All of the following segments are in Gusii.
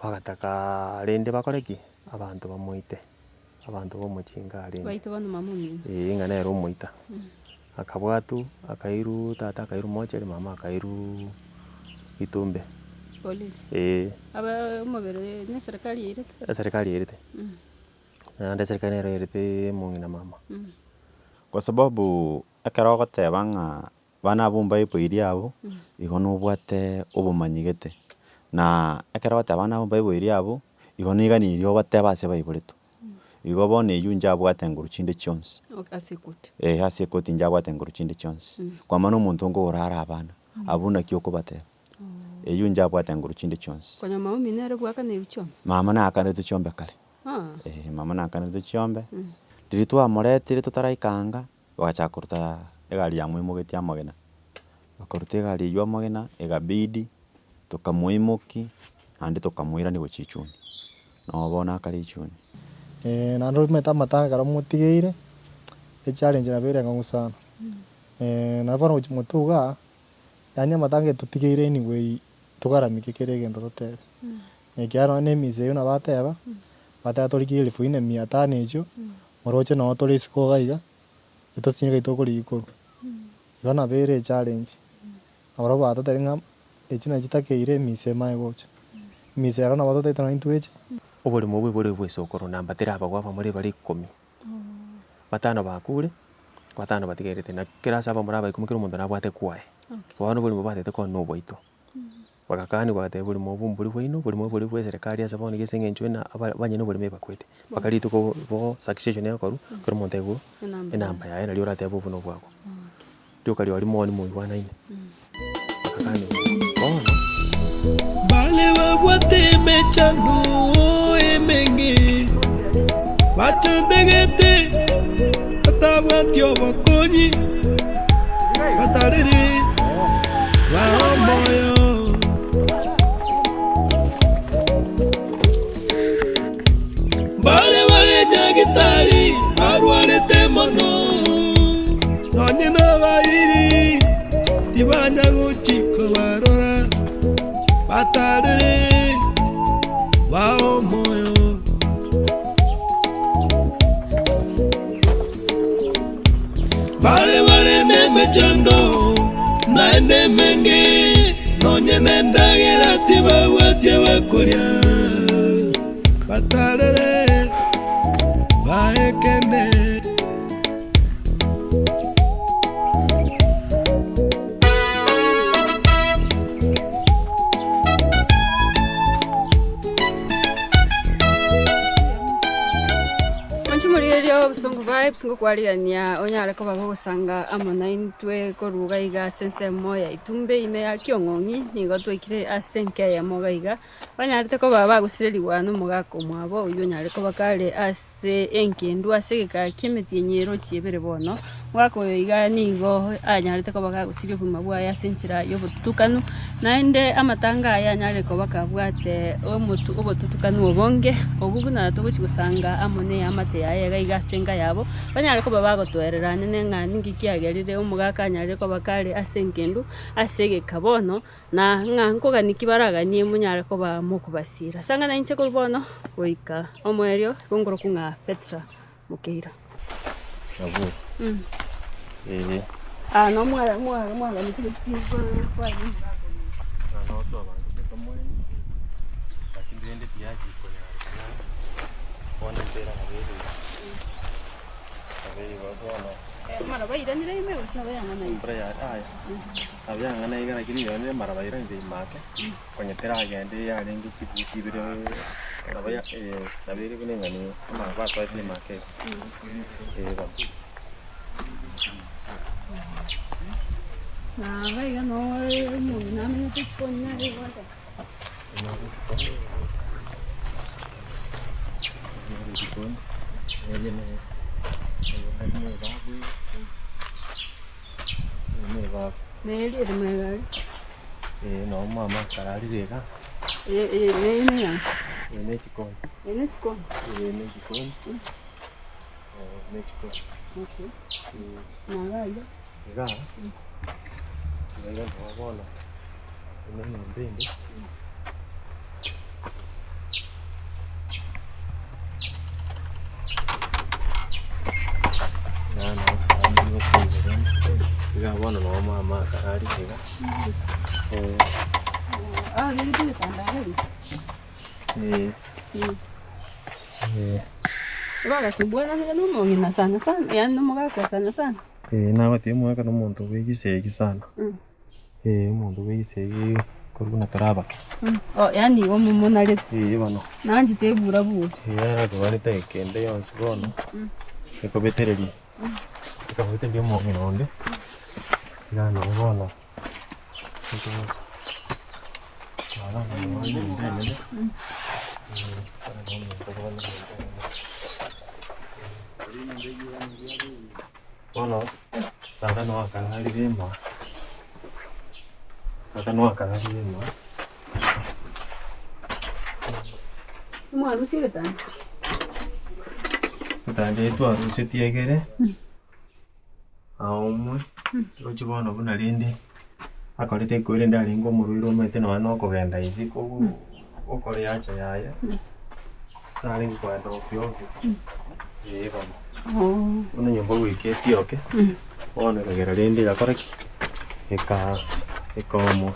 Bagataka rende bakore ki? Abanto bamoite, abanto ba omochinga arenge. Baite bono mama omino. Eeh ng'a nere omoita. Akabwatwa, akairwa tata akairwa mochari, mama akairwa itumbe. Polisi. Eeh. Aba omobere na eserikari yairete? Eserikari yairete. Naende eserikari nero yairete omong'ina mama. Kwa sababu ekero ogoteba ng'a Abana abwo mbaiboiri abwo, igo nobwate obomanyi gete, na ekero ogoteba abana abwo mbaiboiri abwo, igo niganirie obatebe ase baiboretwe. Igo bono eywo inche abwate nguru chinde chionsi. Ase ekoti. Eh ase ekoti inche abwate nguru chinde chionsi. Kwa maana omonto nkogora are abana, abwo naki okobateba. Eywo inche abwate nguru chinde chionsi. Konya mama omino nere bwakaneirwe chiombe? Mama nakaneretwe chiombe kare. Eh mama nakaneretwe chiombe, riria twamoretire totaraika anga. Bagachaka koruta egari yamoimogetie amagena, bakaruta egari eywo amagena, egabidi tokamoimokia naende tokamoirania gochia ichuni, nabo bono akare ichuni. Naende omanyete amatanga ekero motigeire, echallenge nabo ere engong'u sana. Nabo bono gochia motwe igaa, yaani amatanga etotigeire anyway togaramike kera egento totebe. Ekiagera nonye na emisa eywo nabo ateba, bateba torigie elfu ine mia tano echio, Oroche noo tore isiko iga iga, etosinye ngai tokorigia korwa. Igo nabo ere echallenge. Nabarabwo bagototebi ng'a echi nachi chitakeire emisa emaye gocha. Emisa ero nabo totaete nonye intwe eche. Oboremo obwo bore bwa esokoro namba terabagwa abamura bare ikomi, batano bakure, batano batigerete na kera ase abamura aba ikomi kera omonto nabwate kwaye. Bono oboremo batete konywa na oboito. Bagakania bagateba oborimo obo mbori bwaino, oborimo obo bori bwa eserekari ase bono iga ase eng'encho ena aba abanyene oborimo ebakwete. Mpaka rituko bo succession egokorwa, kera omonto aigwe enamba yaye naria oratebe obo nobwabo. Rioka riaria moni moigwanaine. Bagakania bono. Baria babwate emechando emenge, bachandegete, batabwati obokonyi, batarire bae omoyo. Baria bare nyagitari barwarete mono, nonye nabairi tibanya gochia kobarora, batarire bae omoyo. Baria bare nemechando naende emenge, nonye nendagera tibabwati abakoria, batarere bae kende. Inche omorigereria obosongo vibes ngokwarigania onyare koba gogosanga amo naintwe korwa iga iga ase ensemo ya Itumbe ime ya Kiong'ong'i, nigo twaikire ase enka eyemo iga iga, banyarete koba bagosirerigwa na omogaka omwabo oywo onyare koba kare ase engendu ase egeka kia emetienyi erochie ebere bono. Omogaka oyo iga nigo anyarete koba kagosiria obogima bwaye ase enchera y'obotutukanu, naende amatanga aya anyare koba kabwate omotu obotutukanu obonge, obwo buna togochi gosanga amo na eamate yaye iga iga ase enka yabo, banyare koba bagotoerera nene ng'a ninki kiagerire omogaka anyarire koba kare ase engendu ase egeka bono, na ng'a nkogania ki baraganie monyare koba mokobasira. Ase ang'ana inche korwa bono goika omoerio, igo nkorokwa ng'a Petra Mokeira. Nabwo. Ee. Ah, no mwa mwa mwaganeti kwani. Nabo twabangete tomoeni, lakini rende tiyachi konyarekana, bono empera nabo ere iga. Nabo ere igo bono. Mara bairanire ime gose nabo yang'ana iga? Embura ya aya, nabo yang'ana iga lakini yonye mara bairanire ime ake. Konya teragende yarenge chibuti ibere nabo ya nabo ere buna eng'ana eye, amara basoete ime ake iga, eh bono. Na iga iga noo omong'ina amenyete chikoni nere ebwate. Nere jikoni, eye ne eye ne ebabu eye, eye ne ebabu. Nere ere magega aria. Eye noo mama akararire iga. Eye eye neye neyang'o? Eye ne echikoni. Eye ne echikoni? Eye ne echikoni, ne echikoni. Okay. Na iga iga? Igaa, iga iga noo bono, eye ne enyomba ende. akararire iga. Eh. Aberete egetanda iga ime? Eh. Eh. Bagasumbuana nonya na omong'ina sana sana, yaani na omogaka sana sana. Eh, nagotebi omogaka na omonto bwa egisegi sana. Eh, omonto bwa egisegi korwa buna tore abake. Oh, yaani igo momonarete. Eh, bono. Nanchete ebura bura. Eh, arakobarete kende yonsi bono, ekobetereria. Ekabetereria omong'ina onde, iga nabo bono, Bono tata noe akararire imoa, tata noe akararire imoa. Mwarusia egetanda? Egetanda eke twarusetie egere, aomwe, roche bono buna rende akorete korende arenge omorwaire omanyete nonya na okogenda isiko gokora ehaja yaye, tarenge kogenda ovyo ovyo, eh bono. Bono nyomba goika etioke, bono ekagera rende egakora ki? Eka ekaomwa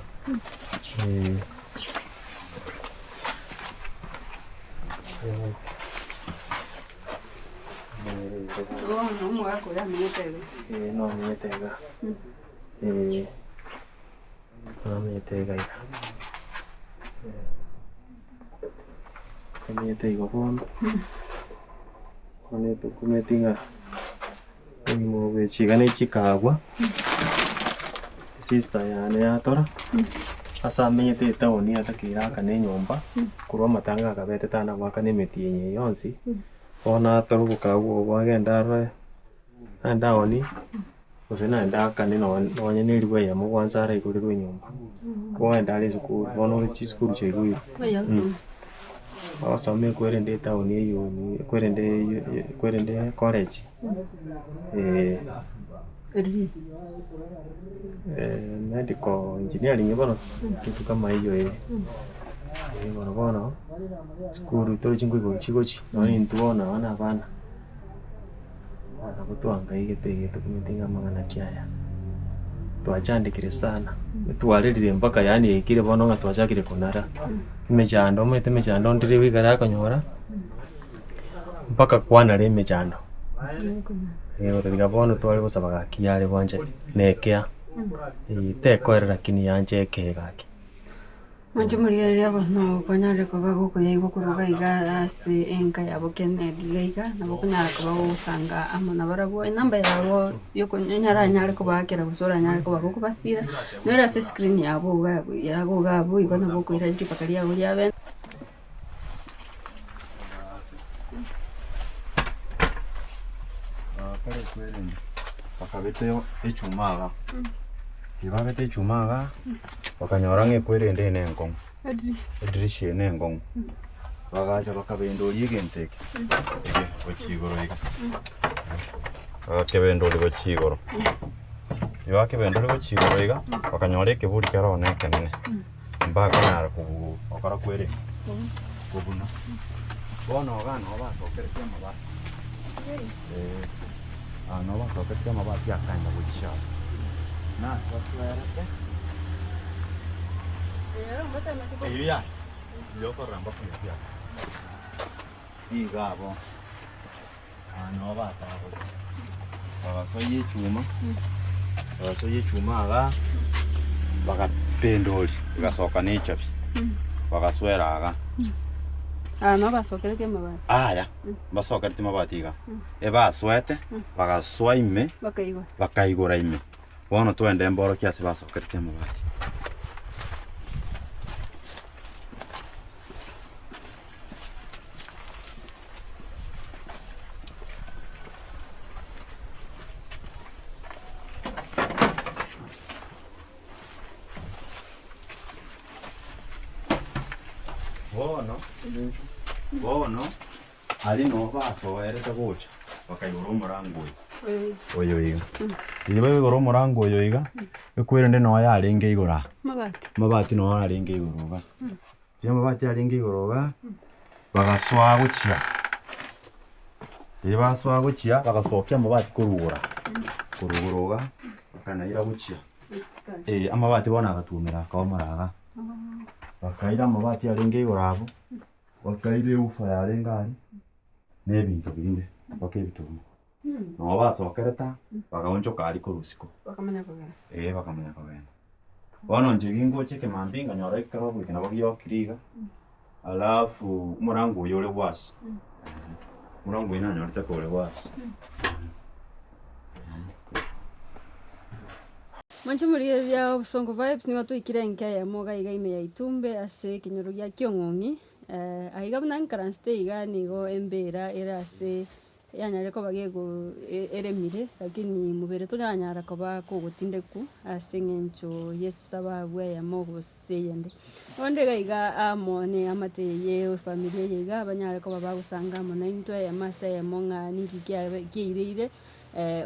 eh. Bono omogaka oria amenyete iga. Eh, nomenyete iga. Eh, nomenyete iga iga. Nomenyete igo bono. Bono etokumeti ng'a obogima obo bwe chiga ne chikagwa, esister yane yatora, ase amenyete etown atakeire akane enyomba, korwa amatanga akabete tana goakana emetienyi eye yonsi, bono atore obokagwa obo agende arore, naende aonie, gose naende aakane nonye na eribu eyemo kwanza araigorerwe enyomba, kogenda are esukuru, bono ore chisukuru chiaigorwe. Ogosoma ekwerende etown eywo ekwerende ekwerende college medical engineering bono kitu kama hiyo eh. Bono bono sukuru torochi nkoigoro chigochi nonye intwe bono aba na abana. Nabo twangaigete iga tokumete ng'a amang'ana ki aya, twachandekire sana, twarerire mpaka yaani yaikire bono ng'a twachakire konara, emechando omanyete emechando ndire goikara akonyora, mpaka kwanara emechando. Iga bono tware gosaba gaki yare bwanchani, na ekea, tekoera lakini yanche ekee gaki. Mwanche morigereria bono kwanyarire koba gokoyaigwa korwa iga iga ase enka yabo Kennedy iga iga, nabo okonyara koba gogosanga amo nabarabwo, enamba yabo onyaranyare kobaakera gose oranyare koba gokobasira, nere ase escreen yabo iga yago iga abwo igo nabo okoira ribaka riago riabe. Kare kwerende bakabete echuma iga, ribabete echuma iga, bakanyora ng'a ekwerende eye nenkong'u, edirisha eye nenkong'u, bagacha bakabendoria egento eke, eke gochia igoro iga, bagakebendoria gochia igoro, ribakebendoria gochia igoro iga, bakanyora ekeburi kere ororo nekenene. Mbakonyara gokora kwerenda kobuna. Bono iga nabo basokeretie amabati, eh, aa nabo basokeretie amabati akaenda gochia aa. Nase baswerete, eyio yaya, eyio okorora mpaka oyokia aa. Iga abwo, aa nabo batagorete, bagasoyia echuma, bagasoyia echuma igaa, bagapendoria, egasoka na echabi, bagaswera igaa. Aa nabo basokeretie amabati. Aya, mbasokeretie amabati iga, ebaswete, bagasoa ime, Bakaigora. bakaigora ime. Bono twende mborokie ase basokeretie amabati. Bono, bono, aria noo basoerete gocha, bakaigora omorango oyo, oyo iga. Riria baigora omorango oyo iga, ekwerende noo yarenge igoro aa, amabati noo arenge igoro igaa. Riria amabati arenge igoro igaa, bagasoa gochia, riria basoa gochia, bagasokia amabati korwa igoro aa, korwa igoro igaa, bakanaira gochia. Eh, amabati bono agatuomera akaomora igaa. Bakaira amabati arenge igoro abwo, bakaira ewoofer yarenge aria, na ebinto binde, mpaka ebituma. Nabo basokerete aa, bagaonchoka aria korwa isiko. Bakamanya kogenda. Eh, bakamanya kogenda. Bono inche gingocha ekemambia nkanyora ekerogo eke nabo giokire iga, alafu omorango oyo ore gwasi, omorango oyo nanyorete kore gwasi. Mwanche morigereria Obosongo Vibes nigo twaikire enka eyemo iga iga ime ya Itumbe ase ekenyoro gia Kiong'ong'i, aiga buna nkaransete iga nigo embera ere ase yanyarire koba gego eremire lakini mobere toranyara koba kogotindekwa ase eng'encho ye chisababu eyemo gose eyende. Bono iga iga amo na eamate eye efamiri eye iga banyare koba bagosanga amo naintwe eyemo ase eyemo ng'a ninki kiabe kiaireire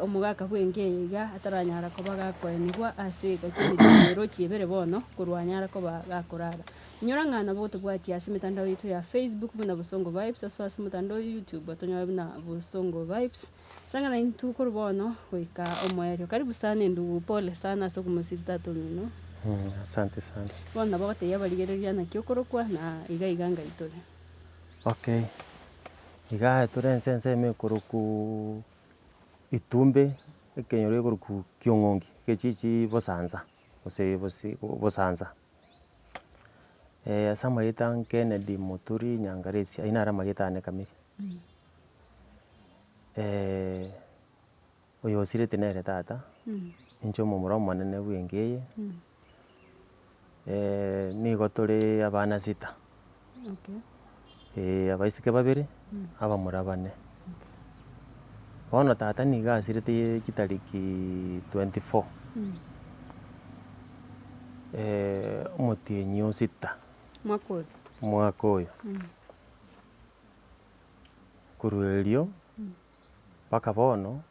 omogaka bw'enka eye iga ataranyara koba gakoenigwa ase egeka kia emetienyi erochie ebere bono korwa anyara koba gakorara. Inyora ng'a nabo gotobwatia ase emetandao yaito ya Facebook buna Bosongo Vibes ase ase omotandao o YouTube otonyore buna Bosongo Vibes. Sang'ana intwe korwa bono goika omoerio. Karibu sana endugu, pole sana ase okomosiri tata omino. Asante sana. Bono nabo ogotebia abarigereria naki okorokwa na iga iga ngai tore. Okay, igaa tore ense ensemo ekorokwaa Itumbe, ekenyoro gekorokwa Kiong'ongi, egechichi Bosansa, gose bosi Bosansa. Ase amarieta Kennedy Muturi Nyangaresi, ayio naro amarieta ane kamiri. Oyo osirete nere tata, inche omomura omonene bwa enka eye, nigo tore abana sita, abaiseke babere, abamura bane. Bono tata nigo asirete chitariki 24, omotienyi o sita, Mwaka oyo. omwaka oyo. Korwa erio, mpaka bono,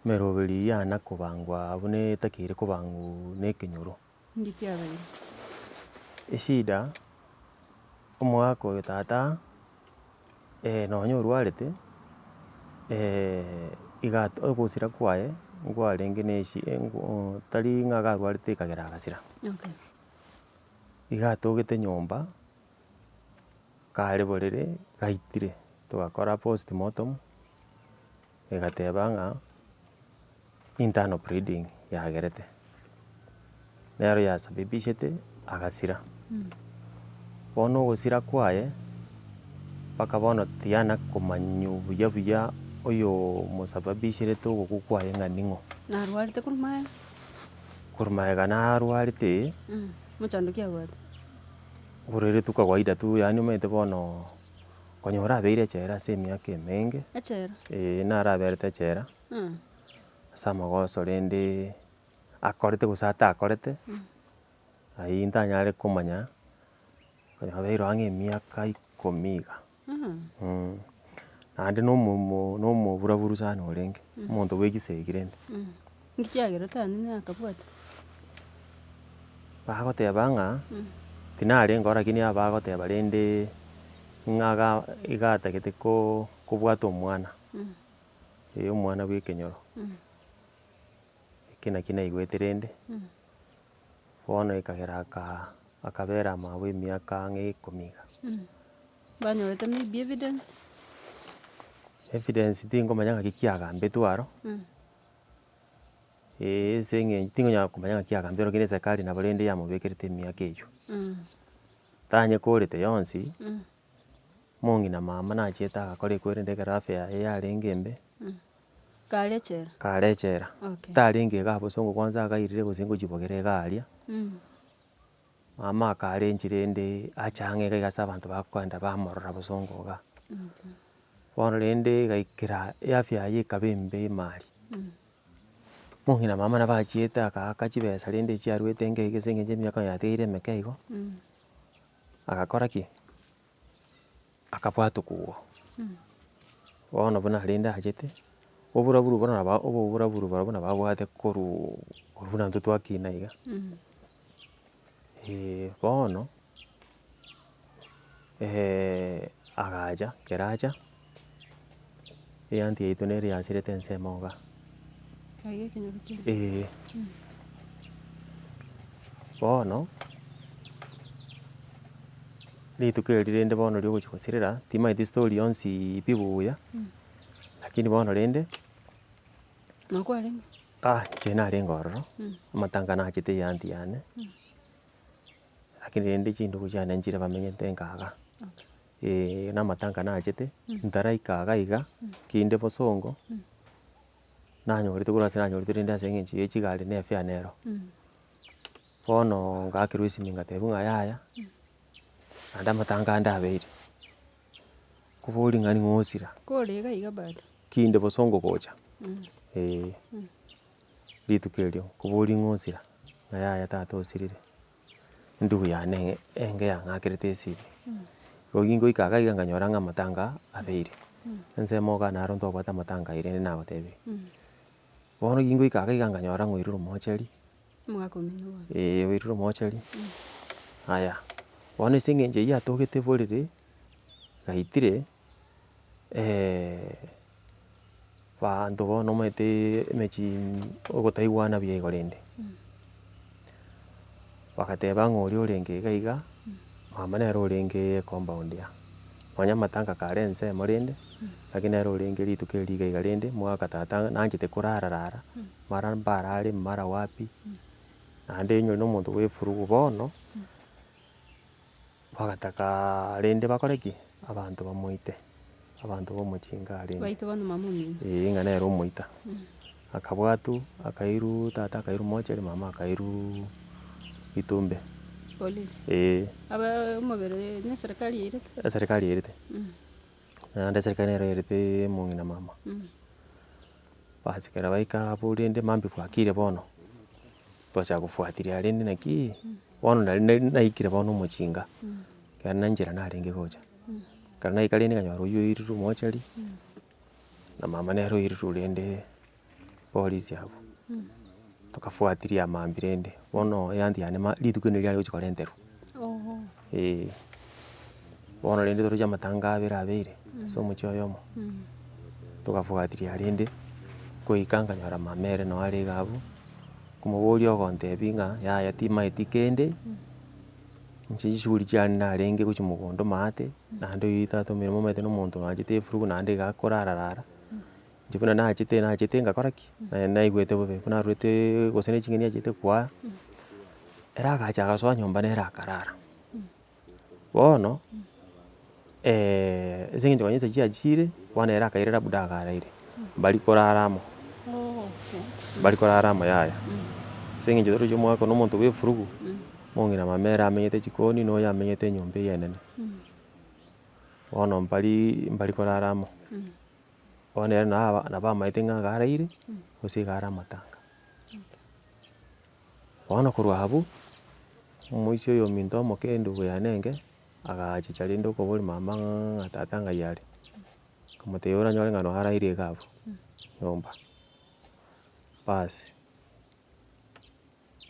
emeroberi eyio yana kobangwa buna etakeire kobangwa na ekenyoro. Ninki kiabeire? Eshida, omwaka oyo tata. Nonya orwarete, iga ogosira kwaye nkwarenge na eshi tari ng'a iga arwarete ekagera agasira. Okay. Iga atogete nyomba, kare borere gaitire, togakora postmortem, egateba ng'a internal bleeding yagerete, nero yasababishete agasira. Bono ogosira kwaye, mpaka bono tiyana komanywa buya buya oyo mosababisherete ogokwa kwaye ng'a ning'o. Narwarete korwa magega? Korwa magega narwarete. Mochando ki abwate? Oborwaire tu kawaida tu yaani omanyete bono. Konyora abeire echela ase emiaka emenge, Echela? eh naro aberete echela, ase amagoso rende akorete gose atakorete, ayio ntanyare komanya, konya abeire ang'e emiaka ikomi iga, Naende na omomo na omoburaburu sana orenge, omonto bwa egisegi rende. Nki kiagerete anene akabwatwa? Bagoteba ng'a, tinarenge oo lakini abagoteba rende ng'a iga iga atagete ko kobwata omwana, eh omwana bwa ekenyoro. Eki nakio naigwete rende, bono ekagera aka akabera amabwe emiaka ang'e ikomi iga. Banyorete maybe evidence? Evidence tingomanya ng'aki kiagambetwe aro. Eeh ase eng'encho tingonyara komanya ng'aki agambire lakini eserikari nabo rende yamobekerete emiaka eywo. Tanyekorete yonsi, omong'ina mama nachiete agakora ekwerende ekero afya yaye yarenge embe, Kare echela? kare echela. Okay. Tarenge iga bosongo kwanza agairire gose ngochibogera iga aria, mama akarenchi rende ache ang'e iga iga ase abanto bakoenda bamorora bosongo igaa. Okay. Bono rende egaikera eafya yaye ekaba embe emari. Omong'ina mama nabo achiete akaaka chibesa rende echio arwete enka iga ase eng'encho emiaka yatigaire emeke igo, agakora ki? Akabwatwa kogwa. Bono buna rende achete, oboraburu bono nabo oboburaburu barobwo nabo abwate korwa korwa buna intwe twakina iga. Bono, agacha, ekero acha, eanti yaito nere yasirete ensemo igaa. Aiga ekenyoro kiaye. Eeh. Bono, rituko eri rende bono riogochia gosirera, timanyeti story yonsi pi buya, lakini bono rende. Nokwarenge? Ah, inche narenge ororo, amatanga nachete ya aunty yane, lakini rende chindugu chiane nchire bamenyete nka igaa. Eh, na amatanga nachete, ntaraika iga iga, kinde bosongo, nanyorete korwa ase nanyorete rende ase eng'encho ya chigari na efare nero. Bono ngakerwa esimi ngatebiwa ng'a yaya, naende amatanga ande abeire, nkoboria ng'a ning'o osira. Kore iga iga bado. Kinde bosongo gocha, eh, rituko erio, nkoboria ng'o osira, ng'a yaya tata osirire, endugu yane enge yang'akerete esimi. Igo gingoika iga iga nkanyora ng'a amatanga abeire, ensemo iga naro ntobwate amatanga aye rende nagotebirie. Bono gingoika iga iga nkanyora ng'a oirire omocheri, Omogaka omino bono. eh oirire omocheri, aya, bono ase eng'encho eywo yatogete borere, gaitire banto bono omanyete emechie ogotaigwana buya igo rende. Bagateba ng'a oria orenge iga iga, mama nere orenge ecompound aa, nonya amatanga kare ensemo rende, lakini nere orenge rituko erio iga iga rende, mogaka tata nanchete korara rara, mara mbarare mara wapi, naende onye na omonto bwa efurugu bono, bagataka rende bakore ki? Abanto bamoite, abanto ba omochinga arenge. Baite bono mama omino. Eeh ng'a nere omoita. Akabwatwa, akairwa tata akairwa mochari, mama akairwa itumbe. Polisi. Eeh. Aba omobere na eserikari yairete? Eserikari yairete. Naende eserikari nero yairete omong'ina mama. Basi ekero baika abwo rende mambia bwakire bono, twachaka gofuatilia rende naki, bono nari nari naikire bono omochinga, ekero na nchera narenge gocha. Ekero naika rende nkanyora oywo oirirwe omochari, na mama nere oirirwe rende polisi abwo. Tokafuatilia mambia rende, bono eanti yane ma rituko erio riare gochia korenterwa, eh. Bono rende toroche amatanga abere abeire, ase omochie oyomo, togafuatilia rende, goika nkanyora mama ere noo are iga abwo, nkomoboria ogontebia ng'a yaya timaeti kende, inche chishughuli chiane narenge gochia mogondo maate, naende oyio tata omino omanyete na omonto oanchete efurugu naende iga akorara rara, inche buna nachete nachete ngakora ki? Naye naigwete bobe, buna arwetee gose ne ching'eni achete kwaa, ere agacha agasoa nyomba nere akarara. Bono, ase eng'encho konya chinsa chiachire, bono ere akaira labda akaraire, mbari korara amo, mbari korara amo yaya. Ase eng'encho torochi omwaka na omonto bwa efurugu, omong'ina mama ere amenyete chikoni na oyo amenyete enyomba eye enene. Bono mbari mbari korara amo, bono ere naba nabo amaete ng'a iga araire, gose iga are amatanga. Bono korwa abwo, omoisia oyo ominto omoke endugu yane enke, agachicha rende okoboria mama ng'a tata ng'ai are, akamotebia oranyore ng'a noo araire iga abwo nyomba. Baas,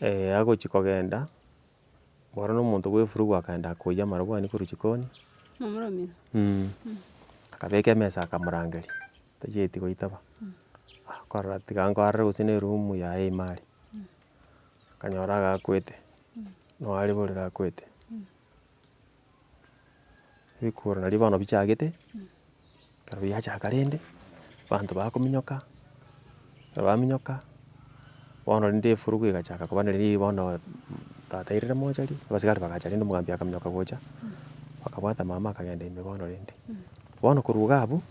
agochia kogenda, bono na omonto bwa efurugu akaenda akoiyia amarabwani korwa jikoni, Momura omino. akabeka emesa akamorangeria, tachieti goitaba, akorora tiga nkoarore gose na eroom yaye ime aria. Akanyora agakwete, noo are borere akwete. Ebikuro nario bono bichagete, ekero biachaka rende, abanto bakominyoka, ekero baminyoka, bono rende efurugu egachaka koba nari bono tata airire mochari, abasigari bagacha rende omogambi akaminyoka gocha, bakabwata mama akagenda ime bono rende. Bono korwa iga abwo.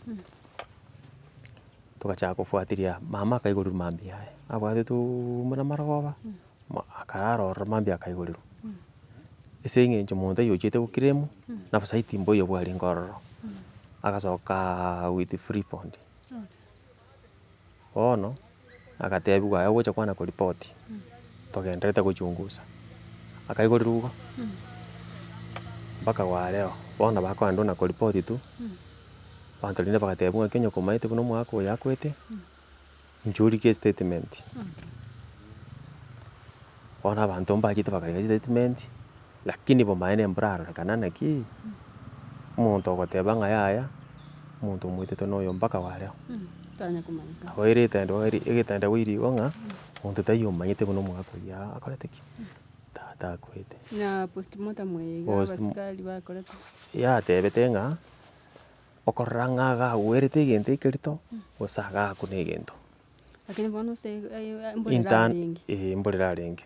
Togachaka kofuatilia, mama akaigorerwa mambia yaye, abwatetwee buna marogoba, akarara ororo mambia akaigorerwa. Ase eng'encho monto taiyo ochiete goclaim, na obosaiti mboiyo bwarenge ororo, agasokaa with free bond. Bono, agatebiwa aye ogocha kwana koripoti, togenderete gochungusa, akaigorerwa igo, mpaka wareo, bono bakoenda na koripoti tu. Abanto rende bagateba ng'a onye komaete buna omwaka oyo akwete, inche orike estatement. Bono abanto mbachete bakarika chistatement, lakini bomaene mborarorekana naki, omonto ogoteba ng'a yaya, omonto omoitete noyo mpaka wareo. Nabo ere etende egetende boira igo ng'a, monto taiyo omanyete buna omwaka oyio akorete ki? Tata. Tata akwete. Na postmortem eye iga Post- abasikari bakorete. Yatebete ng'a, okorora ng'a iga agwerete egento ekerito, gose agakuna egento. Lakini bono ase mborere Intan arenge. eh mborere arenge.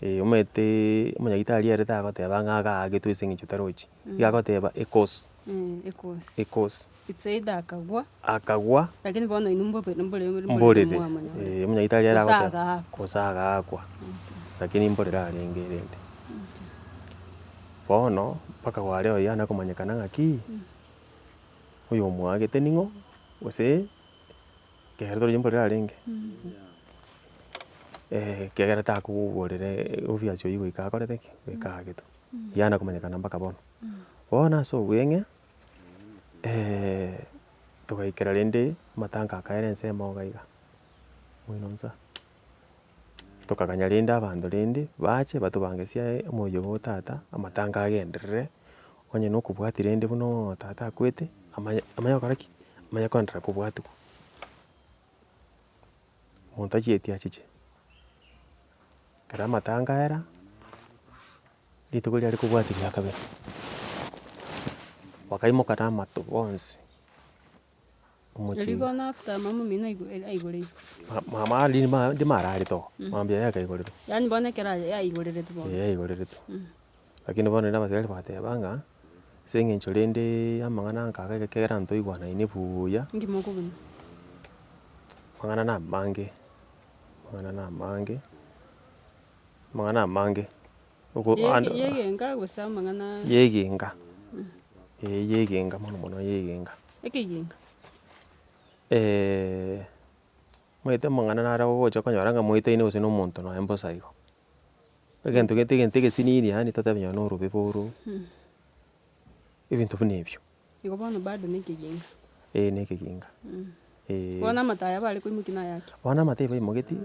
Omanyete omonyagitari ere tagoteba ng'a iga aagetwe ase eng'encho tarochi, iga agoteba ecause. Ecause. Ecause. It's either akagwa. Akagwa. Lakini bono inwe mbobe mbore Mborere, mwamonyorete. eh omonyagitari ere Gose agoteba agaakwa. gose agaakwa, lakini mborere arenge rende. Bono mpaka kware oyo yana komanyekana ng'aki, oyo omoagete ning'o, gose Ekero toroche mborere arenge, ekiagera takogorera obvious oywo goika akorete ki? Goika aagetwe. Yana komanyekana mpaka bono. Bono ase obweng'e, togaikera rende amatanga akaera ensemo iga iga, moino nsa. Tokaganya rende abanto rende bache batobangesie omoyio bwa tata, amatanga agenderere, onye na okobwatia rende buna tata akwete, amanye amanye gokora ki? Amanye koenderera kobwatiwa. Omonto achieti achiche, ekero amatanga aera, rituko riare kobwatia ria kabere, bakaimoka na amato bonsi. Erio Omochie. bono after mama omino aigo aigoreirwe. Mama rimo ndimo ararete oo, mambia yaye akaigoreru. Yaani bono ekero aye yaigoreretwe bono. Eeh yaigoreretwe. Lakini bono rende abasigari bagateba ng'a, ase eng'encho rende amang'ana anga iga ekero ntoigwanaine buya. Inki mokobuna? Amang'ana na amange, amang'ana na amange, amang'ana amange, oko Ye yegenka gose amang'ana. Yegenka, eh yegenka mono mono yegenka. Ekegenka. Omanyete amang'ana naro ogocha okonyora ng'a moetaine gose na omonto nonye mbosa igo. Egento gete egento egesinini yaani totebe nonye na orobebe oro, ebinto buna ebio. Igo bono bado na ekeginga. Eeh na ekeginga, eeh. Bono amato aya bare koimokia naya ki? Bono amato baimogetie,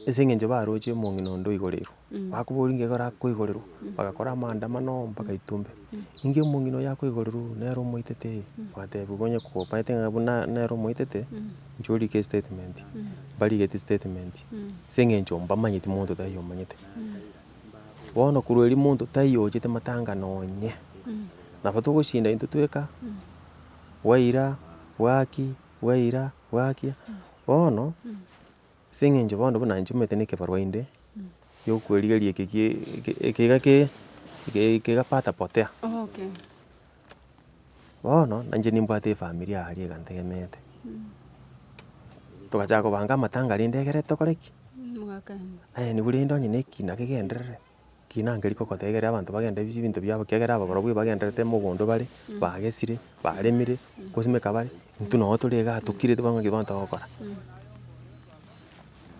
ase eng'encho baroche omong'ina onde oigoreirwe, bakoboria ng'a ekero akoigorerwa, bagakora amaandamano mpaka itumbe, inki omong'ina oyo akoigorerwa nere omoitete, bagatebiwa onye kobaete ng'a buna nere omoitete, inchuo orike estatement, mbarigeti statement, ase eng'encho mbamanyeti monto taiyo omanyete. Bono korwa erio monto taiyo ochete matanga nonye, nabo togoshinda intwe tweka, bwaira, bwaki, bwaira, bwakia, bono, ase eng'encho bono buna inche omanyete na ekebarua inde, ya okwerigeria eke kie eke iga ke eke iga pata potea. Okay. Bono, na inche nimbwate efamiri aria iga ntegemeete, togachaka kobanga amatanga rende egere tokore ki? Aye nigo rende onye na ekina kegenderere, kina nkeri kogoteba egere abanto bagende ebinto biabo ekiagera aba barobwo bagendererete mogondo bare, bagesire, baremire, gosimeka bare, intwe noo tore igaa tokirete bono ng'aki bono togokora.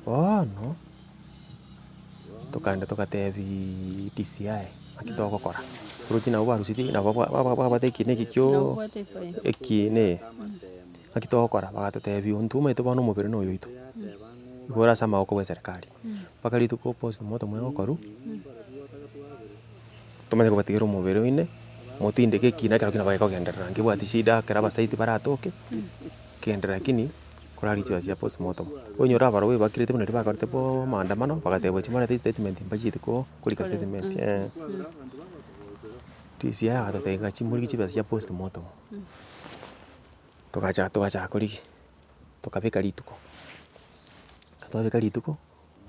Bono, tokaenda togatebiiii D.C.I ng'aki togokora, oroche nabo baruseti nabo ba- ba- babwate ekina eke kiooo ekina eye, ng'aki togokora, bagatotebia intwe omanyete bono omobere noyo oito. Igo ore ase amaboko bwa eserekari, mpaka rituko postmortem egokorwa, tomanye kobatigera omobere oine, motindeke ekina ekero ki nabo gekogenderera nkebwati shida ekero abasaiti baratoke, kegenderere lakini korariche chibesa chia postmortem. Onyore abarobwo ebakirete buna riria bakorete boooo maandamano, bagatebwa chimorete statement mbachieti ko korika statement eh. DCI agatotebia ng'a chimoriki chibesa chia postmortem, togachaka togachaka korigia. Tokabeka rituko, ekero twabeka rituko,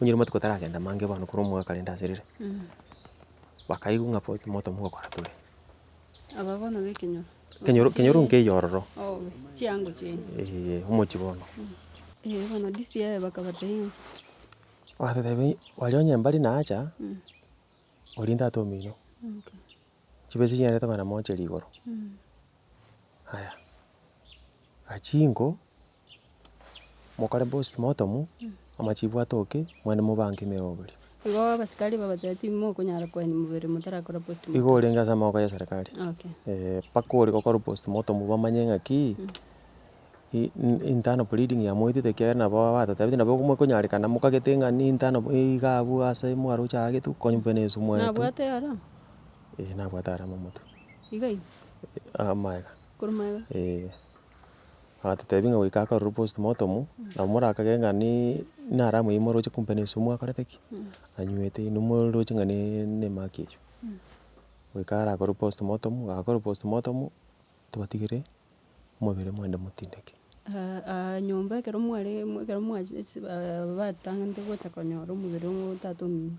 onye amatuko taragenda mange bono korwa omwaka rende aserire, bakaigwa ng'a postmortem ngokora tore. Aba bono ba ekenyoro? Kenyoro kenyoro nkeiyo ororo. Oh, chiango chiaino. Eeh, omochie bono. Eh, bono DCI bakabatebia ng'a? Bagatotebia baria onye mbari nacha, oria tata omino, chibesa chinyarete kogenda mocheri igoro. Aya, gachinko, mokore postmortem, amachibu atoke, mwende mobange emeroberi. Igo abasikari babatebetie timokonyara koenia mobere motarakora postmortem. Igo orenge ase amaboko ya eserekari. Okay. Mpaka ore gokora postmortem bamanye ng'aki, internal bleeding yamoitete ekiagera nabo batotebeti nabo okonyarekana mokagete ng'a ni internal iga abwo ase mwaroche aagetwe konya mbe na esumu aetwe. Nabwate alarm? Eeh nabwate alarm omotwe. Iga iga? Amaega. Korwa maega? Eeh. Agatotebia ng'a goika akorerwe postmortem, nabo morakage ng'a niii naro amoyio moroche kumbe na esumu akorete ki? Anywete, inwe moroche ng'a na emaki eywo. Goika arakorwe postmortem, gakorwa postmortem, tobatigere omobere moende motindeke. Nyomba ekero mware ekero mwachire batang'anete gocha konyora omobere o tata omino,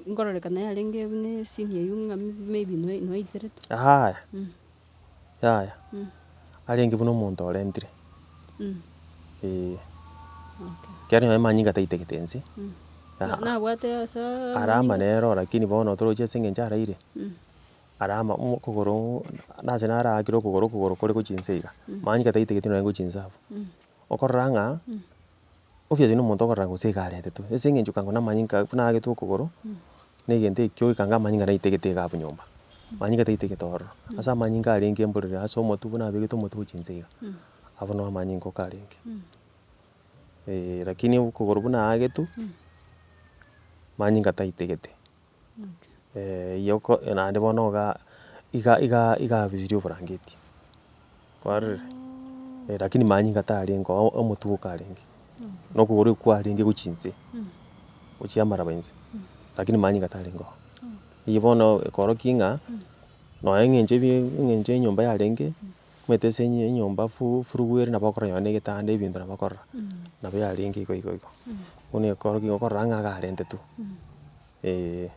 nkororekana yarenge buna esini eywo ng'a maybe noiteretwe. Yaya, yaya, arenge buna omonto orentire, eh. Ekiagera nonye manyinga taitegete inse, Nabwate ase arama nero lakini bono torochi ase eng'encho araire. Arama okogoro nase naraakire okogoro okogoro kore gochia inse iga, manyinga taitegeti nonye gochia inse abwo. Okorora ng'a, obviously na omonto okorora gose iga aretetwe, ase eng'encho kang'o na amanyinga buna aagetwe okogoro, na egento ekio goika ang'e amanyinga naitegete iga abwo nyomba, manyinga taitegete ororo. Ase amanyinga arenge mborere ase omotwe buna abegete omotwe gochia inse iga, abwo noo amanyinga oka arenge. Lakini okogoro buna aagetwe, manyinga taitegete. Eyio naende bono iga iga iga iga abisirie oborangeti, kwarorire? Lakini manyinga tarenge oo omotwe oka arenge, na okogoro ekwarenge gochia inse, gochia amaraba inse, lakini manyinga tarenge oo. Eyio bono ekorokia ng'a, nonya eng'encho ebi eng'encho enyomba yarenge, omanyete ase enye enyomba fu furugu ere nabo okorora nonya na egetanda ebinto nabo okorora, nabo yarenge igo igo igo. Bono ekorokia okorora ng'a iga arentetwe. Eeh.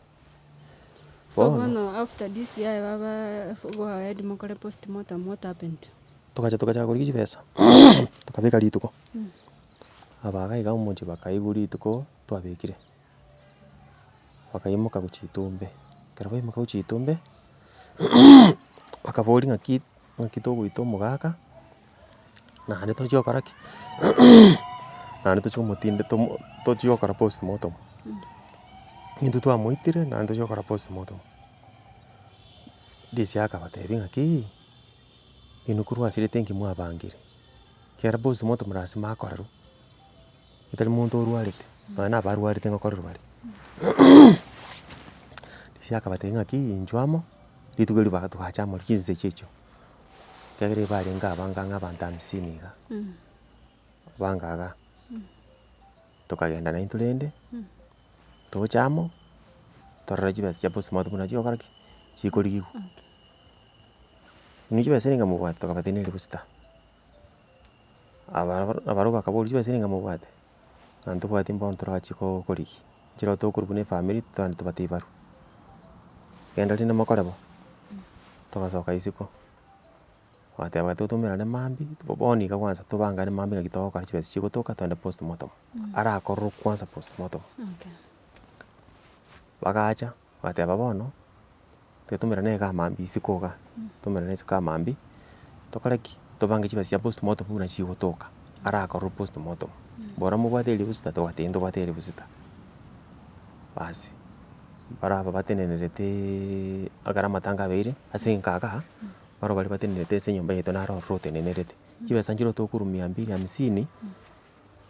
So bono after DCI baba go ahead mokore postmortem what happened? Togacha togachaka korigia chibesa, tokabeka rituko, aba iga iga omochie bakaigwa rituko twabekire, bakaimoka gochia itumbe, ekero baimoka gochia itumbe, bakaboria ng'aki ng'aki togoita omogaka, naende tochia gokora ki? Naende tochia komotinde tomo tochia gokora postmortem. Intwe twamoitire naende tochia gokora postmortem. DCI akabatebia ng'aki, inwe korwa asirete inki mwabangire? Ekero postmortem lasima akorerwe, etari monto orwarete, nonya na abarwarete ngokorerwa bare. DCI akabatebia ng'aki inchuo amo, rituko erio baga togacha amo chinsa echio echio. Ekiagera ebarenge abange ang'e abanto hamsini iga, abange igaa, tokagenda naintwe rende, tocha amo, torore chibesa chia postmortem buna chigokora ki? Chikorigiwa. Inwe chibesa niga mobwate? Tokabatebi na elifu sita. Aba nabarobwo bakaboria chibesa niga mobwate? Ng'a ntobwati mbono torachi ko korigia, nchire tokorwa buna efamiri togende tobatebi barwe. Genda rinde mokore bo, togasoka isiko, bagateba totomerane mambia, bono iga kwanza tobangane mambia naki togokora chibesa chigotoka togende postmortem, arakorerwe kwanza postmortem. Bagacha, bagateba bono, tiga tomerane igaa mambia isiko igaa, tomerane isiko igaa mambia, tokore ki? Tobange chibesa chia postmortem buna chigotoka, arakorerwe postmortem. Bora mobwate elifu sita togateba ntobwate elifu sita. Basi, barabwo aba batenenereteeee ekero amatanga abeire, ase enka igaa, barabwo baria batenenerete ase enyomba yaito naro ororo otenenerete. Chibesa nchire tokorwa mia mbili hamsini,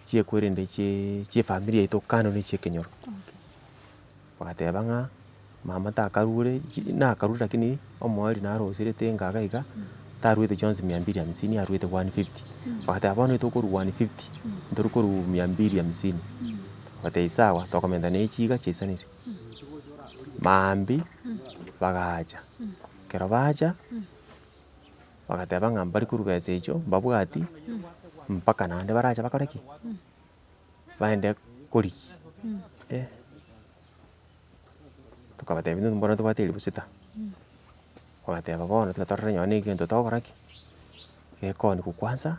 chiekwerende chiee chia efamiri yaito kando na echia ekenyoro. Bagateba ng'a mama takarure chi nakarure lakini omoerio narosirete enka iga iga, taruete chionsi mia mbili hamsini aruete one fifty. Bagateba bono etokorwa one fifty, ntori korwa mia mbili hamsini. Bagatebia sawa tokomenta na echi iga chiaisanire. Maambia, bagacha, ekero bacha, bagateba ng'a mbari korwa besa echio mbabwati, mpaka naende barache bakore ki? Baende korigia eh. Tokabatebia intwe mbono tobwate elifu sita, bagateba bono tiga torore nonye na egento togokora ki? Gekoniwa kwanza,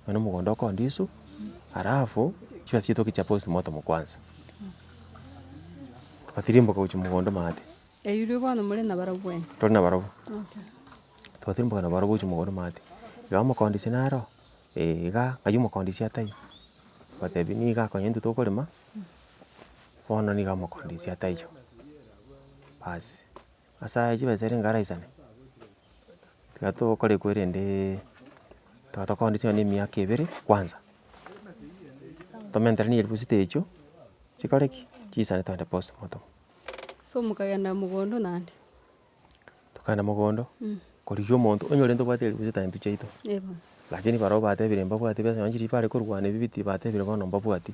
nonye na omogondo okondiswa, alafu chibesa chitoke chia postmortem kwanza. Togatirimboka gochia mogondo maate. Erio bono more nabarabwo bwensi? Tore nabarabwo. Togatirimboka nabarabwo gochia mogondo maate, iga omokondisia naro. Eh iga, aywo omokondisia ataiyo, batebi nigo akonya intwe tokorema, bono nigo omokondisia ataiyo. Baas, ase aya chibesa ere ngaraisane, tiga tokore kwerendeee tiga tokondisia nonye na emiaka ebere kwanza, tomenteranie elfu sita echio, chikore ki? Chisane togende postmortem. So mokagenda mogondo naende? Tokagenda mogondo. Korigia omonto, onye ore ntobwate eribu chitime chiaito, lakini barabwo batebire mbabwati besa nonye chiria bare korwana ebibiti batebire bono mbabwati.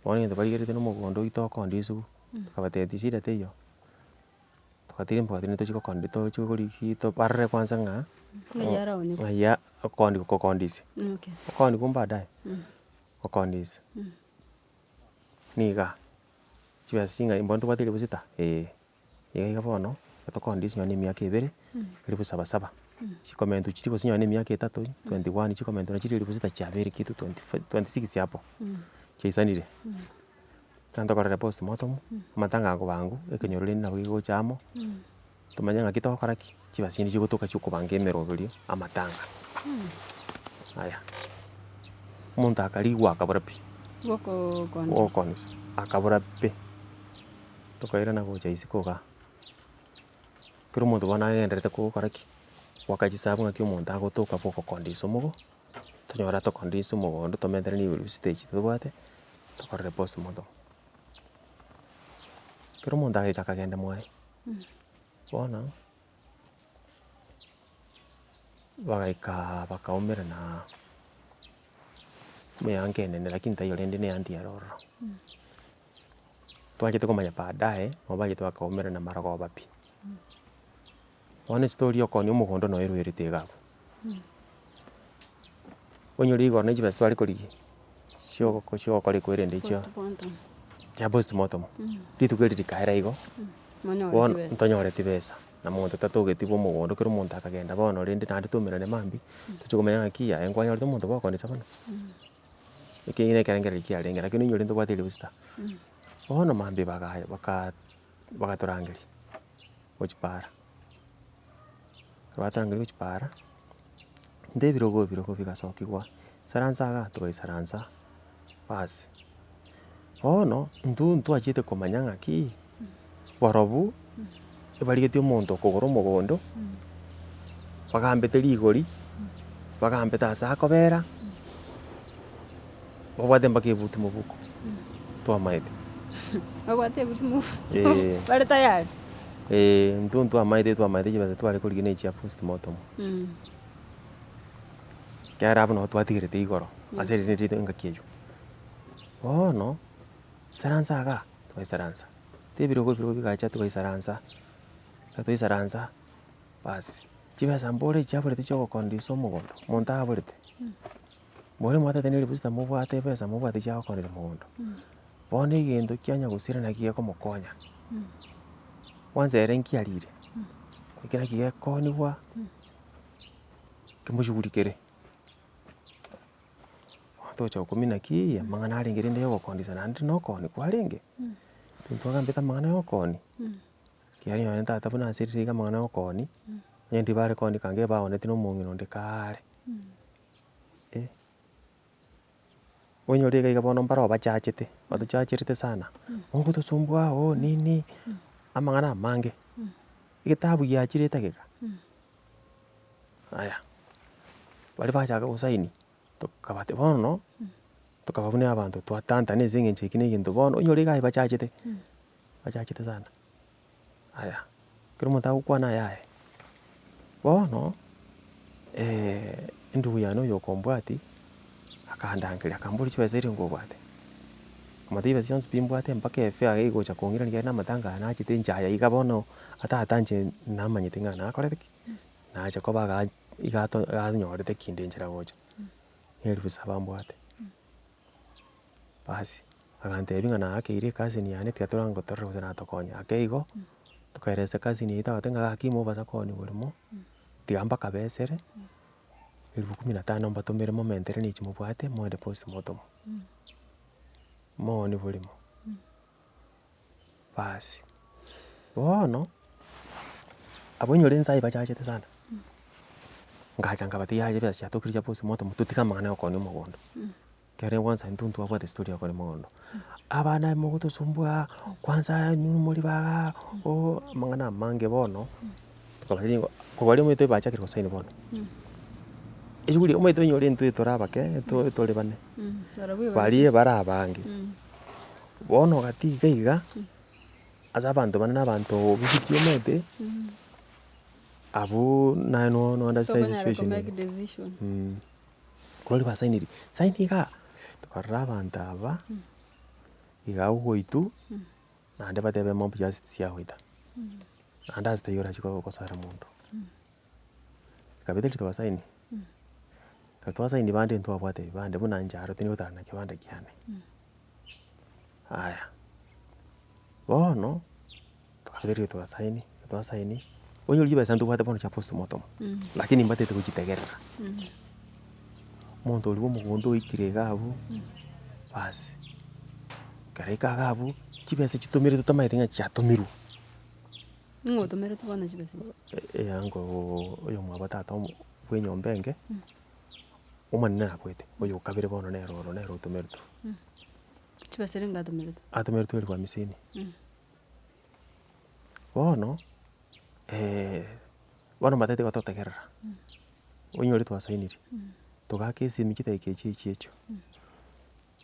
Bono egento barigerete na omogondo oito okondisiwa, tokabatebia shida teiyo, togatirimboka tinde tochia gokondi tochia korigi barore kwanza ng'a Ng'ai araonigwe. ng'ai akondi gokondisia, okoonigwa baadaye, gokondisia, nigaa, chibesa ching'ai mbono tobwate eribu sita? Eeh. Iga iga bono, tokondisia nonye na emiaka ebere, elifu saba saba, chikomentwa chiria gose nonye na emiaka etato, 21 chikomentwa nachiria elifu sita chiabeire kitu 25 26 hapo, chiaisanire. Ekero tokorora postmortem, amatanga akobangu, ekenyoro rende nabo gegocha amo, tomanye ng'aki togokora ki, chibesa chinde chigotoka chiokobanga emeroberio amatanga. Aya, omonto akarigwa akabora pi, gokondisia, akabora pi. Tokairana gocha isiko igaa, kera omonto bono agenderete kogokora ki? Goaka chisabu ng'aki omonto agotoka bogokondisa omogo, tonyore atokondise omogondo tomentere nigo stage tobwate, tokorere postmortem. Kera omonto agaika akagenda mwaye, bono, bagaika bakaumerana emeango enene lakini taiyo rende na eanti ere ororo. Twachete komanya baadaye, nabo bachete bakaumerana marogoba pi. Bono estori ya okoonia omogondo noyo erwerete iga abwo. Onyore igoro ne chibesa tware korigia, chiogoko chiogokora ekwerende echio, chia postmortem, rituko eri rikaera igo, bono ntonyoreti besa, na monto tatogeti bwa omogondo kera omonto akagenda bono rende naende toumerane mambia, tochia komanya ng'aki aye nkwanyorete omonto bwokondisa bono. Ekiagera na ekerengererio kiarenge, lakini onyore ntobwate ribusta. Bono mambia bagaye baka bagatorangeria gochia para, ekero batorangeria gochia para, inde ebirogo ebirogo bigasokigwa, isaransa igaa togaisaransa, baas. Bono, intwe ntwachiete komanya ng'aki, barobwo ebarigetie omonto okogora omogondo, bagambete rigori, bagambete ase akobera, babwate mpaka ebuti mobuko, twamaete. Babwate ebuti mobuko? Eeh. Bare tayari? Eeh, intwe ntwamaete twamaete chibesa tware korigia na echia postmortem. Ekiagera abwo nabo twatigerete igoro, ase rinde rito engaki eywo. Bono, isaransa igaa, twaisaransa, ebirogo ebirogo bigacha twaisaransa, ekero twaisaransa, baas, chibesa mbore chiaborete chiogokondisa omogondo, omonto aborete, mbore mwatete na eribusta mobwate ebesa mobwate chiagokondisa mogondo. Bono egento kia nyagusira naki gekomokonya, kwanza ere nki arire, eke naki gekoniwa, kemoshugulikere. Togocha gokumia naki amang'ana arenge rende ya ogokondisa naende na okoonia kwarenge, intwe twagambete amang'ana ya okoonia, ekiagera nonye tata buna asirire iga amang'ana ya okoonia, onye ndiri bare koonia kange baonetie na omong'ina onde kaare, eh. Onyore iga iga bono mbaro bachachete, batochacherete sana, mogotosumbua oo nini, amang'ana amange, egetabu giachire etageka, aya, baria bachaka gosaini, tokabate bono, tokaba buna abanto twatantana ase eng'encho eki na egento bono onyore iga aye bachachete, bachachete sana. Aya, ekero omonto agokwana ayaye, bono endugu yane oyo okombwati, akandangeria akamboria chibesa eria nkobwate, nkamotebia chibesa chionsi pi mbwate mpaka efare egocha kong'irania ekiagera na amatanga aya nachete inche aya iga bono, ata tata inche namanyete ng'a nakorete ki? Nacha koba iga iga ato anyorete kinde nchera gocha, na elifu saba mbwate. Basi, agantebia ng'a naakeire ecousin yane tiga torange gotorora gose natokonye. Ake igo, tokaeresa ecousin yaito agote ng'a gaki mobasa koonia oboremo, tiga mbakabesere, elfu kumi na tano mbatomere momentere na echi mobwate moende postmortem. Moonie boremo. Basi, bono, abwo onyore ensa eye bachachete sana, ngacha nkabatebi yaya chibesa chiatokire chia postmortem totige amang'ana ya okoonia omogondo. Ekero kwanza intwe ntwabwate story ya okoonia omogondo, abana mogotosumbua, kwanza inwe more bagaa ooh amang'ana amange bono, tokabatebi ng'a korwa riria omanyete bachakire gosaini bono, esuguri omanyete onyore intwe tore abake tore bane, baria bare abange. Bono gati iga iga, ase abanto bane na abanto bifty omanyete. Abwo naye no no understand Tokonyara situation komake eye. decision. Korwa basainiri, saini igaa, tokarora abanto aba, iga ogoitwa, naende batebe mob justice yagoita. Naende ase taiyo orachie gosoera monto. Ekabidi riria twasaini, ekero twasaini bande ntwabwate ebibande buna inche aro tindi gotara na kebande kiane. Aya, bono, twakabeire riria twasaini, twasaini, onyore chibesa ntobwate bono chia postmortem, lakini mbatete gochitegerera. Omonto oria bwa omogondo oikire iga abwo, baas, ekero aika iga abwo, chibesa chitomirwe totamanyeti ng'a chiatomirwe. Ning'o otomerete bono chibesa echi? Eango oyomwabo tata omo bwa enyomba enke, omonene nakwete, oyo okabere bono nere oro nere otomeretwe. Chibesa rende atomeretwe? Atomeretwe elfu hamsini. Bono, bono mbatete gototegerera, onyore twasainire, togaaka esimi chidakika echio echio echio,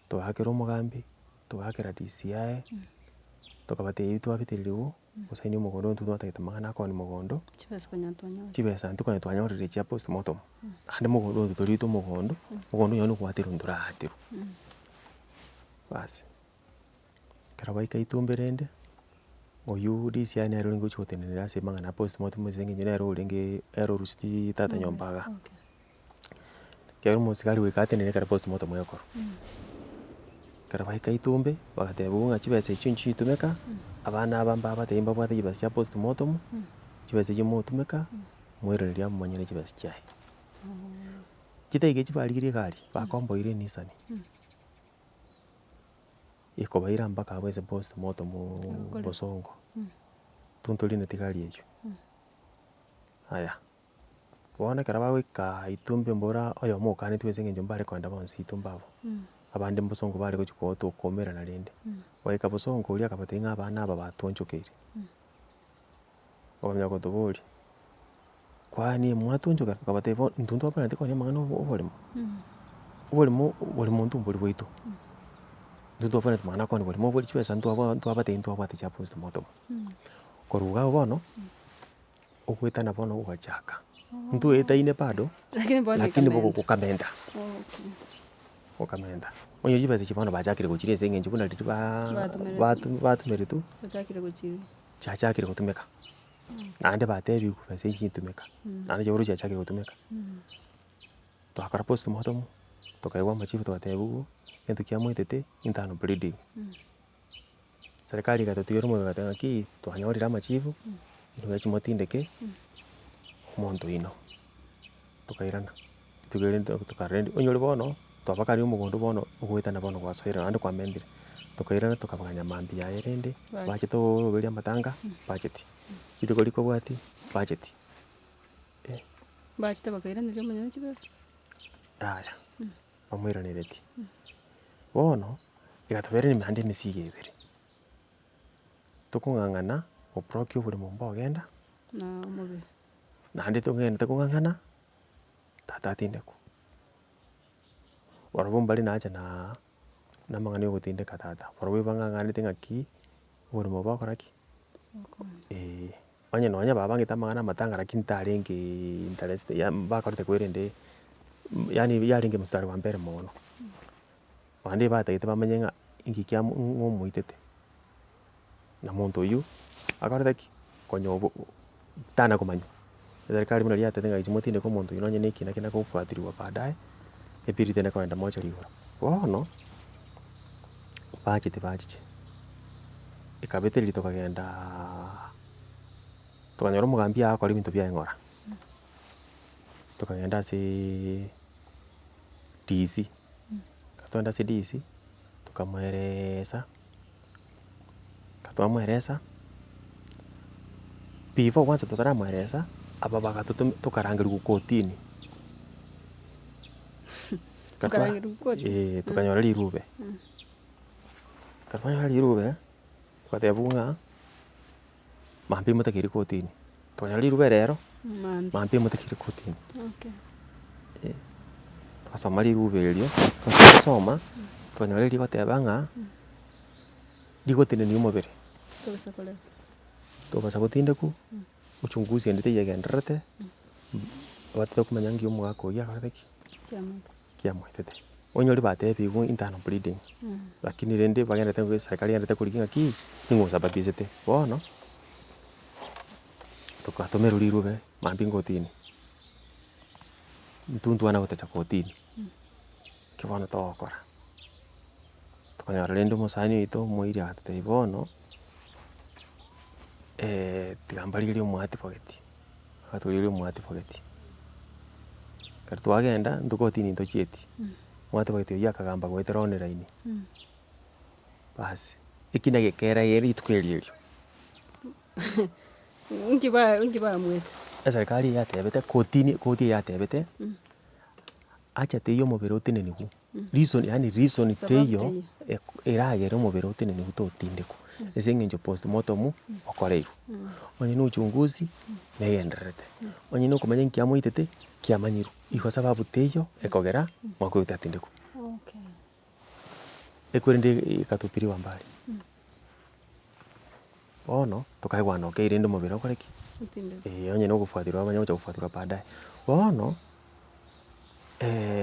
togaakera omogambi, togaakera DCI, tokabatebia twabetereriwu. Gose omogondo intwe twatagete amang'ana akoni mogondo, Chibesa konya twanyorire. chibesa intwe konya twanyorire chia postmortem, naende mogondo intwe toriete omogondo, omogondo oyo nogwaterwa ntoraterwa. Baas, ekero baika itumbe rende, oywo DCI nere orenge gochia gotenenera ase amang'ana a postmortem ase eng'encho nere orenge ere orusirie tata nyomba igaa. Ekero omosigari goika atenene ekero postmortem egokorwa. Ekero baika itumbe, bagatebiwa ng'a chibesa echio nchitumeka, abana aba mbabatebie mbabwate chibesa chia postmortem, chibesa echio motumeka, moiranerie amo monyene chibesa chiaye. Chidakika echio barigirie egari, bakomboire enisani, ekobaira mpaka abwo ase postmortem bosongo, tontorineti gari eywo. Aya, bono ekero bagoika itumbe mbora oyomo okanetwe ase eng'encho mbare kogenda bonsi itumbe abwo, abande mbosongo bare gochia goto koumerana rende. Goika bosongo oria akabatebia ng'a abana aba batwonchokeire, bakamanya gotoboria, kwani mwatwonchokera? Tokabatebia bono intwe ntwabwenerete konya amang'ana obo oboremo, oboremo bori monto mbori bwaito, intwe ntwabwenerete mang'ana akonya boremo obori chibesa ntwabwa ntwabatebia ntwabwate chia postmortem. Korwa iga abwo bono. Ogoetana bono gogachaka, ntwetaine bado, Lakini bono lakini ekamenta. gokamenta, Okay. gokamenta. Onye chibesa echi bono bachakire gochiria ase eng'encho buna riria baa Batomeretwe. batu batomeretwe, Bachakire gochiria. chiachakire gotumeka. Naende batebiwu besa echi nchitumeka, naende chiaborwa chiachakire gotumeka. Twakora postmortem, tokaigwa amachibu twatebiwu, egento kiamoetete, internal bleeding. Serikali egatotigera omoyo egateba ng'aki twanyorire amachibu, inwe chimotindeke, omonto oino. Tokairana, rituko erio tokarenda onyore bono, twabakanirie omogondo bono, ogoetana bono gwasoire naende kwamentire. Tokairana tokabaganya mambia yaye rende, bachete ooroberia amatanga, bacheti, rituko rikobwatia, bacheti eh. Bachete bakairaneria omonyene chibesa? Yaya, bamoiraneretie. Bono. Egatobeera emehanda emesigo ebere, tokong'ang'ana goprokia oboremo mbogenda, Na omobere. naende togendete kong'ang'ana, tata atindekwa. Barobwo mbare nacha naa na amang'ana ya ogotindeka tata, barobwo ebang'ang'anete ng'aki, oboremo bokora ki? Eeh, onye nonye babangete amang'ana amatanga lakini tarenge interested ya bakorete kwerende yaani yarenge mstari wa mbere mono. Naende batagete bamanye ng'a inki kia ng'a omoitete, na monto oywo akorete ki? Konya obo tana komanywa. Eserikari buna riatebete ng'a inche motindeke omonto oywo nonye na ekina kende agofuatiliwa baadaye, ebiri tende kogenda mochari igoro. Bono, bachete bachiche, ekabetereria tokagendaaa, tokanyora omogambi agakora ebinto biaye ng'ora, tokagenda aseeee DC. Ekero twaenda ase DC, tokamoeresa, ekero twamoeresa, before kwanza totaramoeresa, aba bagatotoma tokarangerigwa kotini. Ekero twa Okarangerigwa kotini? eh, tokanyora rirube. Ekero twanyora rirube, togatebiwa ng'a mambia motakeire kotini. Tokanyora rirube rero, Mambia. mambia motakeire kotini. Okay. Eh, togasoma rirube erio, togasoma, tokanyora rigoteba ng'a, rigotenenia omobere. Tobasa korema. Tobasa gotindekwa, Uchunguzi ende teyegendererete, batete komanya nki omogaka oyio akorete ki? Kiamoetete. Onyore batebigwe internal bleeding, lakini rende bagenderete eserekari egenderete korigia ng'aki, ning'o osababisete. Bono, tokatomerwa rirube mambia ngotini, intwe ntwana gotacha kotini, ki bono togokora? Tokanyora rende omosani oito omoiri agatotebia bono, tiga mbarigerie omoadvocate, agatorigeria omoadvocate. Ekero twagenda, intwe kotini ntochieti, omoadvocate oyio akagamba goetera online, basi, ekina gekera rituko erio erio. Inki ba inki bamwete? Eserekari eyatebete kotini koti eyatebete, acha teiyo omobere otenenigwe. Reason yaani reason Sababu teiyo teiyo. eko eragere omobere otenenigwe totindekwa, ase eng'encho postmortem okoreirwe. Onye na uchunguzi, negendererete, onye na okomanya nki amoitete, kiamanyirwe. Igo sababu teiyo ekogera omwaka oyo tatindekwa. Okay. Ekwerende ekatupiliwa mbali. Bono, tokaigwana okay rende omobere okore ki? Otindekwe. Eeh onye na ogofuatiliwa bamanye gocha gofuatiliwa baadaye. Bono,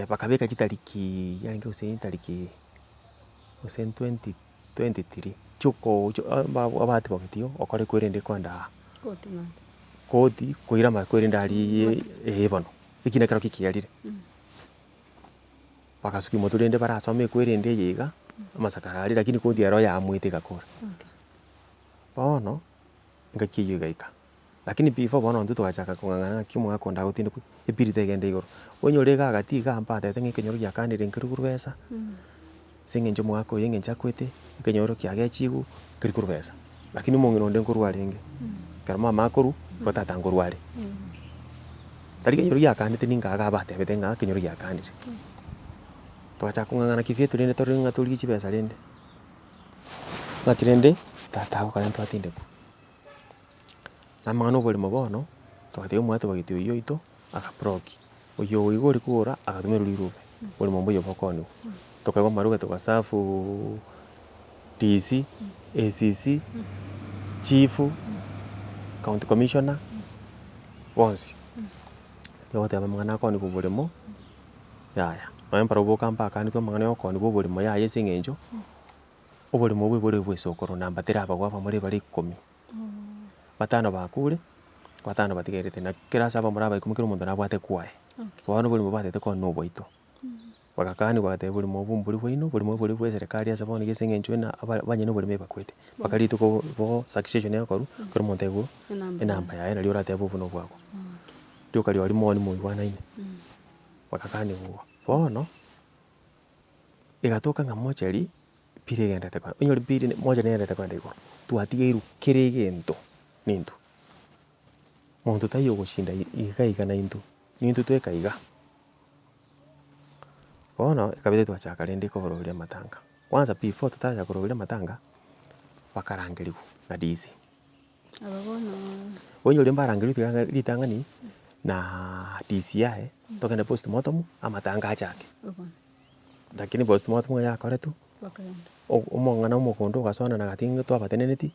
bakabeka chitariki yarenge gose etariki gose twenty twenty three chioko abaadvocate okore kwerende kogenda aa Koti naende. koti koira amakweri aria eh bono, ekina ekero kikiarire. Bagasukia omotwe rende barasome ekwerende eye iga, amasakara aria lakini koti ero yaamwete egakora. Bono, engaki eywo egaika, lakini before bono intwe togachaka kong'ang'ana ng'aki omogaka onde agotindekwa, epiri tegenda igoro. Onyore iga agati igaa mbatebete ng'a ekenyoro giakanire nkeri korwa besa, ase eng'encho omogaka oyo eng'encho akwete, ekenyoro kiagechigwe, nkeri korwa besa. Lakini omong'ina onde nkorwa arenge, ekero mama akorwa, igo tata nkorwa are. Tari kenyoro giakanete ninga iga abatebete ng'a ekenyoro giakanire. Togachaka kong'ang'ana kifyetu rende torore ng'a torigie chibesa rende, ng'aki rende tata agokora intwe atindekwe. Na amang'ana oboremo bono, togatebia omwatebogeti oyio oito, akablock, oyio iga oria kogora agatumerwa rirube, oboremo mboiyo bokoniwa. Tokaigwa amarube togasafuuuu DC, ACC, chief, county commissioner, bonsi. Togoteba amang'ana akoniwa oboremo, yaya, nonye mbarabwo boka mbakanetwe amang'ana ya okoniwa oboremo yaya ase eng'encho, oboremo obwo bore bwa esokoro namba terabagwa abamura bare ikomi. Batano bakure, batano batigerete, na kera ase abamura aba ikomi kera omonto nabwate kwaye. Bono oborimo batete konywa na oboito. Bagakaniwa bagateba oborimo obo mbori bwaino, oborimo obo bori bwa eserekari ase bono iga ase eng'encho ena aba abanyene oborimo ebakwete. Mpaka rituko bo succession egokorwa, kera omonto aigwe enamba yaye naria oratebe obo nobwabo. Rioka riria moni moigwanaine, bagakaniwa igo. Bono, egatoka ng'a mochari. Piri egenderete kogenda, onyore piri moja negenderete kogenda igoro, twatigeirwe kera egento nintwe. Monto taiyo ogoshinda iga iga naintwe, nintwe tweka iga. Bono ekabete twachaka rende koboroberia amatanga, kwanza before totaracha koroberia amatanga, bakarangerigwa na DC. Aba bono. Onyore mbarangerigwe ritang'ani ritang'ani na DCI, togende postmortem, amatanga achake. Lakini postmortem ng'a yakoretwe, Bakaenda. omong'ana omogondo ogasoana na gati ng'a twabateneneti,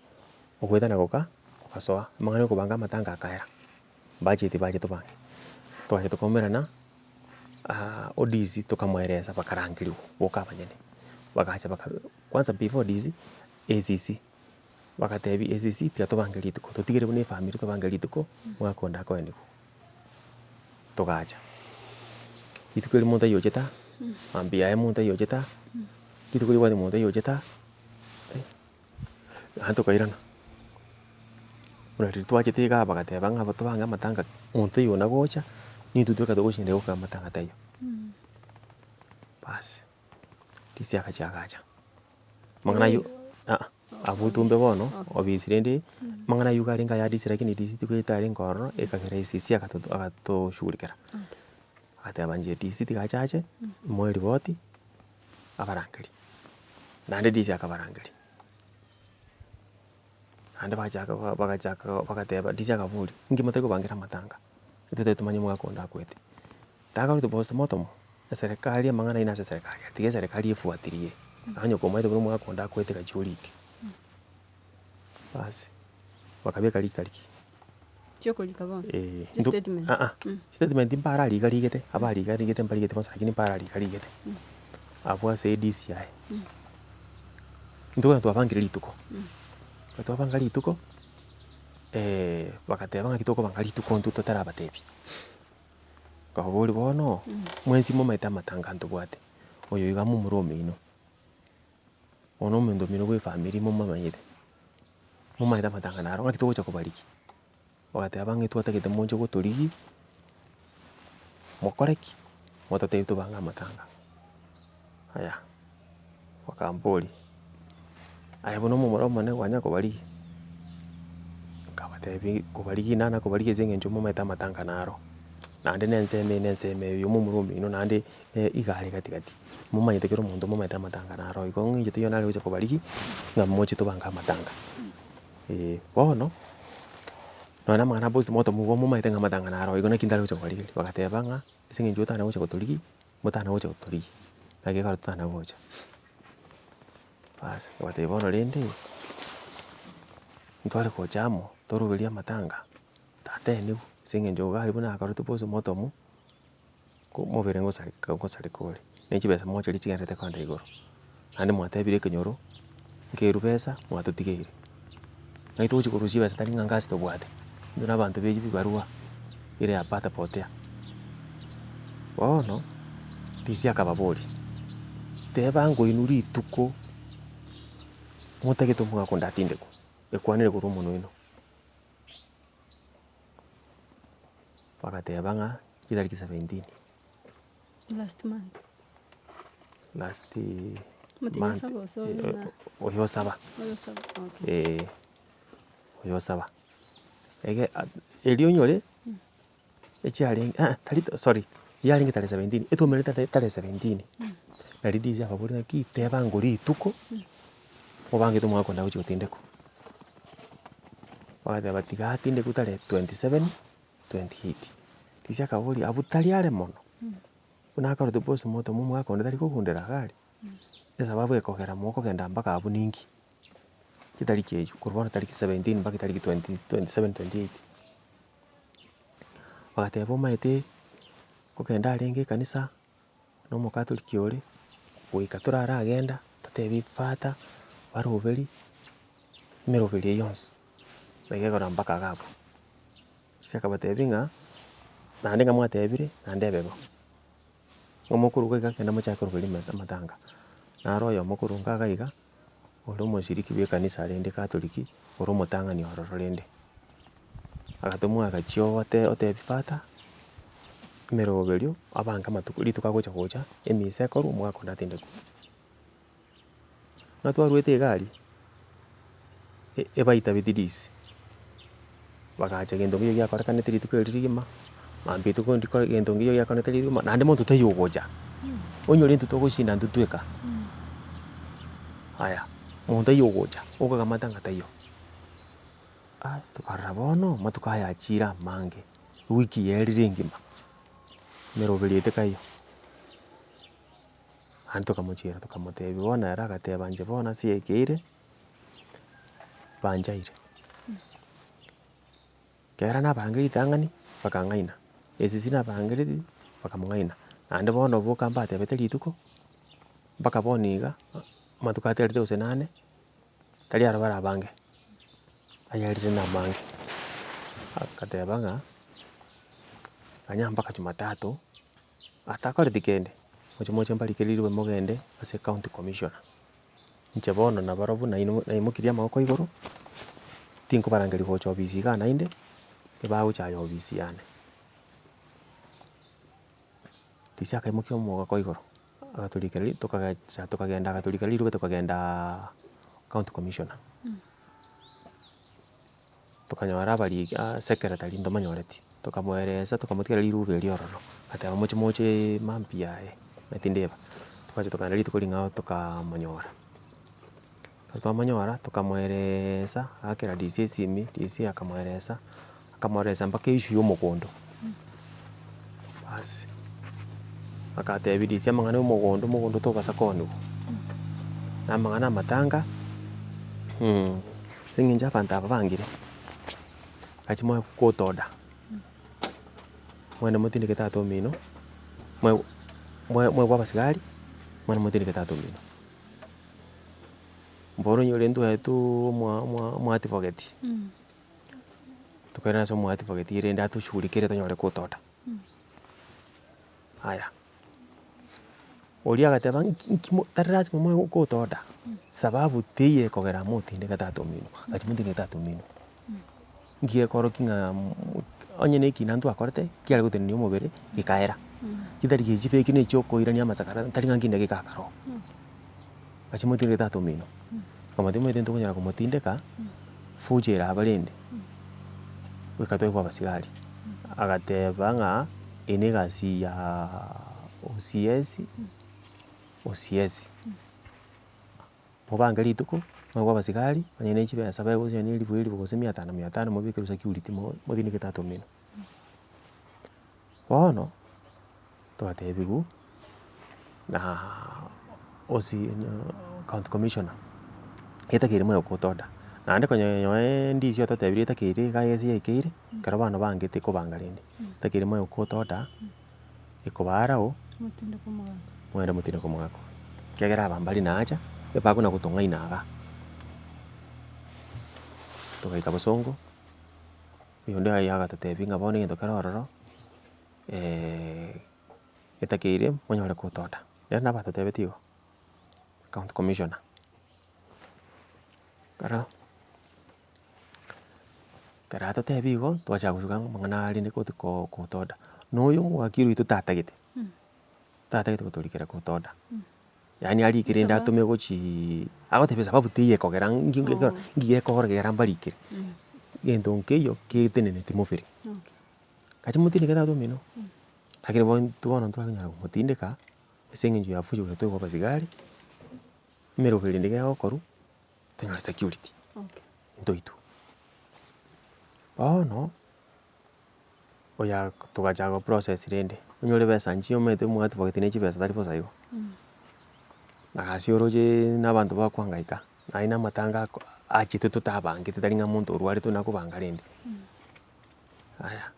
ogoetana goka, ogasoa, amang'ana ya okobanga amatanga akaera, budget bache tobange. Twacha tokaumerana, ODC tokamoeresa bakarangerigwa boka abanyene, bagacha baka kwanza before DC, ACC, bagatebia ACC tiga tobange rituko, totigere buna efamiri tobange rituko, omwaka onde akoenigwa. Togacha, rituko erimo monto ayochete aa, mambia yaye monto ayochete aa, rituko ribwate monto ayochete aa, naende tokairana. Buna riria twachete igaa bagateba ng'a tobange amatanga monto taiyo ona gocha, nintwe tweka togoshinda gokora amatanga taiyo. Baas, risia agacha agacha, amang'ana aywo aa. Abwo otumbe bono, obisi rende, amang'ana aywo iga arenge aya DC lakini DC tikoete arenge ororo, ekagera ACC agatoto agatoshughulikera. Agateba inche DC tiga ache ache, moe eripoti, abarangerie. Naende DC akabarangeria. Naende bachaka ba bagachaka bagateba DC akaboria, inki motari kobangera amatanga? Intwe tomanye omwaka onde akwete. Takoreti postmortem, eserekari amang'ana aino ase eserekari aria, tiga eserekari efuatirie, onye komaete buna omwaka onde akwete gachia orike. Baas, bakabeka ritariki. Chiokorika bonsi? Eh, Chi statement? aa, statement mbarariga rigete, abariga rigete mbarigete bonsi lakini mbarariga rigete, abwo ase eDCI. Intwe bono twabangire rituko, ekero twabanga rituko, bagateba ng'aki tokobanga rituko intwe totarabatebia. Nkababoria bono, mwensi momaete amatanga ntobwate, oyo iga momura omino, bono omonto omino bwa efamiri momomanyete, momaete amatanga naro ng'aki togocha kobarigia. Bagateba ng'a twatagete moche gotorigia, mokore ki? Mototebi tobange amatanga. Aya, bakamboria, aye buna omomura omonene kwanya kobarigia? Nkabatebia kobarigia nana kobarigia ase eng'encho momanyete amatanga naro, naende na ensemo eye na ensemo eye, oyo momura omino naende iga are gati gati, momanyete kera omonto momanyete amatanga naro igo ng'a inche taiyo nare gocha kobarigia, ng'a moche tobange amatanga. Eh, bono, nonye na amang'ana a postmortem igo momaete ng'a amatanga naro igo naki ntare gocha kobarigeria, bagateba ng'a ase eng'encho otana gocha gotorigia, motana gocha gotorigia, naki ekero totana gocha. Baas, nkabatebia bono rende, ntware gocha amo, toroberie amatanga, tateniwu, ase eng'encho iga aria buna akorete postmortem, ko omobere ngosareka ngosareka ore, ne chibesa mochari chigendererete kogenda igoro, naende mwatebire ekenyoro, nkerwa besa mwatotigeire. Naki togochi korusia chibesa tari ng'a ngasi tobwate, intwe na abanto be ebibarua ere ya pata potea. Bono, Risia akababoria, teba ngoinwe rituko motagete omogaka onde atindekwe, ekwanere korwa omonwa oino. Bagateba ng'a chitariki seventeen. Last month. Last Omotienyi month, osaba gose oyo na- oyo osaba. Oyo osaba, okay. Eh, oyo osaba. Ege erio onyore, echiarenge aa tari sorry, yarenge tarehe seventeen, etwaumerete tare tarehe seventeen, nari DC akaboria ng'aki teba ngore rituko, obangete omwaka onde agochi gotindekwa. Bagateba tiga atindekwe tarehe 27, 28. Risia akaboria abwo tari are mono, buna akarotwe postmortem omogaka onde tari kogundera iga aria, esababu ekogera mokogenda mpaka abwo ninki? Chitariki echio, korwa bono tariki 17 mpaka etariki 20 27, 28. Bagateba omanyete, nkogenda arenge ekanisa, na omokatoliki ore, goika toraragenda, totebie father, baroberi, emeroberi eyio yonsi, naki ekogera mpaka iga abwo. Ase akabatebia ng'a, naende ng'a mwatebire, naende ebe bo. Ng'a mokoruga iga kenda mochake koroberia ama amatanga. Naro oyomo korwa nka iga iga, ore omoshiriki bwa ekanisa rende katoliki, ore omotang'ani ororo rende. Agatomwa agachia ote otebia father, emeroberio, abange amatuko rituko agocha gocha, emisa ekorwe omwaka onde atindekwe. Buna twarwete iga aria, ebaitabeti disi, bagacha gento nkeiyo giakorekanete rituko erio rigima, mambia rituko ndiko gento nkeiyo giakorekanete rigima, naende monto taiyo ogocha, onyore intwe togoshinda intwe tweka. Aya, monto taiyo ogocha, okogamata ng'a taiyo. Ah tokarora bono, amatuko aya achire amange, ewiki yaerire engima, emeroberi eye tekaiyo. Naende tokamochiera tokamotebia bono ere agateba inche bono ase yaikeire, banchaire. Ekero nabange ritang'ani, bakang'aina, esisi nabangereti, bakamong'aina, naende bono boka mbatebete rituko, mpaka bono iga, amatuko aterete gose nane, tari aro barabange, ayarire namange. Agateba ng'a, ganya mpaka jumatatu. Atakoreti kende, moche moche mbarikererigwe mogende ase county commissioner. Inche bono nabarobwo naino naimokirie amaboko igoro, tinkobarangeria gocha ofisi igaa naende, ebagocha aye ofisi yane. Risia akaimokia omogoko igoro, agatorikereria tokagecha tokagenda agatorikereria rirobe tokagendaaa county commissioner. Tokanyora abariki aa secretary ntomonyoreti, tokamoeresa tokamotigera riruba erio ororo, agateba moche mocheee mambia yaye, na tindeba. Togacha tokagenda rituko ring'ao tokamonyora, ekero twamonyora tokamoereesa, agakera DC esimi, DC akamoeresa, akamoeresa mpaka issue ya omogondo, baas, agatebia DC amang'ana ya omogondo, omogondo tobasa kooniwa, na amang'ana amatanga. Ase eng'encho abanto aba bangire. Gachia moe court order, mwende motindeke tata omino, moe moe moegwe abasigari, mwende motindeke tata omino. Bono onyore ntwaetwe omoa omoa omoadvocate, tokairana ase omoadvocate rende atoshughulikere tonyore court order. Aya, oria agateba nki nki mo tari lasima moe court order, sababu teiyo ekogera motindeke tata omino, gachia motindeke tata omino. Nki gekorokia ng'a onye na ekina ntwakorete, kiare gotenenia omobere, gekaera. Chitariki echi chibeki na echiokoirania amasakara tari ng'a nkinde gekakara oo. Gachia motindeke tata omino, nkamotebia omanyete ntokonyara komotindeka, fujo ere aba rende, goika toegwe abasigari. Agateba ng'a eye na egasi ya OCS, OCS. Mobange rituko, moegwe abasigari, onye ne chibesa baegwe onye ne elifu elifu gose mia tano mia tano mobekerwe security mo motindeke tata omino. Bono, twatebiwu na OC na county commissioner, etakeire moyo court order, naende konya nonye ndisi ototebirie etakeire iga ase yaikeire, ekero abana bangete kobanga rende, etakeire moyo court order, ekobaara oo, mogende motindeke omogaka oyo, ekiagera aba mbari nacha, ebakona gotong'aina igaa. Togaika bosongo. Oyonde aye agatotebia ng'a bono egento kere ororo, etakeire monyore gotoda. Nere nabo atotebetie igo, county commissioner. Ekero ekero atotebia igo, twachaka gosuka amang'ana aria rende goti ko gotoda. Na oyo omowakiri oito tatagete, tatagete gotorikera gotoda. Yaani arikire rende atome gochiiii agotebia esababu teiyo ekogera nki nki nki gekogera mbarikire, gento nkeiyo keteneneti mobere. Gachia motindeke tata omino, lakini bono intwe bono ntwanyara komotindeka, ase eng'encho ya fujo gose toigwa abasigari, emeroberi ende gegokorwa, tonyore security, ntoitwe. Bono. Oyo togachaka go process rende, onyore ebesa nchiyo omanyete omwatibogeti ne chibesa tari bosa igo. Na gasi oroche na abanto bakoangaika, naye na amatanga ako achete totabangete tari ng'a monto orwarete nakobanga rende. Aya,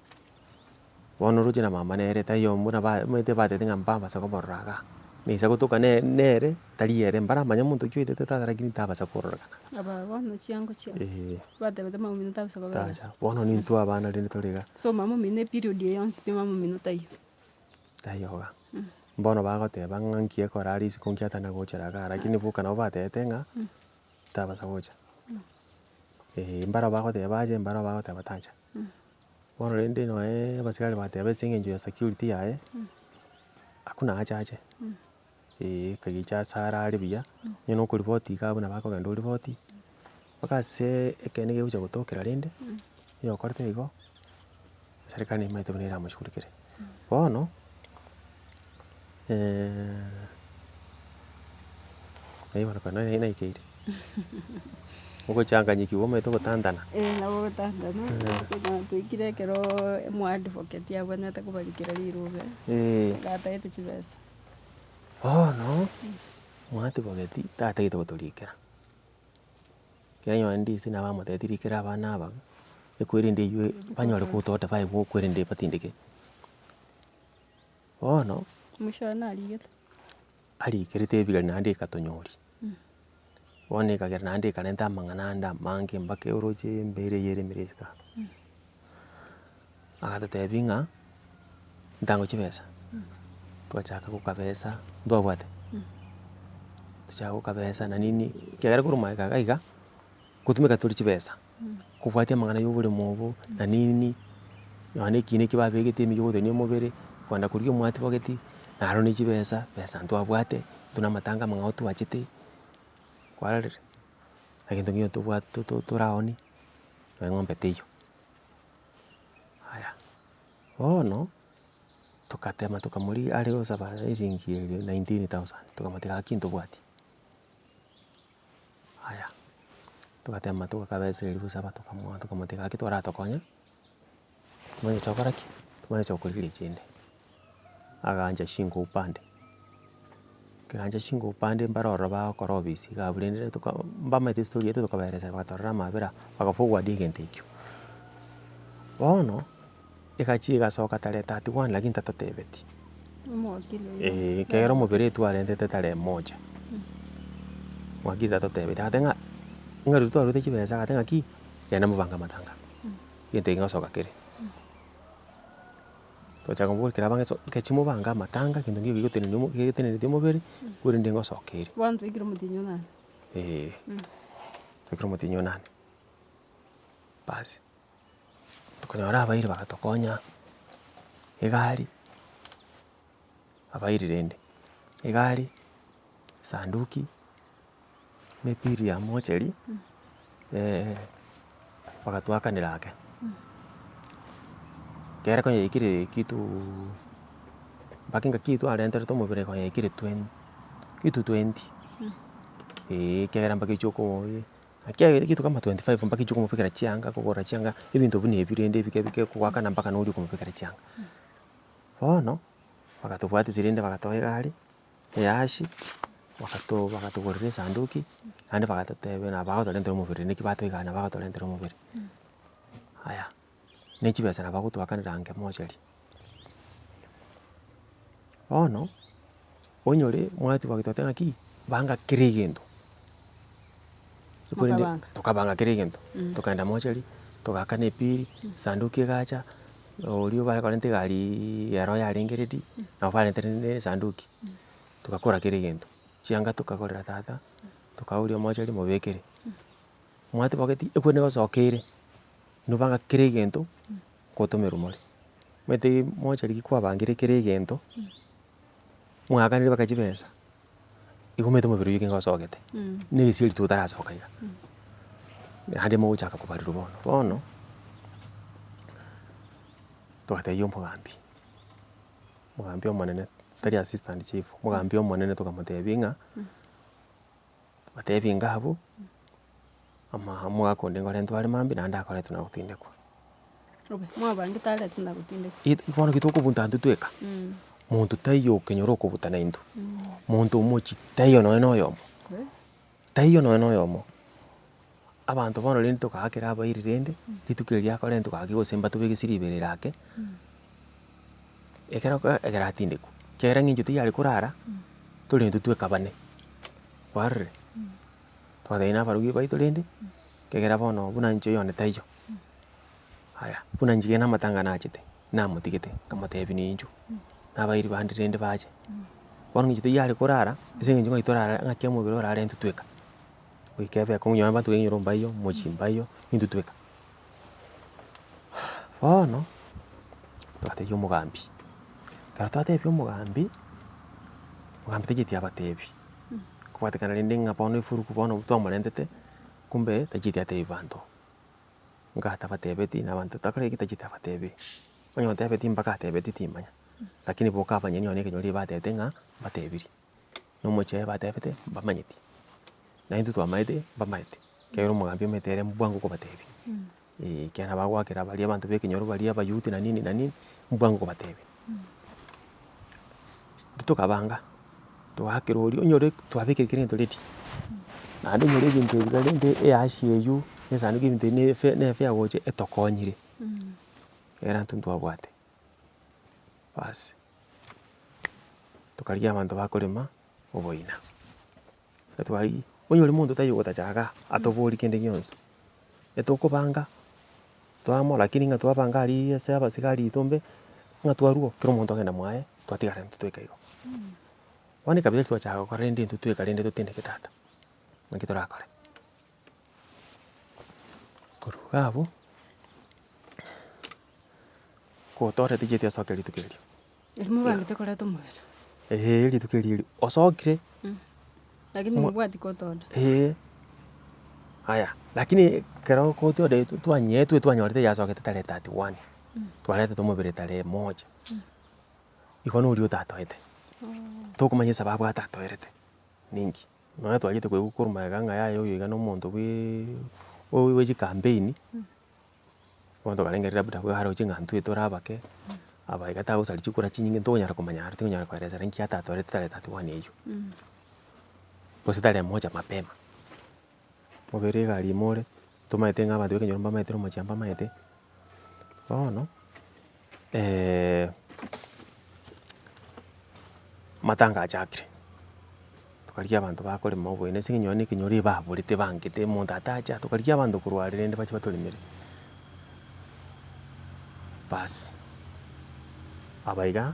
bono oroche na mama nere taiyo buna ba omanyete batebete ng'a mbabasa komorora igaa, naisa gotoka ne nere tari ere mbaramanye monto ki oitete tata lakini tabasa kororekana. Aba bono chiango chia Eeh. batebete mama omino tabasa kobera. Tacha, bono nintwe abana rende tore igaa. So mama omino eperiod eye yonsi pi mama omino taiyo. Taiyo igaa. Bono bagoteba ng'a nki ekora aria isiko nki atana gochera igaa lakini boka nabo batebete ng'a, tabasa gocha. Eeh mbaro bagoteba bache mbaro bagoteba tacha. Bono rende nonye abasigari bateba ase eng'encho ya security yaye, hakuna haja ache. Eeh kagicha ase arare buya, onye na okoripoti iga abwo nabo akogenda oripoti, mpaka aseee ekeene kegocha gotokera rende, onye okorete igo, eserikari nemanyete buna eramoshughulikere. Bono, nai bono ekero nai naikeire, ogochanganyikiwa omanyete ogotantana. Eh nabo ogotantana, okonyora twaikire ekeroooo omoadvocate abwenerete kobarikera rirube, gatagete chibesa. Bono, mwatibogeti tatagete gotorikera, ekiagera onye ndisi nabo amotebetie rikera abana aba, ekwerende eywo banyore gotoda baegwe okwerende batindeke. Bono, Mwisho oye narigete. arikerete ebigari naende ekatonyori, bono ekagera naende ekarenta amang'ana ande amange mpaka oroche embera eye eremire isiko aa. Agatotebia ng'a ntango chibesa, twachaka gokabesa ntwabwate, tochaka gokabesa na nini, ekiagera korwa magega iga iga, ngotumeka tore chibesa, kobwatia amang'ana ya oboremo obo, na nini, nonya na ekina eki babegete emeyio gotenia omobere, kogenda korigia omwatibogeti, naro ne chibesa, besa ntwabwate, intwe na amatanga amang'ao twachete, kwarorire, na gento nkeiyo tobwate to- to toraonie, nonya eng'ombe teiyo. Aya, bono, tokatema tokamorigia are gosaba eshiringi eria 19,000 tokamotebia gaki ntobwati. Aya, togatema togakabesa eria gosaba tokamoa tokamotebia gaki toratokonye, tomanye tokora ki? Tomanye tokorigereria chinde. Agaancha shingo upande, ekero aancha shingo upande mbare ororo bagokora obisi iga abwo rende toka mbamaete estory yaito tokabaeresera bagatorora amabera baka forward egento ekio. Bono, egachia egasoka tarehe 31 lakini tatotebeti. Omowakili oyio. Eeh, ekero omobere twarentete tarehe moja, mwakili tatotebeti, agateba ng'a, ng'a riria twarwete chibesa agateba ng'aki, genda mobange amatanga, egento eke ngosoka kere. Togochaka koboria kera abange so ngechi mobange amatanga egento nkeiyo kegotenenia omo kegotenenetie omobere, korende ngosoka ere. Bono twaikire omotienyi onane. Eeh, twaikire omotienyi onane, basi. Tokanyora abairi bagatokonya egari, abairi rende, egari, esanduki, na epiri ya mocheri, bagatoakanera ake. Ekero konya yaikire kituuuu mpaka engaki twarenterete omobere konya yaikire twen kitu twenty, eh ekiagera mpaka echio okoyee. Naki rituko kama 25 mpaka inche okomobekera chianga, kogora chianga, ebinto buna ebi rende ebike bike kogoakana mpaka noria okomobekera chianga. Bono, bagatobwatisia rende bagatoa egari, eashi, bagato bagatogorera esanduki, naende bagatotebia nabo bagotorentera omobere naki batoa egari nabo bagotorentera omobere. Aya, ne chibesa nabo bagotoakanera ange mochari. Bono, onyore omwati bagoteba ng'aki, banga kera egento, korende Mokabanga. tokabanga kera egento, tokaenda mochari, togaakana epiri, esanduki egacha, oria bare korenta egariiii ero yarenge ready, nabo barentire na esanduki, togakora kera egento, chianga tokagorera tata, tokaoria mochari mobekere, omwati bogeti ekwe nigosoka ere, nobanga kera egento, nkotomerwa more. Omanyete mochari ki kwabangire kera egento, mwaakanire mpaka chibesa, igo omanyete omobere oyio ekenge osogete, na egesieri totarasoka iga, naende mogochaka kobarirwa bono. Bono, togatebia omogambi, omogambi omonene, tari assistant chief, omogambi omonene tokamotebia ng'a, batebi inga abwo, ama omogaka onde nkorentwe are mambia naende akoretwe na gotindekwa. Obe, mwabangete aretwe na gotindekwa. It bono ki tokobunta intwe tweka, monto taiyo okenyora okobuta naintwe, monto omochie taiyo nonye na oyomo, taiyo nonye na oyomo. Abanto bono rende togaakera abairi rende, rituko erio akorentwa gaki gose mbatobeke riberera ake, ekero ekero atindekwa, ekiagera eng'encho tiyare korara, tore intwe tweka bane. Kwarorire? Twatebia nabarogi baito rende, ekiagera bono buna inche oyone taiyo. Aya, buna inche kende amatanga nachete, namotigete, nkamotebia ninchu, na abairi bande rende bache. Bono eng'encho tiyare korara, ase eng'encho ng'ai torarare ng'aki omobere orare intwe tweka. Goika ebe akong'u nonye abanto bainyore mbaiyo, omochie mbaiyo, intwe tweka. Bono, twatebia omogambi, ekero twatebia omogambi, omogambi tacheti abatebi. Kobwatekana rende ng'a bono efuruku bono twamorentete, kumbe tacheti atebi banto, nka tabatebeti na abanto takore ki tacheti abatebi. Onye otebeti mpaka atebeti timanya, lakini boka abanyene nonye ekenyoro riria batebete ng'a mbatebiri, na omochie batebete mbamanyeti, na intwe twamaete mbamaete, ekiagera omogambi omanyete ere mbwango kobatebia, eh, ekiagera bagoakera baria abanto ba ekenyoro baria abayuti na nini na nini, mbwango kobatebia. Intwe tokabanga, twaakera oria onyore twabekire kera egento ready, naende onyore ebinto ebi rende eashi eywo, na esanduku ebinto ebi na efe na efare gocha etokonyire, ekero intwe ntwabwate, baas, tokarigia abanto bakorema oboina, twarigia, onyore monto taiyo ogotacha igaa atoborie kende gionsi, etokobanga. Twamora lakini ng'a twabanga aria ase abasigari itombe, ng'a twarwa oo, kera omonto ogenda mwaye, twatigara intwe tweka igo. Bono ekabira twachaka gokora rende intwe tweka rende totindeke tata, naki torakore? Korwa iga abwo, gotoreti chieti asoke rituko erio. Erio mobangete koreta omobere. Eeh rituko erio erio, osokire. Lakini mobwati kotoda. Eeh, aya lakini ekero kotware twanyetwe twanyorete yasogete tarehe 31, twaretete omobere tarehe moja, igo noria otatoete, tokomanya esababu atatoerete ninki. Nonya twachete koigwa korwa magega ng'a yaya oyo iga na omonto bweeee bwe chikampeini. Bono tokarengereria labda aroche ng'a intwe tore abake, aba iga tagosaria chikura chinyinge ntokonyara komanya aro tingonyara koeresera nki atatorete tarehe 31 eywo. Gose tarehe moja mapema, obere egari ime ore, tomaete ng'a abanto ba ekenyoro mbamaete na omochie mbamaete. Bono amatanga achakire, tokarigia abanto bakorema oboina ase eng'encho nonye na ekenyoro ebaborete bangete omonto atacha, tokarigia abanto korwa are rende bache batoremere. Baas, aba iga,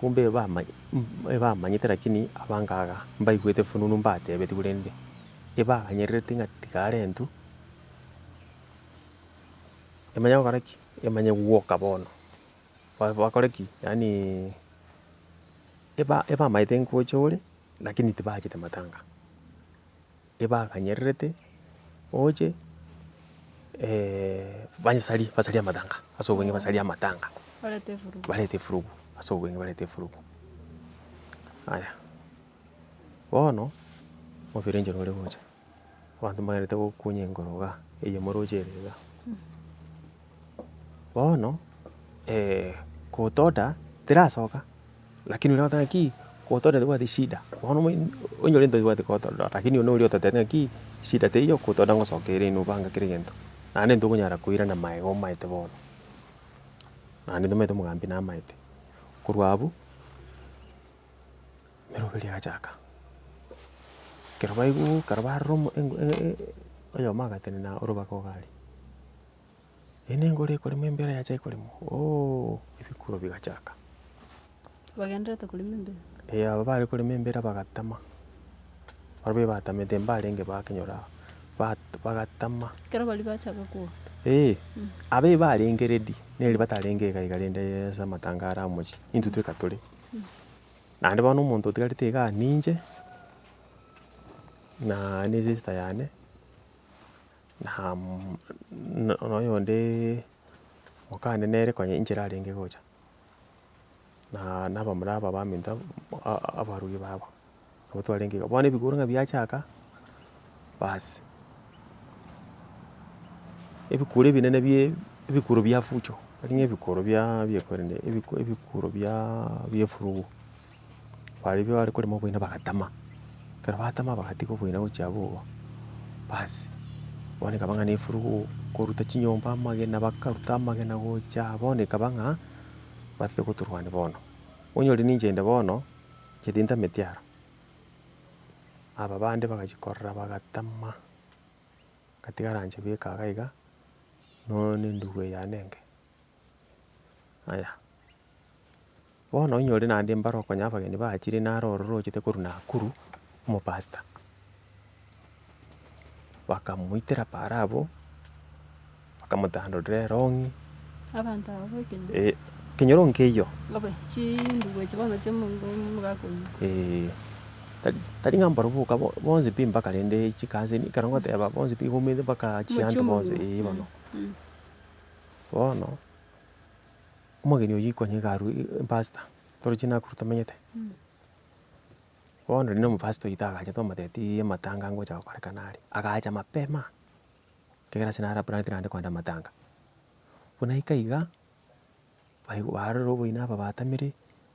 kumbe ebama ebamanyete lakini abange iga mbaigwete fununu mbatebetigwe rende, ebaganyererete ng'a tiga arentwe. Emanye gokora ki? Emanye gwoka bono, ba bakore ki? Yaani eba ebamaete ngocha ore, lakini tibachete matanga, ebaganyererete oche banyesarie basarie amatanga ase obweng'e basarie amatanga, Barete efurugu. barete efurugu ase obweng'e barete efurugu. Aya, bono, mobere enchera ore gocha. Abanto mbagendererete gokunya enkoro igaa, eye moroche ere igaa. Bono kotoda terasoka, lakini oria ogoteba ng'aki, kotoda tebwati shida, bono omanyete onyore ntobwati kotoda lakini oywo noria ototebeti ng'aki, shida teiyo kotoda ngosoka ere inwe banga kera egento. Naende ntokonyara koirana maega omaete bono, naende ntomaete omogambi namaete. Korwa abwo. Emeroberi egachaka, ekero baigwa ekero barora omo engo oyomo agatenena orobaga iga aria, eye na engoro ekorema embera yacha ekoremwa ooh ebikuro bigachaka. Bagenderete korema embera? Eeh aba bare korema embera bagatama, barabwo ebatamete mbarenge bakenyora aba, bat bagatama. Ekero baria bachaka koa? Eeh, aba ebarenge ready, neri batarenge iga iga rende ase amatanga are amochie, intwe tweka tore. Naende bono omonto otigarete igaa ninche, na ne sister yane, na na oyondeee mokane nere konya inchera arenge gocha, na na abamura aba baminto abarugi babo, nabo twarenge iga. Bono ebikuro ng'a biachaka, baas, ebikuro ebinene bie ebikuro bia fujo, tari ng'a ebikuro biaaa biekorende ebiku ebikuro biaaa bia efurugu, baria bare korema oboina bagatama, ekero batama bagatiga oboina gochia abwo igo, baas, bono ekaba ng'a na efurugu koruta chinyomba amagena bakaruta amagena gocha bono ekaba ng'a, batete gotorwania bono. Onyore ninche inde bono, inche tintameti aro. Aba bande bagachia korora bagatama, ngatigara inche bweka iga iga, nonya endugu eye yane enke. Aya, bono onyore naende mbare okonya abageni bachire naro ororo ochete korwa Nakuru, omopastor, bakamoitera paaro abwo, bakamotandorera erong'i. Abanto aba ba ekenyoro. Eh, ekenyoro nkeiyo. Obe, chindugu echi bono chia omonto omogaka oyio. Eeh, tari tari ng'a mbaro boka bo bonsi pi mpaka rende chicousin, ekero ngoteba bonsi pi igo omanyete mpaka Omochie chianto bonsi omogima. eeh bono. Bono, omogeni oyio konya iga arwe epastor, torochi Nakuru tomenyete. Bono riria omopastor oito agacha twamotebeti amatanga ngocha gokorekana are, agacha mapema. Ekero ase naro aplanete naende kogenda amatanga. Buna aika iga, baigwa barora oboina aba batamire,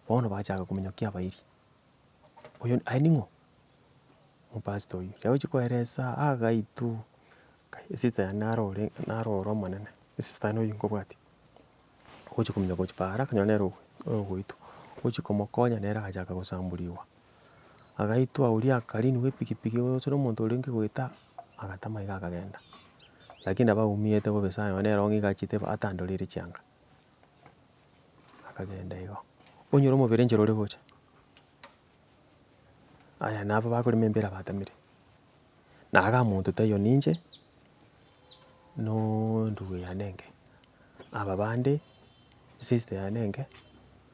bono bachaka kominyokia abairi. Oyo aye ning'o? Omopastor oyio, riria agochia koeresa agaitwa, kai esista yane naro ore naro ore omonene, esista yane oywo nkobwatia. Ogochia kominyoka gochia paara akanyora nere ogoitwa, ogochia komokonya nere agachaka gosamburiwa. Agaitwa oria akarinigwa epikipiki gose na omonto orenge goeta, agatama iga akagenda. Lakini nabo aumiete bobe sana nonye nere ong'e iga achete atandoreire chianga, akagenda igo. Onyore omobere enchera ore gocha, aya nabo bakorema embera batamire, na iga monto taiyo ninche, nooo endugu yane enke, aba bande, esister yane enke,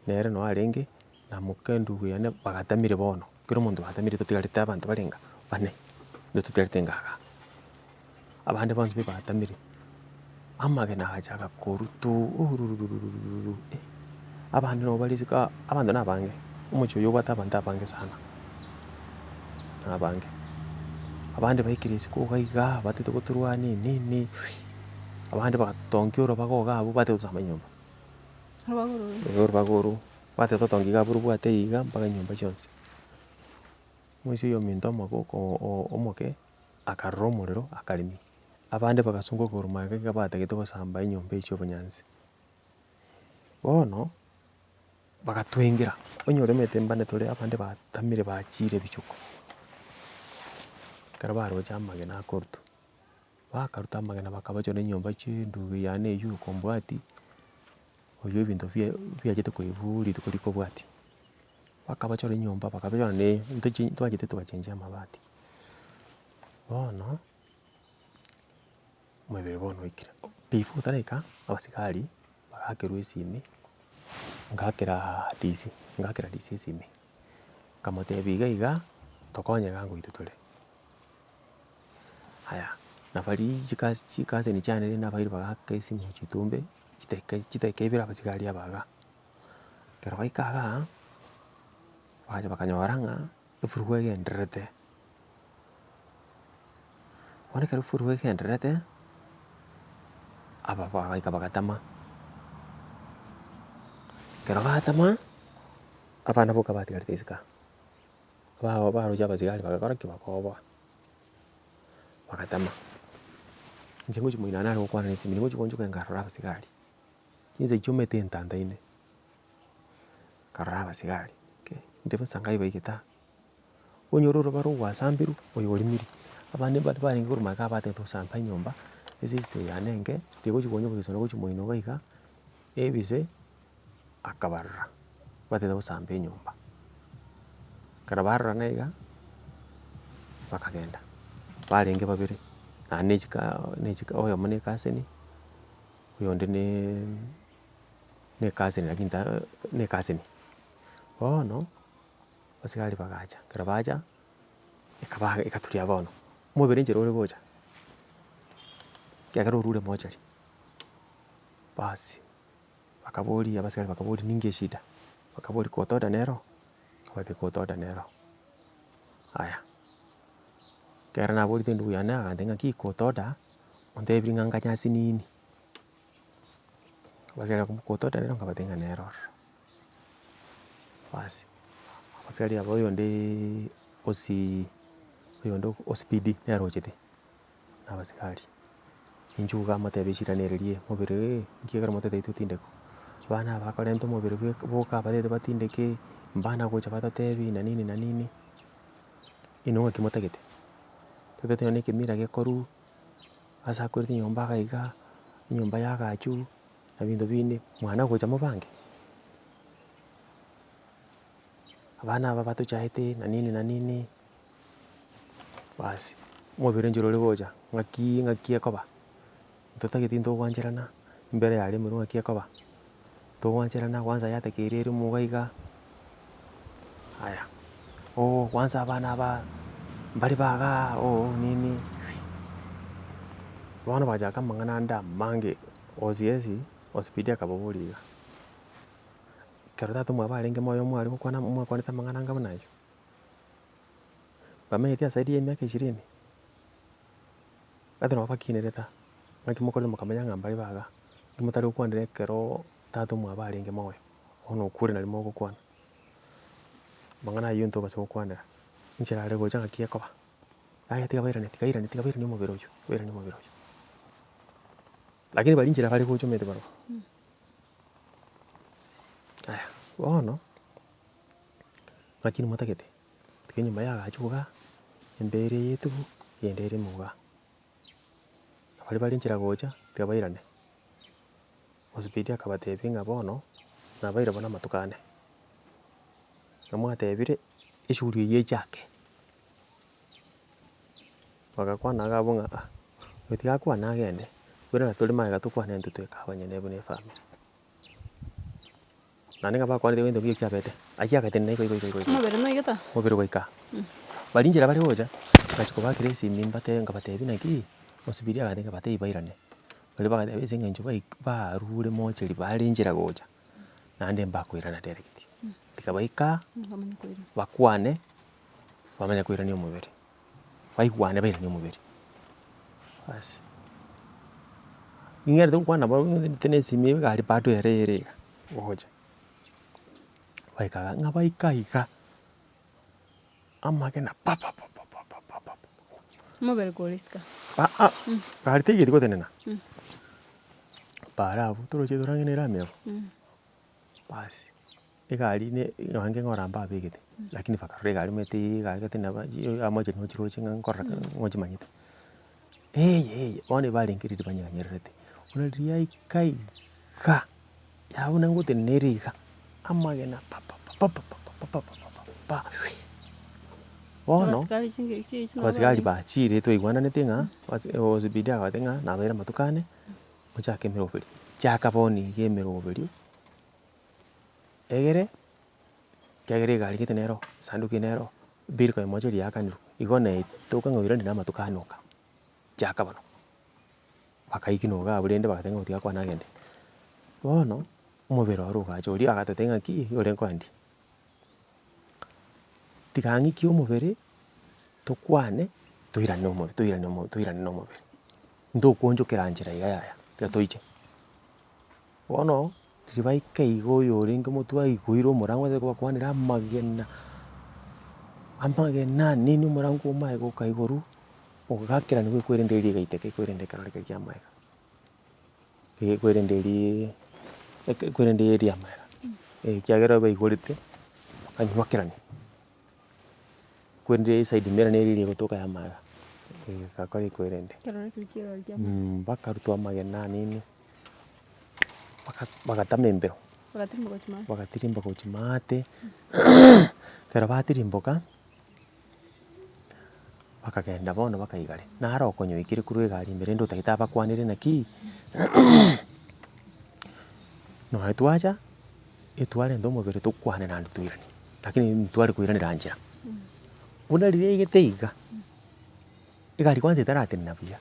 nere noo arenge, na moka endugu yane bagatamire bono, kera omonto batamire totigarete abanto barenga bane, intwe totigarete inga igaa. Abande bonsi pi batamire, amagena agachaka korutwa urururururururururururuh eh, abande nabo bare isiko aa abanto na abange, omochie oyo obwate abanto abange sana, na abange. Abande baikire isiko iga igaa batete gotorwania nini, abande bagatongia orobaga iga abwo batete gosamba enyomba. Orobaga oro Eeh orobaga oro, batete gotongia iga abwo robwate iga mpaka enyomba chionsi. Omoisia oyominto omogoko omoke, akarora omorero akaremia. Abande bagasunga korwa magega iga batagete gosamba enyomba echio obonyansi. Bono, bagatwengera, onye oremete mbane tore abande batamire bachiire ebichuko. Ekero baroche amagena akorutwa, bakaruta amagena bakabachora enyomba chindugu yane eywo okombwati, oywo ebinto bie biachete koigwa rituko rikobwatia. Bakabachora enyomba bakabachora na ntochi ntwachete togachenjia amabati. Bono. Omobere bono oikire, before otaraika, abasigari bagakerwa esimi, ngakera DC, ngakera DC esimi, nkamotebia iga iga, tokonye iga ngoitwa tore. Aya, na baria chikasi chikaseni chiane rende abairi bagaka esimu chitumbe, chidakika chidakika ibere abasigari aba igaa. Ekero baika igaa, bagacha bakanyora ng'a efurugu egendererete. Bono ekero efurugu egendererete, aba bagaika bagatama, ekero batama, abana boka batigarete isiko aa, ba baroche abasigari bagakora ki? Bakoboa, bagatama. Inche ngochia moino nare gokwana na esimi, nigo ngochia goonchoka nkarora abasigari, chinsa echio omanyete entantaine, nkarora abasigari, okay, intwe bosa nkai baigete aa. Onyore orobaro gwasambirwe, oyo orimire, abande mbare barenge korwa magega abatete gosamba enyomba, esista eye yane enke, rigochia konya obogesona gochia moino iga iga, ebise, akabarora, batete gosamba enyomba. Ekero barorana iga, bakagenda, barenge babere, naende ne chika ne chika oyomo na ekaseni, oyonde na ekaseni lakini ta na ekaseni. Bono. Abasigari bagacha, ekero bacha, ekaba egaturia bono, omobere enchera ore gocha, ekiagera orure mochari, baas, bakaboria abasigari bakaboria ninki eshida, bakaboria court order nero, nkabatebia court order nero. Aya, ekero naborete endugu yane agantebia ng'aki court order, ontebirie ng'a nganye asinini, abasigari bakaboria court order nero, nkabatebia ng'a nero ororo. Basi, abasigari aba oyondeeee osii oyonde ospeed nere ochete, na abasigari, inchuo iga amotebie eshida nere riria omobere eh, nki ekero mototebie totindekwe, abana aba bakorenta omobere bweka boka abarete batindeke, mbana gocha batotebi na nini na nini, inwe ng'aki motagete? Totagete nonye na ekemira gekorwa, ase akorete enyomba iga iga, enyomba ya agachwa. Na ebinto binde, mwana gocha mobange, abana aba batochaete na nini na nini, basi omobere enchera ore gocha ng'aki ng'aki ekoba, ntotageti ntogwancherana, mbere yaria emerwe ng'aki ekoba, togwancherana kwanza yatakeire ere omoga iga, aya ooh kwanza abana aba mbare ba igaa ooh nini, bono bachaka amang'ana ande amange. Osiesi, Osipidi akababoria iga, Ekero tata omwabo arenge moyo mware gokwana mwakwanete amang'ana anga buna ayio? Bamenyeti ase zaidi ya emiaka ishirini, gati nabo bakinerete aa, naki mokorire mokamanya ng'a mbare baga, naki motari gokwanera ekeroo tata omwabo arenge moyo, bono okure nario mogokwana. Amang'ana ayio ntobasa gokwanera, inchera are gocha ng'aki ekoba. Yaya tiga bairane, tiga airane, tiga bairanie omobere oyio, bairanie omobere oyio. Lakini baria inchera bare gocha omanyete barobwo. Aya, bono, ng'aki nimotagete, tiga enyomba yagachwa igaa, embera eye etubu, eyende ere ime igaa. Na baria bare inchera gocha, tiga bairane. Osibidi akabatebia ng'a bono, nabaire bono amatuko ane, na mwatebire, eshughuli eywo echake. Bagakwana iga abwo ng'a ah, oyo tiga akwane agende, buna tore magega tokwane intwe tweka abanyene buna efamiri. Naende ng'a bakwanete egento nkiya kiabete, ayio agatenena igo igo igo igo igo. Omobere noigete? Omobere goika. Baria inchera bare gocha, ngachia kobakera esimi mbate nkabatebia naki, osibirie agante nkabatebia bairane. Baria bagateba ase eng'encho baik barure mocheri bare inchera gocha, naende mbakoirana direct. Tiga baika, bakwane. Bamanye koirania omobere, baigwane bairanie omobere, basi. Ning'erete gokwana nabo omanyete na esimi egari bado ere ere iga, gocha, baika iga, ng'a baika iga, amagena papapapapapapa. Omobere kore isiko. Aa, gari teigeti gotenena, paara abwo toroche torang'e na erami abwo, basi egari ne nonye ng'ora mbabegete, lakini bakarora egari omanyete egari gotenena ba amache nochiroche ng'a nkorora ngochimanyete. Eye eye, bono ebarenge riria banyeganyererete, buna riria yaika iga, yaba buna ngotenena ere iga, amagena pa pa pa pa pa pa pa pa pa pa Bono, Abasikari chingaki echio nabo abasikari barenge. bachire twaigwananete ng'a OCPD agote ng'a nabaire amatuko ane, mochake emeroberi. Chaka bono iga emeroberio, egere, ekiagera egari gete nero, esanduki nero, bill konya mocheri yaakanirwe, igo naye toka ng'a oiranire amatuko ane oka, chaka bono. Bakaikina iga abwo rende bagateba ng'a tiga akwane agende. Bono, omobere oro ogacha oria agatotebia ng'aki, ore nkoendie. Tiga ng'ikie omobere, tokwane, toirane omobere toirane omobere toirane na omobere. Ntokoonchokera nchera iga yaya, tiga toiche. Bono, riria baika iga oyo orenge omotwe aigoire omorango aye kobakwanera amagena, amagena nini omorango omaye goka igoro, ogakeraniwa ekwerende eria egaiteka ekwerende ekerore keria kia amaega. Ekwerende eria ekwerende eria amaega, ekiagera baigorete, bakanywakerania, kwerende eside mirror nere eria egotoka ya amaega, egakora ekwerende. Bakarutwa amagena nini, bagatama embeo, bagatirimboka gochia maate, ekero batirimboka. Bakagenda bono bakaigare, naro okonyoikire korwa egari ime rende otagete abakwanere naki, nonya twacha, etwarenta omobere tokwane naende toirane, lakini ntware koiranera nchera. Buna riria yaigete iga, egari kwanza etaratenena buya,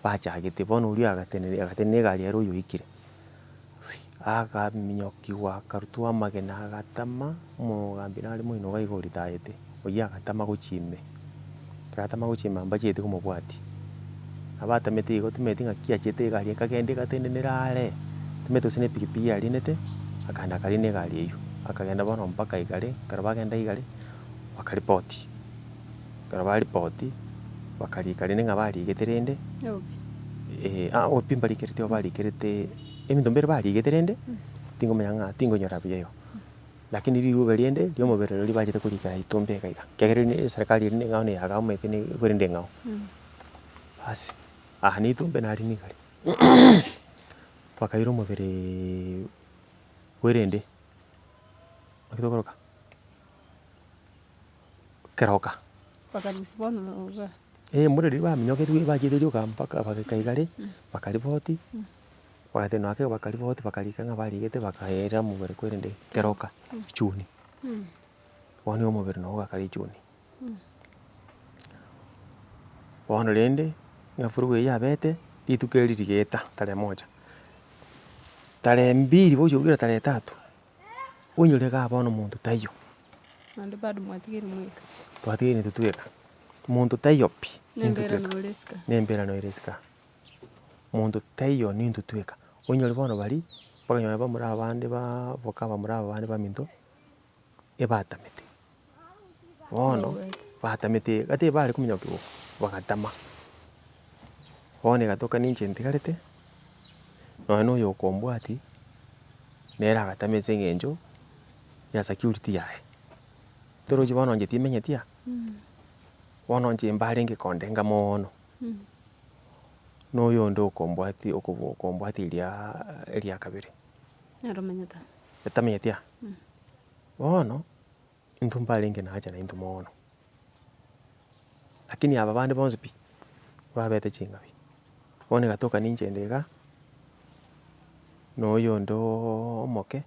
bachagete bono oria agatenena agatenena egari ere oyo oikire, Akaminyokigwa akarutwa amagena agatama, omogambi nare moino iga iga oritaete, oyio agatama gochia ime. Ekero atama gochia ime mbachieti komobwatia. Nabo atamete igo timanyeti ng'aki achiete egari ekagenda egatenenera are, timanyeti gose na epikipiki arinete, akaenda akarina egari eywo, akagenda bono mpaka igare, ekero bagenda igare, bakaripoti, ekero baripoti, bakarika rende ng'a barigete rende, aa pi mbarikereti barikerete. Ebinto mbere barigete rende, tingomanya ng'a tingonyora buya igo. Lakini riruba riende ri'omobere riria bachete korikera itumbe iga iga, ekiagera rinde eserekari eri neng'ao na eyaga omanyete ne korende eng'ao. Basi, aha na itumbe nari nigare, bakaira omobereeee bwerende, naki tokoroka? Keroka. Bakarusia bono igaa. Eh mbuna riria baminyoketie bachete rioka mpaka bagaika igare, bakaripoti, bagatenena ake bakaripoti bakarika ng'a barigete bakaera omobere kwerende keroka echuni. Bono omobere nabo ogakara echuni. Bono rende, ng'a vurugu eywo yabete, rituko eri rigaeta tarehe moja, tarehe mbili bochia kobera tarehe tatu, onyore igaa bono monto taiyo. Naende bado mwatigaire mweka. Twatigaire intwe tweka, monto taiyo pi, nintwe Nembera tweka, nore isiko. nembera nore isiko aa, monto taiyo nintwe tweka, onyore bono baria, bakanyora bamura abande baa boka bamura abande baminto, ebatamete. Bono, batamete gati bare kominyoka igo, bagatama. Bono egatoka ninche ntigarete, nonya na oyo okombwati, nere agatama ase eng'encho ya security yaye. Torochi bono inche timenyeti aa, bono inche mbarenge kondenga moono, na oyonde okombwati okobo okombwati riaaaa eria kabere. Nere omenyete aa. Etamenyeti aa, bono, intwe mbarenge nacha naintwe moono, lakini aba bande bonsi pi, babete ching'abi. Bono egatoka ninche inde igaa, na oyonde ooo omoke,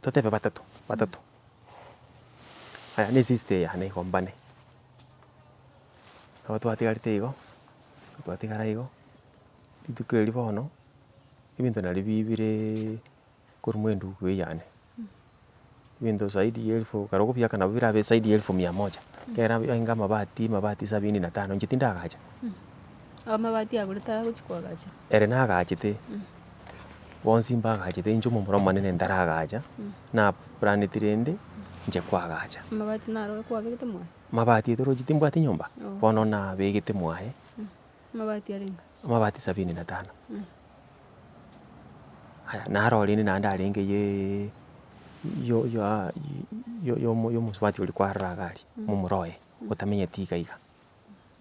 totebe batato, batato. Aya na esista eye yane igo mbane, nabo twatigarete igo, twatigara igo, rituko erio bono, ebinto nario bibireee korwa mwa endugu eye yane, ebinto zaidi ya elfu ekero okobiaka nabo birabe zaidi ya elfu mia moja, ekero abe amabati, amabati sabini na tano, inche tindagacha. Amabati agorete agochia koagacha. Ere nagachete, bonsi mbagachete inche omomura omonene ntaragacha, na planeti rende. Inche kwagacha. Amabati naro kwabegete mwaye? Amabati torochi timbwati nyomba, bono nabegete mwaye. Amabati arenge? Amabati sabini na tano. Aya, naro rende naende arenge ye yo yo yo yomosubati oria kwarora iga aria, momura oye, otamenyeti iga iga.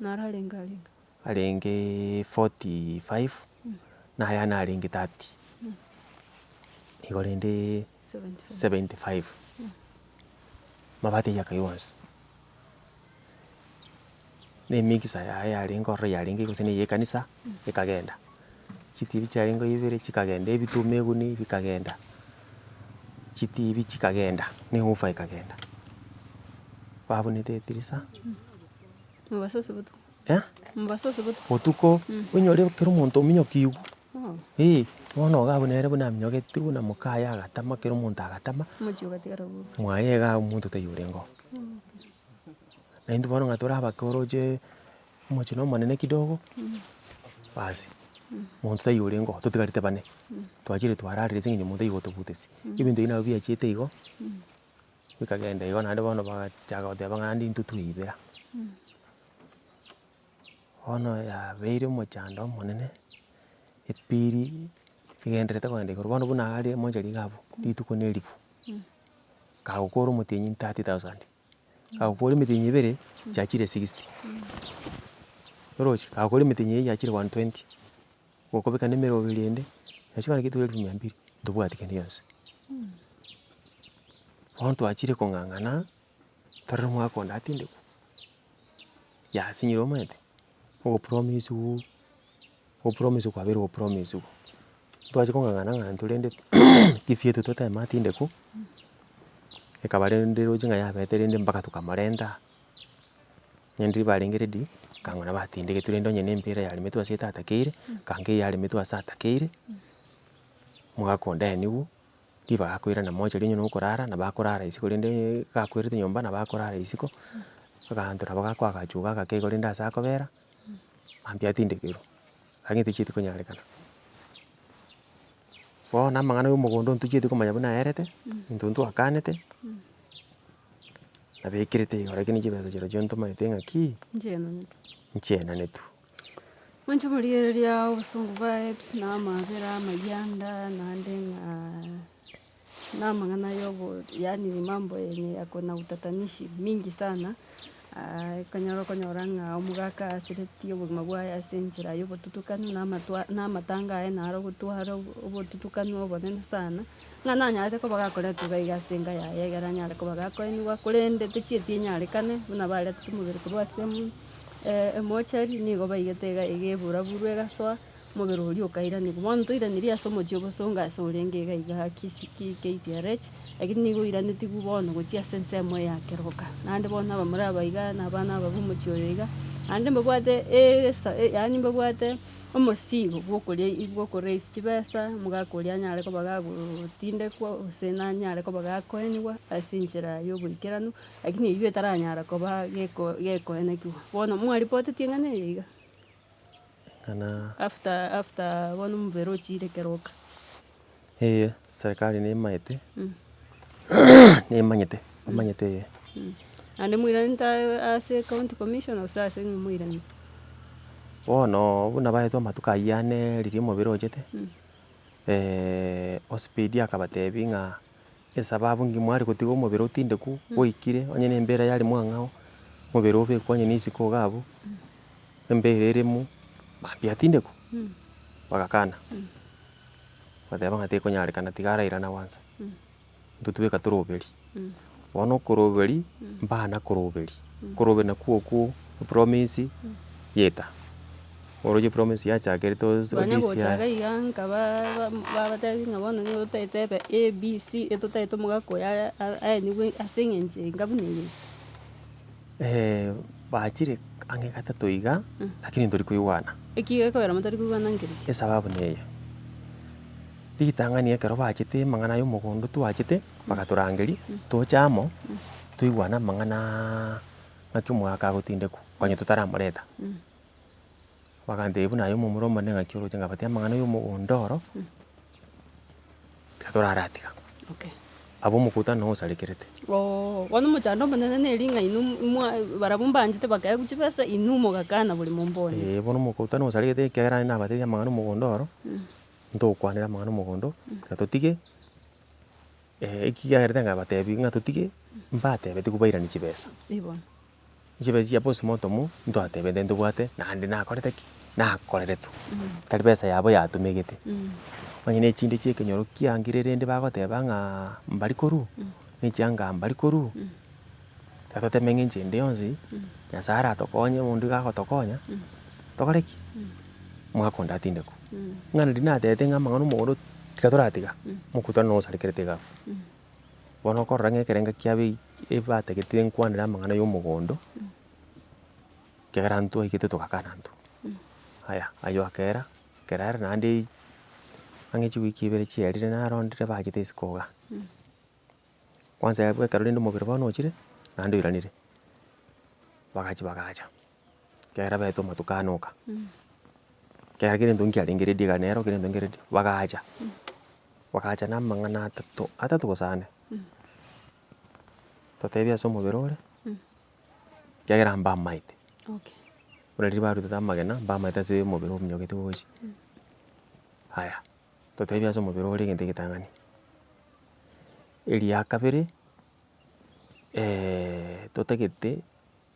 Naro arenge arenge? Arenge 45, na ayane arenge 30. Igo rende 75. Amabati ayio akaiywa onsi. Na emikisa yaye yarenge ororo yarenge gose na eye ekanisa, ekagenda. Chitibi chiarenge ibere chikagenda, ebituma eguni bikagenda, chitibi chikagenda, na ewoofer ekagenda. Babunete etirisa. Mobaso ase botuko. Eh? Mobaso ase botuko. Botuko, onyore kera omonto ominyokiigwe, eh, bono iga abwo nere buna aminyogetigwe buna mokaye agatama kera omonto agatama, Omochie ogatigara boka. mwaye iga omonto taiyo orenge oo. Na intwe bono ng'a tore abake oroche omochie na omonene kidogo, basi, monto taiyo orenge oo, totigarete bane, twachire twararire ase eng'encho monto taiyo ogotobutesia. Ebinto ebi nabo biachiete igo, bikagenda igo naende bono bagachaka goteba ng'a naende intwe tweibera. Bono yabeire omochando omonene, epiri egenderete kogenda igoro, bono buna are mochari iga abwo, rituko na eribu, kagokora omotienyi 30,000, kagokora emetienyi ebere, chiachire 60, oroche, kagokora emetienyi eye yachire 120, gokobeka na emeroberi ende, nachio bono elfu mia mbili, ntobwati kende gionsi. Bono twachire kong'ang'ana, torore omwaka onde atindekwe. Yasinyire omanyete, ogopromisiwa, ogopromisiwa kwabeire ogopromisiwa. Twachia kong'ang'ana ng'a intwe rende kifyetu toteme atindekwe, ekaba rende roche ng'a yabete rende mpaka tokamorenta, onye ndiri barenge ready, kang'o nabo atindegetwe rende onye na empira yaremetwe ase etatakeire, kango eyaremetwe ase atakeire, omogaka onde aenigwe. Ribaga akoirana mochari onye nokorara nabo akorara isiko rende gakwerete nyomba nabo akorara isiko, abanto nabo gakoagachwa iga agake igo rende ase akobera, mambia atindekerwe, lakini tichieti konyarekana. Bono amang'ana ya omogondo ntochieti komanya buna aerete, intwe ntwakanete, nabekerete igo lakini chibesa chirochio ntomaete ng'aki, nchienanetwe. Inche omorigereria obosongo vibes na amabera amayanda naende ng'a na amang'ana ya obo yaani mambo yenye yako na utatanishi mingi sana, ekonyora okonyora ng'a omogaka asiretie obogima bwaye ase enchera ya obotutukanu na amatwa na amatanga aye naro ogotwara obotutukanu obonene sana, ng'a nanyarete koba gakoretwa iga iga ase enka yaye ekero anyare koba gakoenigwa korende techieti enyarekane buna baretete omobere korwa ase. Emochari nigo baigete iga iga ebura-burwa egasoa, omobere oria okairanigwa. Bono toiraneria ase omochie obosongo ase orenge iga iga Kisii KTRH, lakini nigo oiranetigwe bono gochia ase ensemo ya keroka. Naende bono abamura aba iga na abana aba ba omochie oyo iga, naende mbabwate esa yaani mbabwate omosigo bwa okoria bwa okoraise chibesa, omogaka oria anyare koba gagotindekwa gose nanyare koba gakoenigwa ase enchera ya oboikeranu. Lakini eyio etaranyara koba geko gekoenekiwa. Bono mwaripotetie eng'ana eye iga? Eng'ana. After after bono omobere ochire keroka. Eeh serikali nemaete, nemanyete, bamanyete ee. Naende moiranete aye ase county commissioner gose ase ng'o moiranete? Bono buna baetwe amatuko ayio ane riria omobere ochete, osipidi akabatebia ng'a. Esababu ng'a mware gotiga omobere otindekwu oikire, onye na embera yare mwang'ao, omobere obekwe onye na isiko iga abwo, embera eremo, mambia atindekwe, bagakana, bagateba ng'a tekonyarekana tiga arairana gwansa, intwe tweka toroberi. Bono okoroberi, mbana koroberi, koroberi nakwo okwo epromise yeta. Oroche epromise yachakerete ose Banya ofisi gocha yaye. iga iga nka ba- ba- babatebi ng'a bono nigo totaete ebe A B C etotaete omogaka oyo aya aenigwe ase eng'encho enga buna eye. Bachire ang'e gatato iga, lakini ntori koigwana. Eki gekogera motori koigwana nkereki? Esababu neye, ritang'ani ekero bachete amang'ana ya omogondo twachete, bagatorangeria, toche amo, toigwane amang'anaaaa ng'aki omogaka agotindekwa, konya totaramoreta. Bagantebia buna aye omomura omonene ng'aki oroche nkabatebi amang'ana ya omogondo oro, tiga toraratiga. Okay. Abwo omokutano noo osarekerete. Oo, bono omochando omonene neri ng'a inwe mwa barabwo mbanchete bakaegwa chibesa, inwe mogakana bori mombone. Eeh, bono omokutano osaregete ekiagera naende nabatebirie amang'ana omogondo oro, ntogokwanera amang'ana omogondo, tiga totige, ekiagerete nkabatebi ng'a totige, mbatebetigwe bairanie chibesa. Eeh bono. Chibesa chia postmortem, ntwatebete ntobwate, naende nakorete ki? Nakoreretwe, tari besa yabo yatumegete. Onye na echinde chia ekenyoro kiangire rende bagoteba ng'a mbari korwa, na echianga mbari korwa, tiga toteme ng'a ende yonsi, Nyasaye aratokonye omonto iga agotokonya, tokore ki? Omogaka onde atindekwe. Ng'a riria natebete ng'a amang'ana omogondo tiga toratiga, mokutano nosarekerete iga abwo. Bono okorora ng'a ekerengo kiabo ebatagete nkwanere amang'ana ya omogondo, ekiagera ntwaigete togakana intwe. Aya, aywo akera, ekero are naende ang'e chiwiki ibere chiaerire narondire bachete isiko igaa. Kwanza abwo ekero rende omobere bono ochire, naende oiranire, bagachia bagacha, ekiagera baetwe amatuko ane oka, ekiagera kera egento nkiarenge ready iga nero kera egento nkere ready, bagacha. Bagacha na amang'ana atato, atato gose ane, totebie ase omobere ore, ekiagera mbamaete. Buna riria barutete amagena, mbamaete ase omobere ominyogete gochia. Aya, totebie ase omobere ore egento egetang'ani. Eria kabere, totagete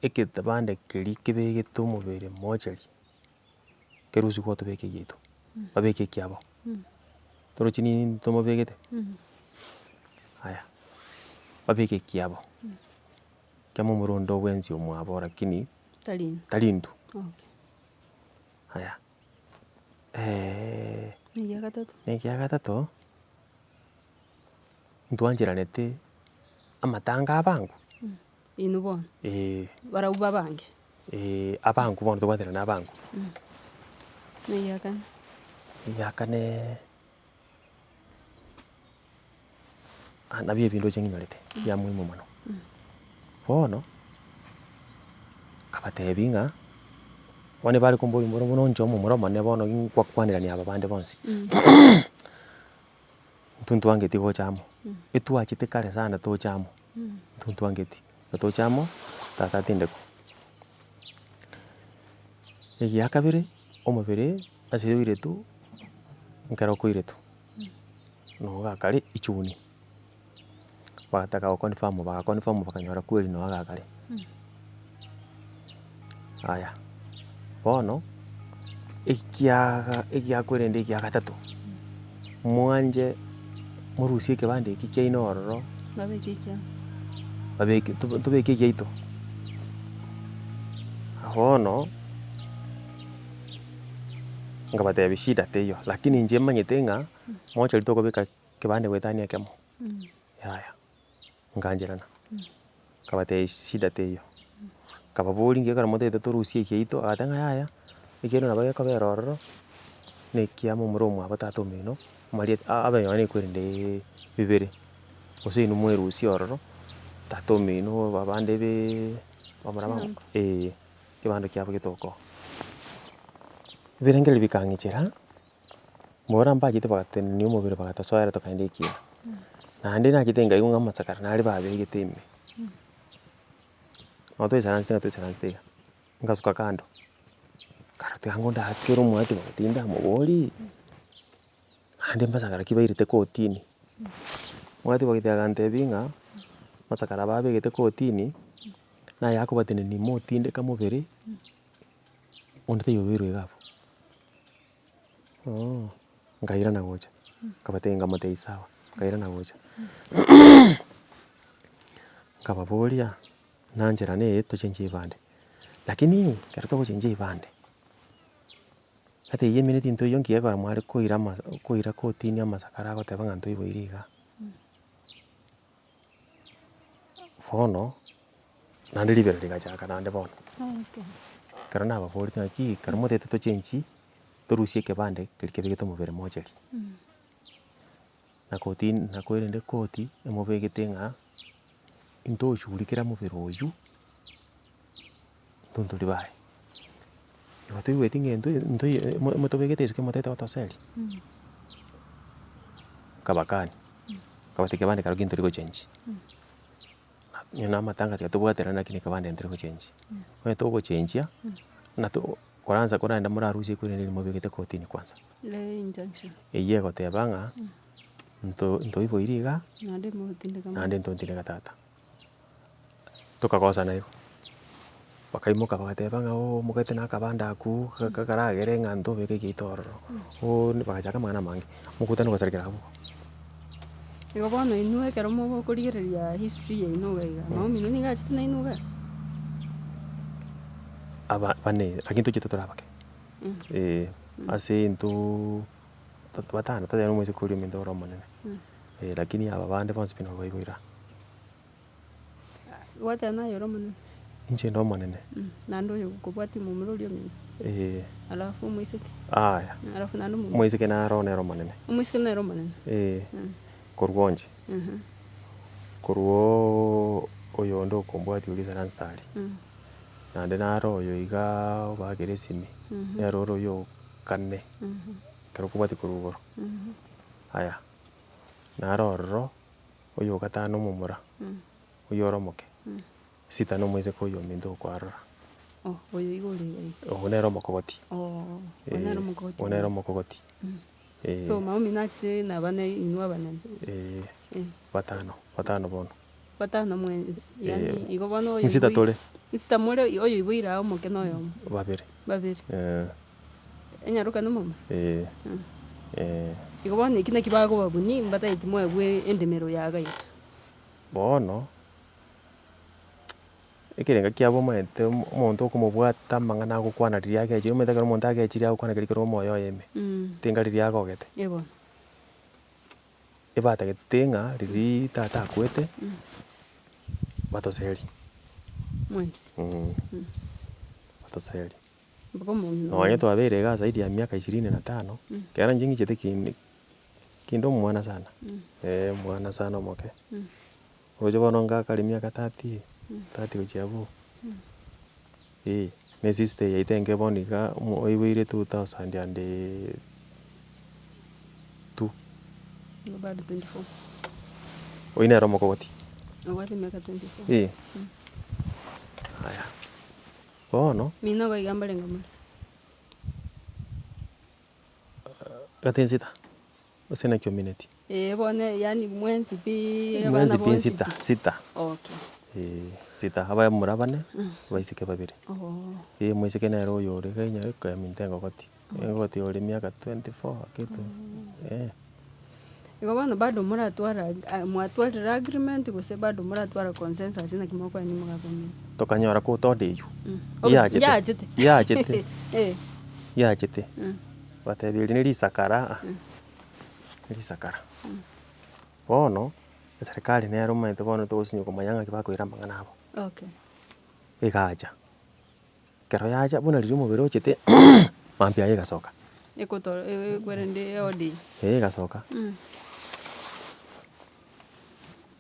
eketabande keria kebegete omobere mochari. Kerusigwe otobeke egiaito, babeke ekiabo, torochi nini tomobegete? Aya, babeke ekiabo, kia momura onde obwensi omwabo lakini Tari intwe. tari intwe. Okay. Aya, Na egia gatato? na ekia gatato, ntwancheranete amatanga abango. Inwe bono? Eeh. Barabwo babange? Eeh, abangu bono tobwatera na abangu. Na egia kane? Egia kane, ah nabio ebinto inche ng'inyorete, bia muhimu mono. Bono, nkabatebia ng'a, bono ebare komboria mboro bono inche omomura omonene bono ngwakwanerania aba bande bonsi, intwe ntwangeti gocha amo, etwachete kare sana tocha amo, intwe ntwangeti. Toche amo, tata atindekwe. Egia kabere, omobere ase oiretwe, ekero okoiretwe, nogo gakare ichuni, bagataka go confirm baga confirm bakanyora kweri nogo gakare. Aya, bono, ekiaga egiakwerende egia gatato, mwanche morusie ekebande eki kiaino ororo. Babeke ekiabo. Babeke tobe tobeke egiaito. Bono, nkabatebia shida teiyo, lakini inche manyete ng'a, mochari tokobeka kebande goetania ekemo, yaya, nkaancherana. Nkabatebia shida teiyo, nkababoria nki ekero motagete torusie egiaito, agateba ng'a yaya, ekiagera nabo gekobera ororo, na ekia momura omwabo tata omino, amarieta abe nonye na ekwerende bibere, gose inwe mwerusie ororo, tata omino abande be bamura bamo eh, ekebando kiabo getoka oo. Ebirengererio bikang'ichera, mbora mbachete bagatenenia omobere bagatosoera tokaenda ekiina. Naende nachete nkaigwa ng'a amasakara nare babegete ime, nabo toisaransete ng'a toisaransete iga, ngasuka kando, nkarora tiga ngondakere omwati bono tindamoboria, naende masakara ki bairete kotini. Omwati bogete agantebia ng'a, amasakara babegete kotini, naye akobatenenia motindeka mobere, onde taiyo obeirwe iga abwo. Ooh, nkairana gocha, nkabatebia nkamotebia sawa, nkairana gocha. Nkababoria, nancherane ee tochenche ebande, lakini ekero togochencha ebande, ata eywo emineti ntoiyo nki ekero mware koira ama koira kotini amasakara agoteba ng'a ntoiboire igaa. Bono, naende ribero rigachaka naende bono. Ekero nababoretie ng'aki, ekero motagete tochenchi, torusie ekebande keria kebegete omobere mocheri. Na koti nakoerende koti, emobegete ng'a intoshughulikera mobere oywo, intwe ntori baye. Igo toigweti ng'a intwe intwe motobegete isiko motagete gotoseria, nkabakania, nkabatebia ekebande kerokio ntori gochenchi. Onye na amatanga tiga tobwaterane lakini ekebande ntari gochenji. Onye togochenjia, na to koransa korende morarusie ekweri rende mobegete kotini kwanza. Ere injunction. Eywo egoteba ng'a nto ntoiboiri igaa, Naende mogotindeka naende ntontindeka tata. Tokagosana igo, bakaimoka bagateba ng'a ooh omogete na akabande akwo, ga karagere ng'a ntobeke egeito ororo, ooh bagachaka amang'ana amange, omokutano ogasarekera abwo. Igo bono inwe ekero mogokorigereria history yaino iga iga, mama omino nigo achete nainwe igaa? Aba bane lakini tochiete tore abake, eh, ase intwe batano totebe omoiseke oria ominto ore omonene, lakini aba bande bonsi pi nabo baiboire aa. Gwateba naye ore omonene? Inche inde omonene. Naende oyo okobwatia omomura oria omino? Eeh. Alafu omoiseke? Aya. Alafu naende omomura? Omoiseke naro nere omonene. Omoiseke nere omonene? Eeh. Korwa onche. Korwa oyonde okombwatia oria osaransete aria. Naende naro oyo igaa obakire esimi, nere ore oyo o kane, ekero okobwatia korwa igoro. Aya, naro ororo. Oyo o gatano omomura, oyio ore omoke, sita na omoiseke oyo ominto okwarora. Oh, oyo iga ore iga iga. Oyo nere omokogoti. Oh, oyo nere omokogoti. Oyo nere omokogoti. Eh. So mama omino achete na abana inwe abanene. Eh, batano, batano bono. Batano mwensi, yaani igo bono oyo Nsita tore. Nsita more, oyo oiboire aa omoke na oyomo. Babere. Babere. Eh. Enyaroka na omomura? Ee, ee. Igo bono eki naki bakobabunia mbatageti moegwe endemero ya iga iga. Bono, ekerenga kiabo omanyete omonto okomobwata amang'ana agokwana riria agechire, omanyete ekero omonto agechire agokwana keria kere omoyo oye ime, tinga riria agogete. Eh bono. Ebatagete ng'a riria tata akwete, batoserie. Mwensi. Batoserie. Mpaka omong'ina Nonye oye. twabeire igaa zaidi ya miaka ishirini na tano, ekero inche ng'ichete kinde, kinde omwana sana, eh omwana sana omoke. Roche bono ngakare emiaka thirty, thirty gochia abwo, eh, na esister yaito enke bono iga omo oiboire two thousand and two. Igo bado 24. Oyio nere omokogoti. Obwate emiaka 24. Eh. Aya. Bono. Mino igo iga mbarenge more. Gati nsita, gose naki omineti? Ee bono yaani mwensi pi abana Mwensi pi bonsi nsita, pi. sita. Okay. Eeh, sita, abamura bane, abaiseke babere. Oo. Ee omoiseke nere oyo ore iga enyare koyaminta engogoti, engogoti ore emiaka 24 ake eh. Igo bono bado moratwara mwatwarire agreement gose bado moratwara consensus naki mokoenda mogaka omino? Tokanyora kotoda eywo, Oh, yachete, yachete. yachete, Eh. yachete, batebia eri ne risakara aa, risakara. Bono, eserekari nere omanyete bono togosinywa komanya ng'aki bakoira amang'ana abo. Okay. Egacha, Ekero yacha buna riria omobere ochete mambia aye egasoka. Ekoto ekwerende eodi. Ee egasoka.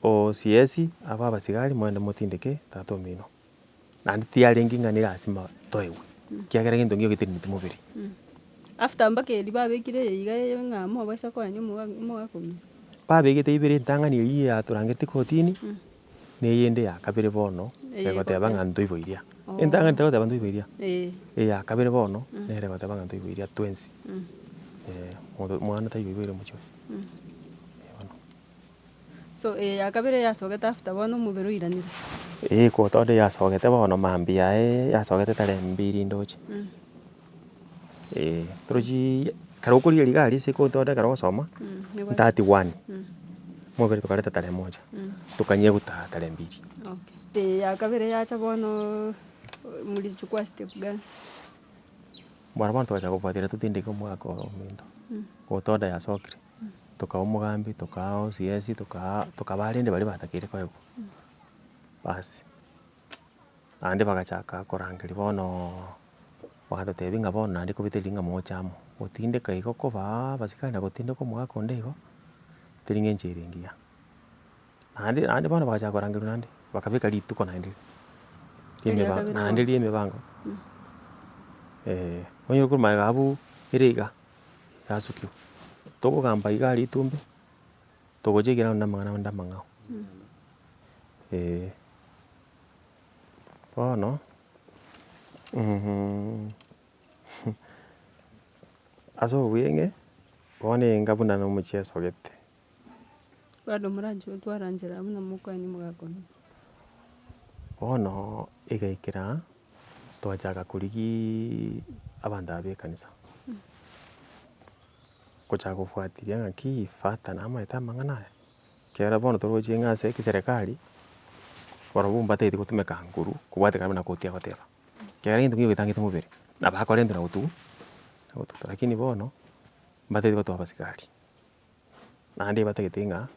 OCS aba abasigari moende motindeke tata omino. Naende tiyarenge ng'a nerasima toegwe, ekiagera gento nkeiyo geteneneti mobere. After mpaka eria babekire eye iga eye ng'a mobaisa koenya omogaka omino. Babegete ibere entang'ani eywo yatorangeretie kotini. Na eyende ya kabere bono, Eye egoteba ng'a egoteba. ntoiboiria. Oh. Entang'ani tegoteba ntoiboiria, Eh. eya kabere bono, nere egoteba ng'a ntoiboiria twensi. Eh, monto mwana taiyo oiboire omochie oyo. Eh bono. So eye ya kabere yasogete after bono omobere oiranire. Eeh kotondo yasogete bono mambia yaye yasogete tarehe mbiri ndoche. Eh, torochiiii ekero okorigereria iga aria ase ekotondo ekero ogosoma, 31, omobere tokareta tarehe moja, tokanyeguta tarehe mbiri. Okay. Eye ya kabere yacha bono mlichukua step gani? Bono bono togachaka kobwatera totindeke omwaka oyo ominto, gotoda yasokire, tokaa omogambi, tokaa OCS, tokaa tokabaa rende baria batakeire koegwa, basi. Naende bagachaka korangeria bonooo, bagatotebia ng'a bono naende kobete riria ng'a moche amo, gotindeka igo kobaa abasikari na gotindeka omogaka onde igo, teri ng'encho ere engiya. Naende naende bono bagachaka korangerwa naende, bakabeka rituko naende ria Eria emeba kabere naende bono. ria emebango, onye korwa magega abwo ere iga, yasukigwa. Tokogamba iga aria ritumbe, togocha ekero na amang'ana ande amang'ao. Bono, ase obweng'e, bono enga buna na omochieso gete. Bado moranche gotwara nchera buna mokoenia omogaka oyio. Bono egaikera aa, twachaka korigiiii abanto aba ba ekanisa, gochaka gofuatilia ng'aki father namaete amang'ana aya, Ekero bono toroche ng'a ase ekeserekari, barobwo mbatagete gotumeka nguru kobwatekana buna koti agoteba. Ekero egento nigo getangete mobere, nabo akorentwa na gotugu na gotuta lakini bono, mbatagete gotoa abasigari. Naende batagete ng'a,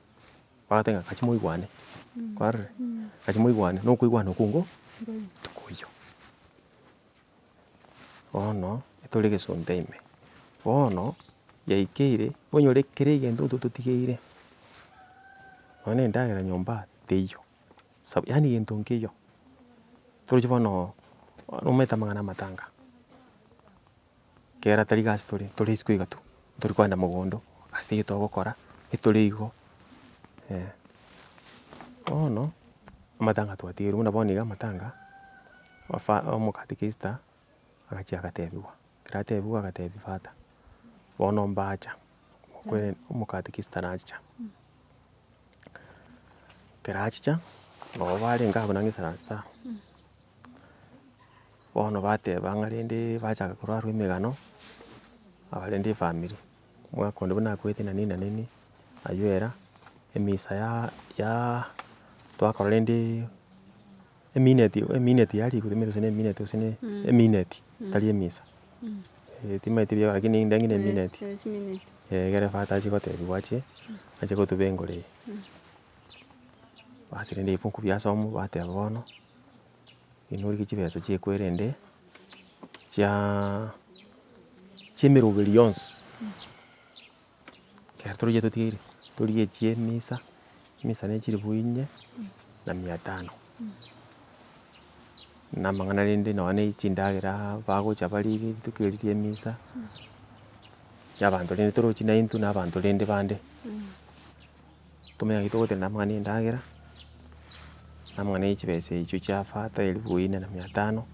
bagoteba ng'a kachi moigwane, kwarorire? Kachi moigwane, na okoigwana okwo nko tikoiyo. Bono, etore egesunte ime, bono yaikeire onyore kera egento intwe totigeire, nonya na endagera nyomba teiyo, sab yaani gento nkeiyo, toroche bono omanyete amang'ana amatanga, kera tari gasi tore, tore isiko iga tu, ntori kogenda mogondo, gasi teiyo togokora, etore igo eh. Bono, amatanga twatigerwe buna bono iga amatanga. Ofa omokatekista agachia agatebiwa, ekero atebiwa agatebia father, bono mbacha, okwere omokatekista nachicha. Ekero achicha, nabo barenge abwo nang'e isaransete aa, bono bateba ng'a rende bachaka korwarwa emegano, aba rende efamiri, omwaka onde buna akwete na nini na nini, aywo era, emisa ya ya twakora rende. Emineti emineti yarikwa timanyeti gose na emineti gose na emineti tari emisa, timanyeti buya lakini ninde ng'ina emineti, egere father achie gotebiwa achie, ache gotuba engoro eye. Basi rende ebibuku biasomwa bateba bono, inwe origie chibesa chiekwerende, chiaaa chia emeroberi yonsi. Ekero torigie totigeire, torigie chia emisa, emisa ne chilifu inye na mia tano. Na amang'ana rende nonye na chindagera bagocha barie rituko erio ria emisa, ya abanto rende torochi naintwe na abanto rende bande, tomanye naki togotenena amang'ana ya endagera, na amang'ana ya chibesa echio chia father elifu inye na mia tano,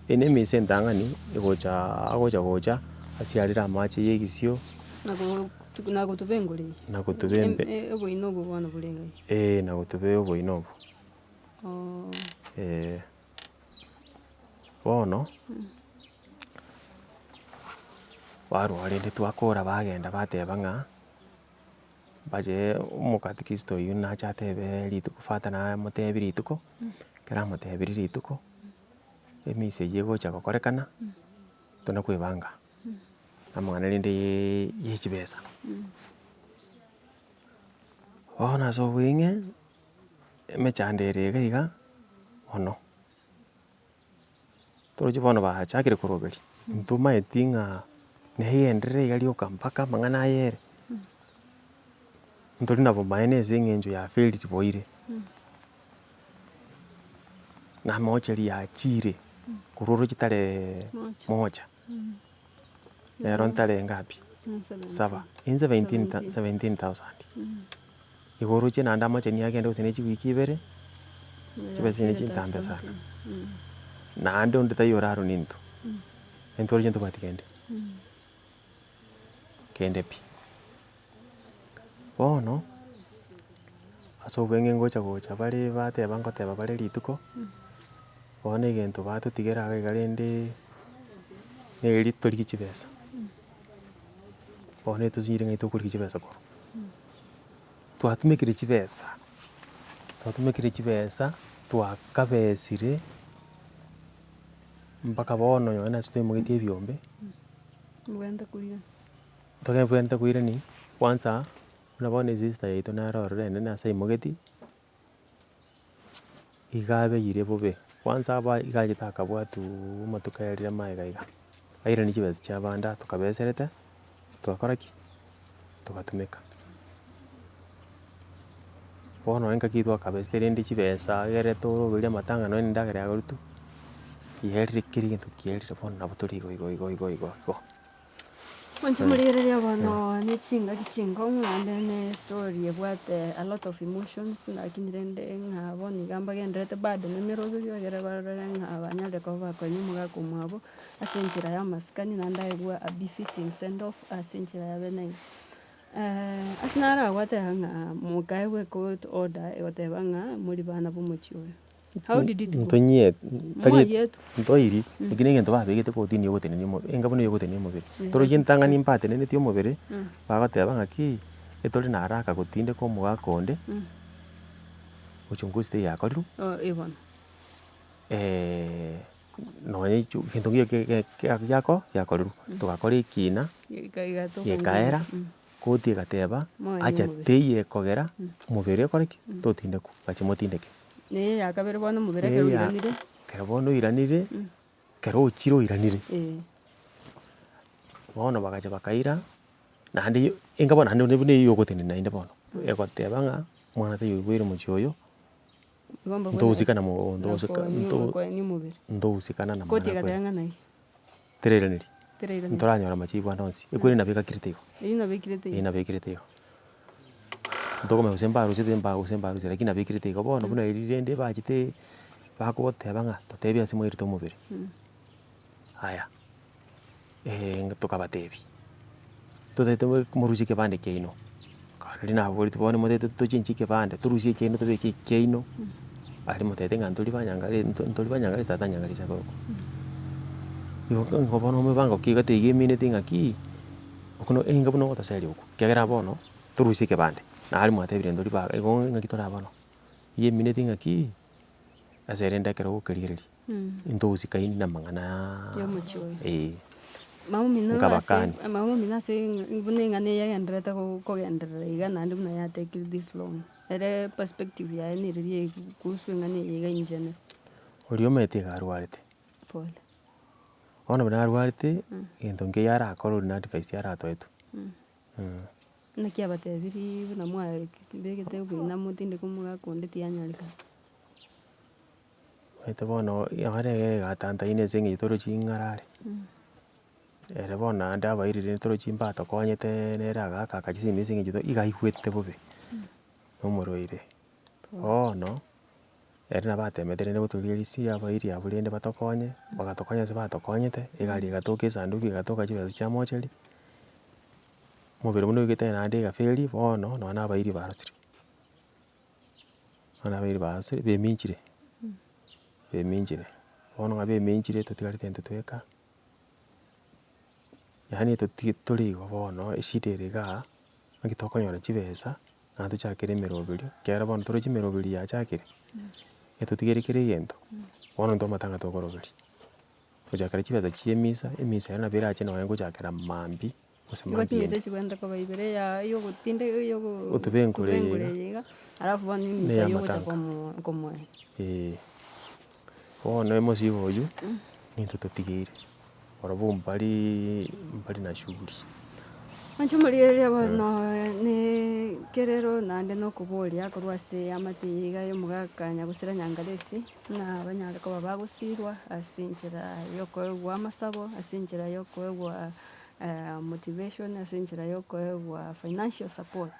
eye na emisa entang'ani egochaaa agocha gocha, asiarere amache ya egesio. Na gotuba engoro eye. Na gotuba embe. Oboina obwo bono bore ng'ai? Eeh na gotuba oboina obwo. Eeh. Bono, barwa rende twakora bagenda bateba ng'a. Mbache omokatikista oyio nache atebe rituko father namotebi rituko, ekero amotebirie rituko, emisa eyio egocha gokorekana, tona kwebanga, amang'ana rende ye chibesa. Bono ase obweng'e, emechando ere iga iga, mono. Toroche bono bachakire koroberia, ntomaeti ng'a negenderere iga rioka mpaka amang'ana aya ere, ntori na bomaene ase eng'encho ya failed boire. Na amaocheri yachire, korwa oroche tarehe moja, rero ntare ngapi? Saba, in seventeen 17,000. Igo oroche naende amacheni agende gose ne chiwiki ibere, chibesa echi chintambe sana. Naende onde taiyo orarwe nintwe, intwe oroche ntobwati kende, kende pi. Bono, ase obweng'e ngocha gocha bare bateba ngoteba bare rituko, bono egento batotigera iga iga rende, neri torigie chibesa, bono etosinyire ng'ai tokorigia chibesa korwa. Twatumekire chibesa, twatumekire chibesa, twakabesire mpaka bono nonye nase toimogetie ebiombe, Mbwente koirani. togebwente koirani, kwanza buna bono esister yaito nere ororo enene ase aimogetie, iga abeire bobe, kwanza aba iga achete akabwatuuuu amatuko ayarire amaega iga, airanie chibesa chia abande atokabeserete, togakora ki? Togatumeka. Bono engaki twakabesete rende chibesa egere toroberie amatanga nonye na endagera yagoretwe, yaerire kera egento kiaerire bono nabo tore igo igo igo igo igo igo. Inche morigereria bono ne chingaki chinkong'u naende ne story ebwate a lot of emotions lakini rende ng'a bono iga mbagendererete bado na emeroberio egere barore ng'a banyarire koba bakonya omogaka omwabo ase enchera ya amasikani naende aegwe a befitting send off ase enchera ya bene iga. Ase naragwateba ng'a mokaegwa ecourt order egoteba ng'a mori bana ba omochie oyo. How did it go? Ntonyie tari Mwayetwe. ntoiri, lakini egento babegete kotini yogotenenia omo enga buna eyogotenenia omobere. Torochi entang'ani mbatenenetie omobere, bagoteba ng'aki, etore na haraka gotindeka omogaka onde, uchunguzi teiyakorirwe, Oh, eh bono. nonye echu gento nkiyo ke- ke kia giako giakorirwe. Togakora ekina, Geka egatoka gekaera. Koti egateba, Moyo Acha omobere. teiyo ekogera omobere okore ki? Totindekwa, gacha motindeke. Neye ya kabere bono omobere ekero Neye ya- oiranire. Ekero bono oiranire, ekero ochire oiranire, Eh. bono bagacha bakaira, naende enga bono naende buna eywo ogotenena naende bono, egoteba ng'a omwana taiyo oiboire omochie oyo, Igo mbabwate ntogosikana mo na ntogosika koenia nto koenia omobere. ntogosikana na Koti mang'ana egateba kweri. ng'a naki? Terairaneri. Terairaneri. Ntoranyora amachibu ande onsi, ekweri nabo egakirete igo. Eyio nabo ekirete igo. Eyio nabo ekirete igo. Ntokomanya gose mbarusete mba gose mbarusete lakini nabo ekirete igo. Bono buna riria rende bachete bakogoteba ng'a totebie ase mwairete omobere. Aya, tokabatebia, totagete morusie ekebande kiaino, riria naboretie bono motagete tochenchie ekebande, torusie ekiaino tobeke ekiaino, aria motebete ng'a ntori banyangare ntori banyangare tata nyangaresi akorokwa. Igo igo bono omobango ki iga teiga emineti ng'aki, oko no einga buna ogotoseria okwo, ekiagera bono, torusie ekebande, naria mwatebire ntori ba igo ng'aki tore aa bono, iga emineti ng'aki, ase rende ekero ogokerigereria, intogosikaini na amang'anaa Y'omochie oyo. eh. Mama omino ase Nkabakani. mama omino ase buna eng'ana eye yagendererete kogenderera iga naende buna yatekire this long. Ere perspective yaye neriria kuhusu eng'ana eye iga in general. Oria omanyete iga arwarete. Pole. Bono buna arwarete, egento nkeiyo arakore oria na advice aratoetwe. Naki abatebirie buna mwabegete oboina motindeke omogaka onde tianyarekana. Omanyete bono ere egatantaine ase eng'encho torochi ng'ara are. Ere bono naende abairire torochi mbatokonyete nere agaaka akachisemi ase eng'encho iga aigwete bobe, na omorwaire. Bono, ere nabo atemete rende gotoria risia abairi abwo rende batokonye, bagatokonya ase batokonyete, egari egatoka esanduki egatoka chibesa chia mochari, omobere buna oigete naende egaferi, bono nonye na abairi barosire. Bono abairi barosire beminchire, beminchire, bono ng'a beminchire totigarete intwe tweka. Yaani totige tore igo bono eshida ere igaa, naki tokonyora chibesa, naende tochakere emeroberio, ekiagera bono toroche emeroberio yachakire, etotigere kera egento, bono intwe amatanga tokoroberia. Gochakera chibesa chia emisa, emisa ero nabo erache nonye gochakera mambia, gose Igo mambia chimisa ende. chibwenerete koba ibere ya yogotinde yogo Otobe enkoro eye enkoro iga. eye iga, alafu bono Na emisa eya yogocha amatanga. komo komoenia. Eeh, bono emosigo oywo, nintwe totigeire. Barabwo mbari mbari na shughuli. Inche omorigereria bono ne kerero naende na okoboria korwa ase amate eye iga ya omogaka nyagosira nyangaresi, ng'a banyare koba bagosirwa ase enchera ya okoegwa amasabo, ase enchera ya okoegwa motivation, ase enchera ya okoegwa financial support.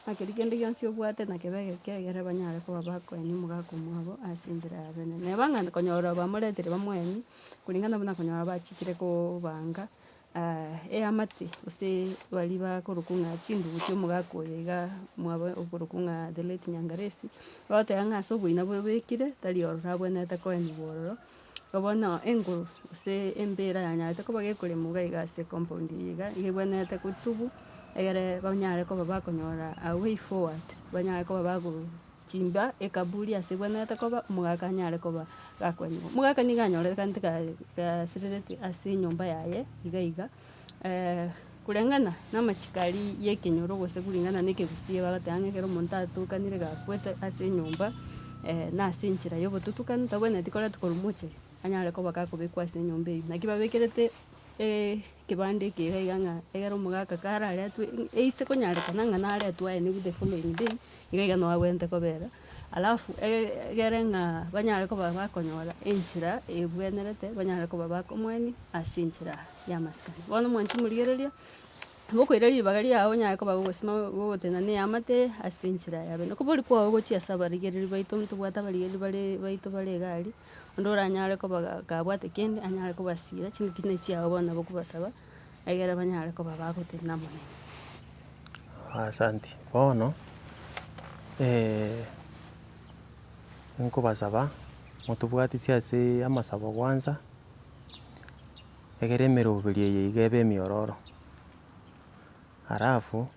Na keria kende gionsi obwate nakebe egeke egere banyare koba bakoenia omogaka omwabo ase enchera ya bene. Neba ng'a konyora bamoretire bamoenie, Kulingana buna konyora bachikire kobanga eamate gose baria bakorokwa ng'a chindugu chia omogaka oyo iga mwabo okorokwa ng'a the late Nyangaresi, bagoteba ng'a ase oboina bobekire tari ororo abwenerete koenigwa ororo, igo bono engoro gose embera yanyarete koba gekoremwa iga iga ase ecompound eye iga, iga ebwenerete gotubwa egere banyare koba bakonyora a way forward, banyare koba bago. Chimba ekaburi ase ebwenerete koba, omogaka anyare koba gakoenyigwa. Omogaka nigo anyorekanete ga gasirerete ase enyomba yaye iga iga, kulingana na amachiko aria ya ekenyoro gose kulingana na ekegusii bagoteba ng'a ekero omonto atokanire gakwete ase enyomba, na ase enchera ya obotutukanu tabwenereti koretwa korwa mochie, anyare koba gakobekwa ase enyomba eywo. Naki babekerete ekebanda eke iga iga ng'a ekero omogaka kararetwe eise konyarekana ng'a naretwe aye nigo the following day, iga iga nabo abwenerete kobera, alafu egere ng'a banyare koba bakonyora enchera ebwenerete banyare koba bakomoenia ase enchera ya amasikani. Bono mwanche morigereria. Bokoira ribaga riao onyare koba gogosima gogotenena na eamate ase enchera ya bene. Okobori kwao gochia ase abarigereri baito ntobwate abarigereri bare baito bare iga aria, onde oranyare koba ga kabwate kende anyare kobasira chingaki buna echiao bono nabo okobasaba, egere banyare koba bagotenena amo naintwe. Asanti, bono nkobasaba motobwatisie ase amasabo kwanza. Egere emeroberi eye iga ebe emiororo. Alafu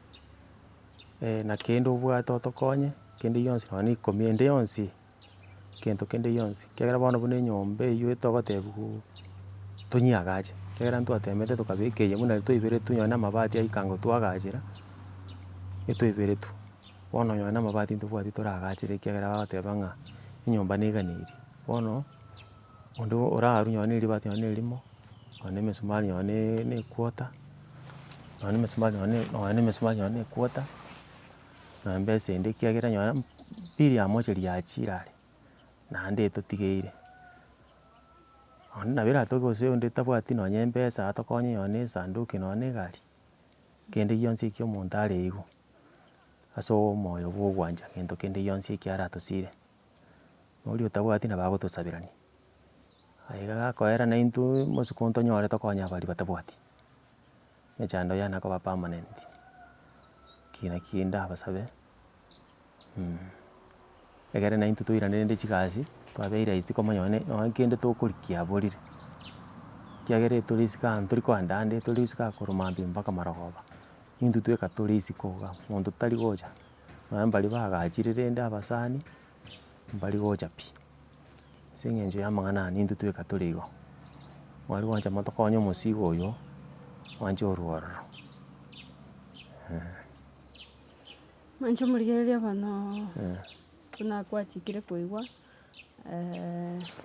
na kende obwate otokonye, kende gionsi nonya na ikomi ende yonsi, kento kende gionsi, ekiagera bono buna enyomba eywo togotebiwa tonyeagache, ekiagera ntwatemete tokabeka eye buna twaiberetwe nonya na amabati aika ango twagachera, etwaiberetwe. Bono nonya na amabati ntobwati toragachere ekiagera bagoteba ng'a enyomba neganeiri. Bono. Onde orarwe nonye na eribati nonye na erimo, nonye na emesumari nonye na equota, nonye na emesumari nonye nonye na emesumari nonye na equota, nonye mbesa ende ekiagera nonye bill ya mochari yachire are, naende etotigeire. Nonye nabo eratoke gose onde tabwati nonye embesa atokonye nonye na esanduki nonye na egari, kende gionsi ekio omonto areigwe, ase omoyo bwa ogwancha gento kende gionsi ekio aratosire. Na oria otabwati nabo agotosaberania. Aye iga gakoera naintwe mosiko ntonyore tokonye baria batabwati, emechando yane akoba permanent, ki naki ndabasabe egere naintwe toirane rende chigasi, twabeire isiko komanya nonye nonye kende tokoria kiaborire, ekiagera etore isiko aa ntori koenda ande, tore isiko aa korwa mambia mpaka marogoba, intwe tweka tore isiko igaa, monto tari gocha. Nonya mbaria bagachire rende abasani, mbari gocha pi, ase eng'encho ya amang'ana aya nintwe tweka tore igo. Mwari gwancha motokonye omosigo oyo, mwanche orwe ororo eh. Mwanche omorigereria bono buna kwachikire koigwa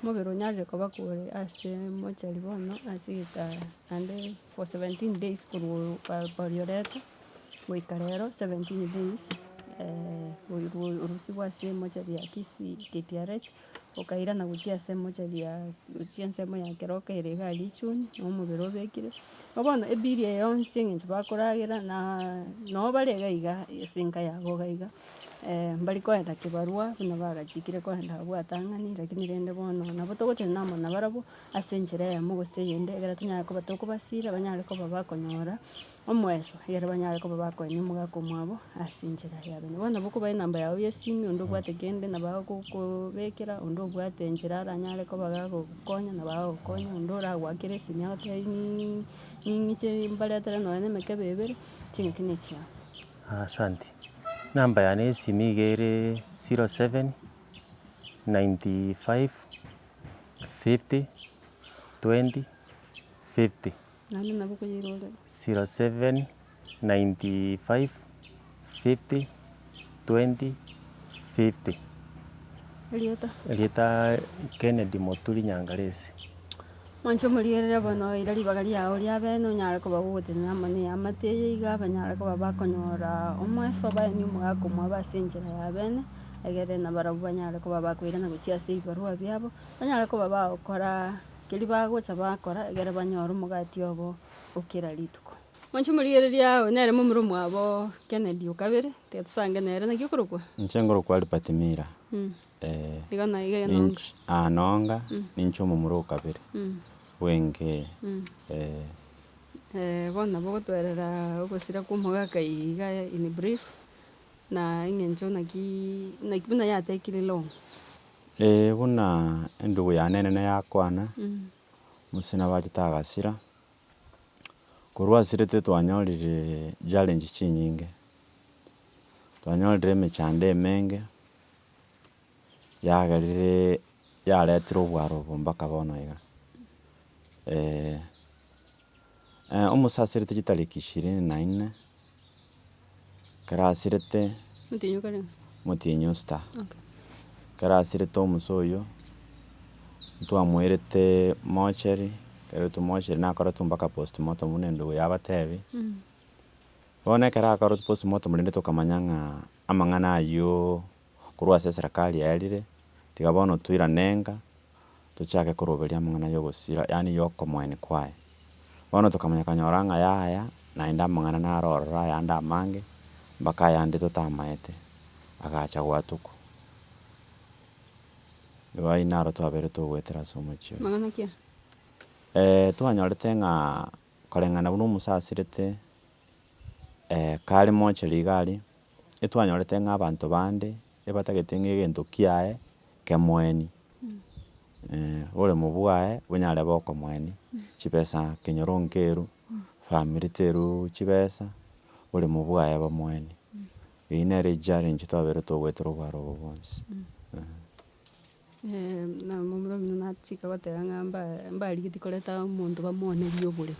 omobere onyarire koba kore ase mochari bono ase egeka naende for 17 days korwa oyoreta. Goika rero 17 days orusigwe ase emochari ya Kisii KTRH, okairana gochia ase emochari ya gochia ensemo ya Keroka ere iga aria Ichuni, na omobere obekire. Igo bono ebill eye yonsi eng'encho bakoragera na noo bare iga iga ase enka yabo iga iga, mbari koenda kibarua buna bagachikire koenda abwo atang'ani lakini rende bono nabo togotenena amo nabarabwo ase enchera eyemo gose eyende ekero tonyare koba tokobasira banyare koba bakonyora. Omoeso, ekero banyare koba bakoenia omogaka omwabo ase enchera ya bene. Bono nabo okobae enamba yao ya esimi onde obwate kende nabo agokobekera, onde obwate enchera aranyare koba gagokonya nabo agokonya, onde oragoakere esimi agotebie ng'ii ning'iche mbaretere nonye na emekebe ebere, chingaki na echiao. Asanti. Namba yane ya esimi iga ere 07 95 50 20 50. Naende nabo okoyeirorera. 07 95 50 20 50. Erieta? Erieta Kennedy Moturi Nyangaresi. Mwanche omorigereria bono oire ribaga riao ria bene onyare koba gogotenena amo na eamate eye iga banyare koba bakonyora omweso baenie omogaka omwabo ase enchera ya bene, egere nabarabwo banyare koba bakoirana gochia ase ebibarua biabo, banyare koba bagokora. Keria bagocha bakora ekero banyora omogati obo o kera rituko. Mwanche morigereria oyo nere momura omwabo Kennedy o kabere, tiga tosange nere naki okorokwa? Inche nkorokwa Albert Mira, eh, Iga na iga nonga. ninch aa nonga, ninche omomura o kabere, bwenge eh. Bono nabo ogotoerera ogosira kwa omogaka iga in brief, na eng'encho naki naki buna yatekire long. Ee, buna endugu yane enene yakwana, Musa nabo achete agasira, korwa asirete twanyorire challenge chinyinge, twanyorire emechando emenge, yagerire yaretire obwaro obo mpaka bono iga. Omosa asirete chitariki ishirini na inne, Ekero asirete Omotienyi okare ng'a? omotienyi o sita. Okay. Ekero asirete omusa oyio, ntwamoirete mortuary, ekero aetwe mortuary nakoretwe mpaka postmortem buna endugu yabatebi. Bono ekero akoretwe postmortem rende tokamanya ng'a amang'ana ayio korwa ase eserekari yaerire, tiga bono toirane nka, tochake koroberia amang'ana ya ogosira yaani ya okomoeni kwaye. Bono tokamanya konyora ng'a yaya. Naende amang'ana naro ororo ayande amange, mpaka ayande totamaete, agacha gwatuko. Igo ayio naro twabeire togoetera ase omochie oyo. Mang'ana ki aya? Twanyorete ng'a koreng'ana buna omosasirete kare mocheri iga aria, etwanyorete ng'a abanto bande ebatagete ng'a egento kiaye kemoeni, oboremo bwaye bonyare bokomoeni, chibesa kenyoro nkerwe, famiri terwu chibesa, oboremo bwaye bomoeni. Eyio nere echallenge twabeire togoetera obwaro obo bwonsi. Na momura omino nachika goteba ng'a mba- mbarigetie koreta omonto bamoonerie oboremo.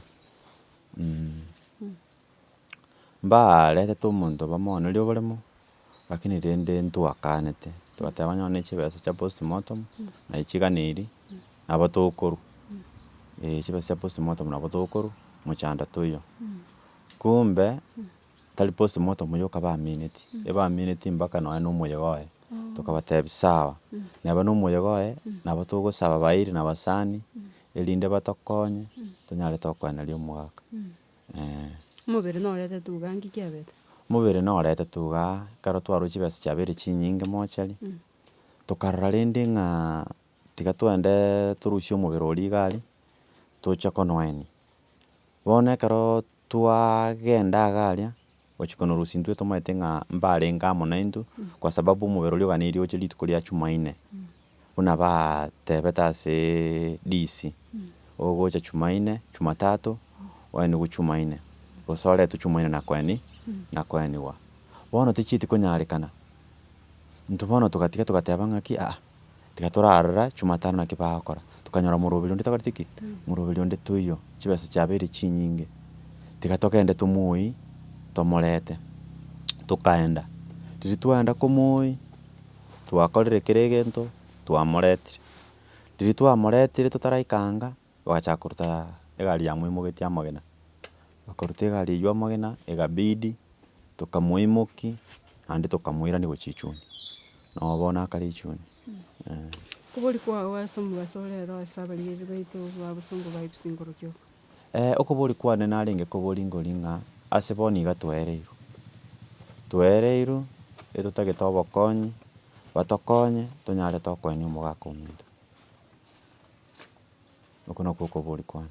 Mbaretete omonto bamoonerie oboremo, lakini rende ntwakanete, togateba onye ne chibesa chia postmortem, naye chiganeiri, nabo tokorwa, chibesa chia postmortem nabo tokorwa, mochando toiyo. Kumbe. Tari postmortem yoka baamineti, ebaamineti mpaka nonya na omoyega oye, tokabatebia sawa, neba na omoyega oye, nabo togosaba bairi na abasani, erinde batokonye, tonyare tokoeneria omogaka eh. Omobere noretetwe iga nki kiabete? Omobere noretetwe igaa, ekero twarwa chibesa chiabeire chinyinge mochari, tokarora rende ng'a tiga twende torusie omobere oria iga aria, toche konoenia. Bono ekero Twagenda iga aria, gochia konorusia intwe tomaete ng'a mbarenge amo naintwe, kwa sababu omobere oria oganeirie oche rituko ria chumaine, buna baatebete aseee DC, ogocha chumaine, chumatatu, oenigwe chumaine, gose oretwe chumaine na koeni na koenigwa. Bono tichieti konyarekana, intwe bono togatiga togateba ng'aki aa, tiga torarora chumatano naki bagokora, tokanyora moroberi onde tokoreti ki? Moroberi onde toiyo, chibesa chiabeire chinyinge, tiga togende tomoyie tomorete, tokaenda. Riria twaenda komoyia, twakorire kera egento, twamoretire, riria twamoretire totaraika anga, bagachaka koruta egari yamoimogetie amagena, bakaruta egari eywo amagena, egabidi tokamoimokia naende tokamoirania gochia echuni, nabo bono akare echuni eh. Kobori kwao ase omobaso ore ero ase abarigereria baito ba bosongo ba ebisingoro kioka. Okobori kwane narenge kobori nkori ng'a ase bono iga twaereirwe, twaereirwe etotagete obokonyi, batokonye tonyare tokoenia omogaka ominto. Oko nakwo okobori kwane.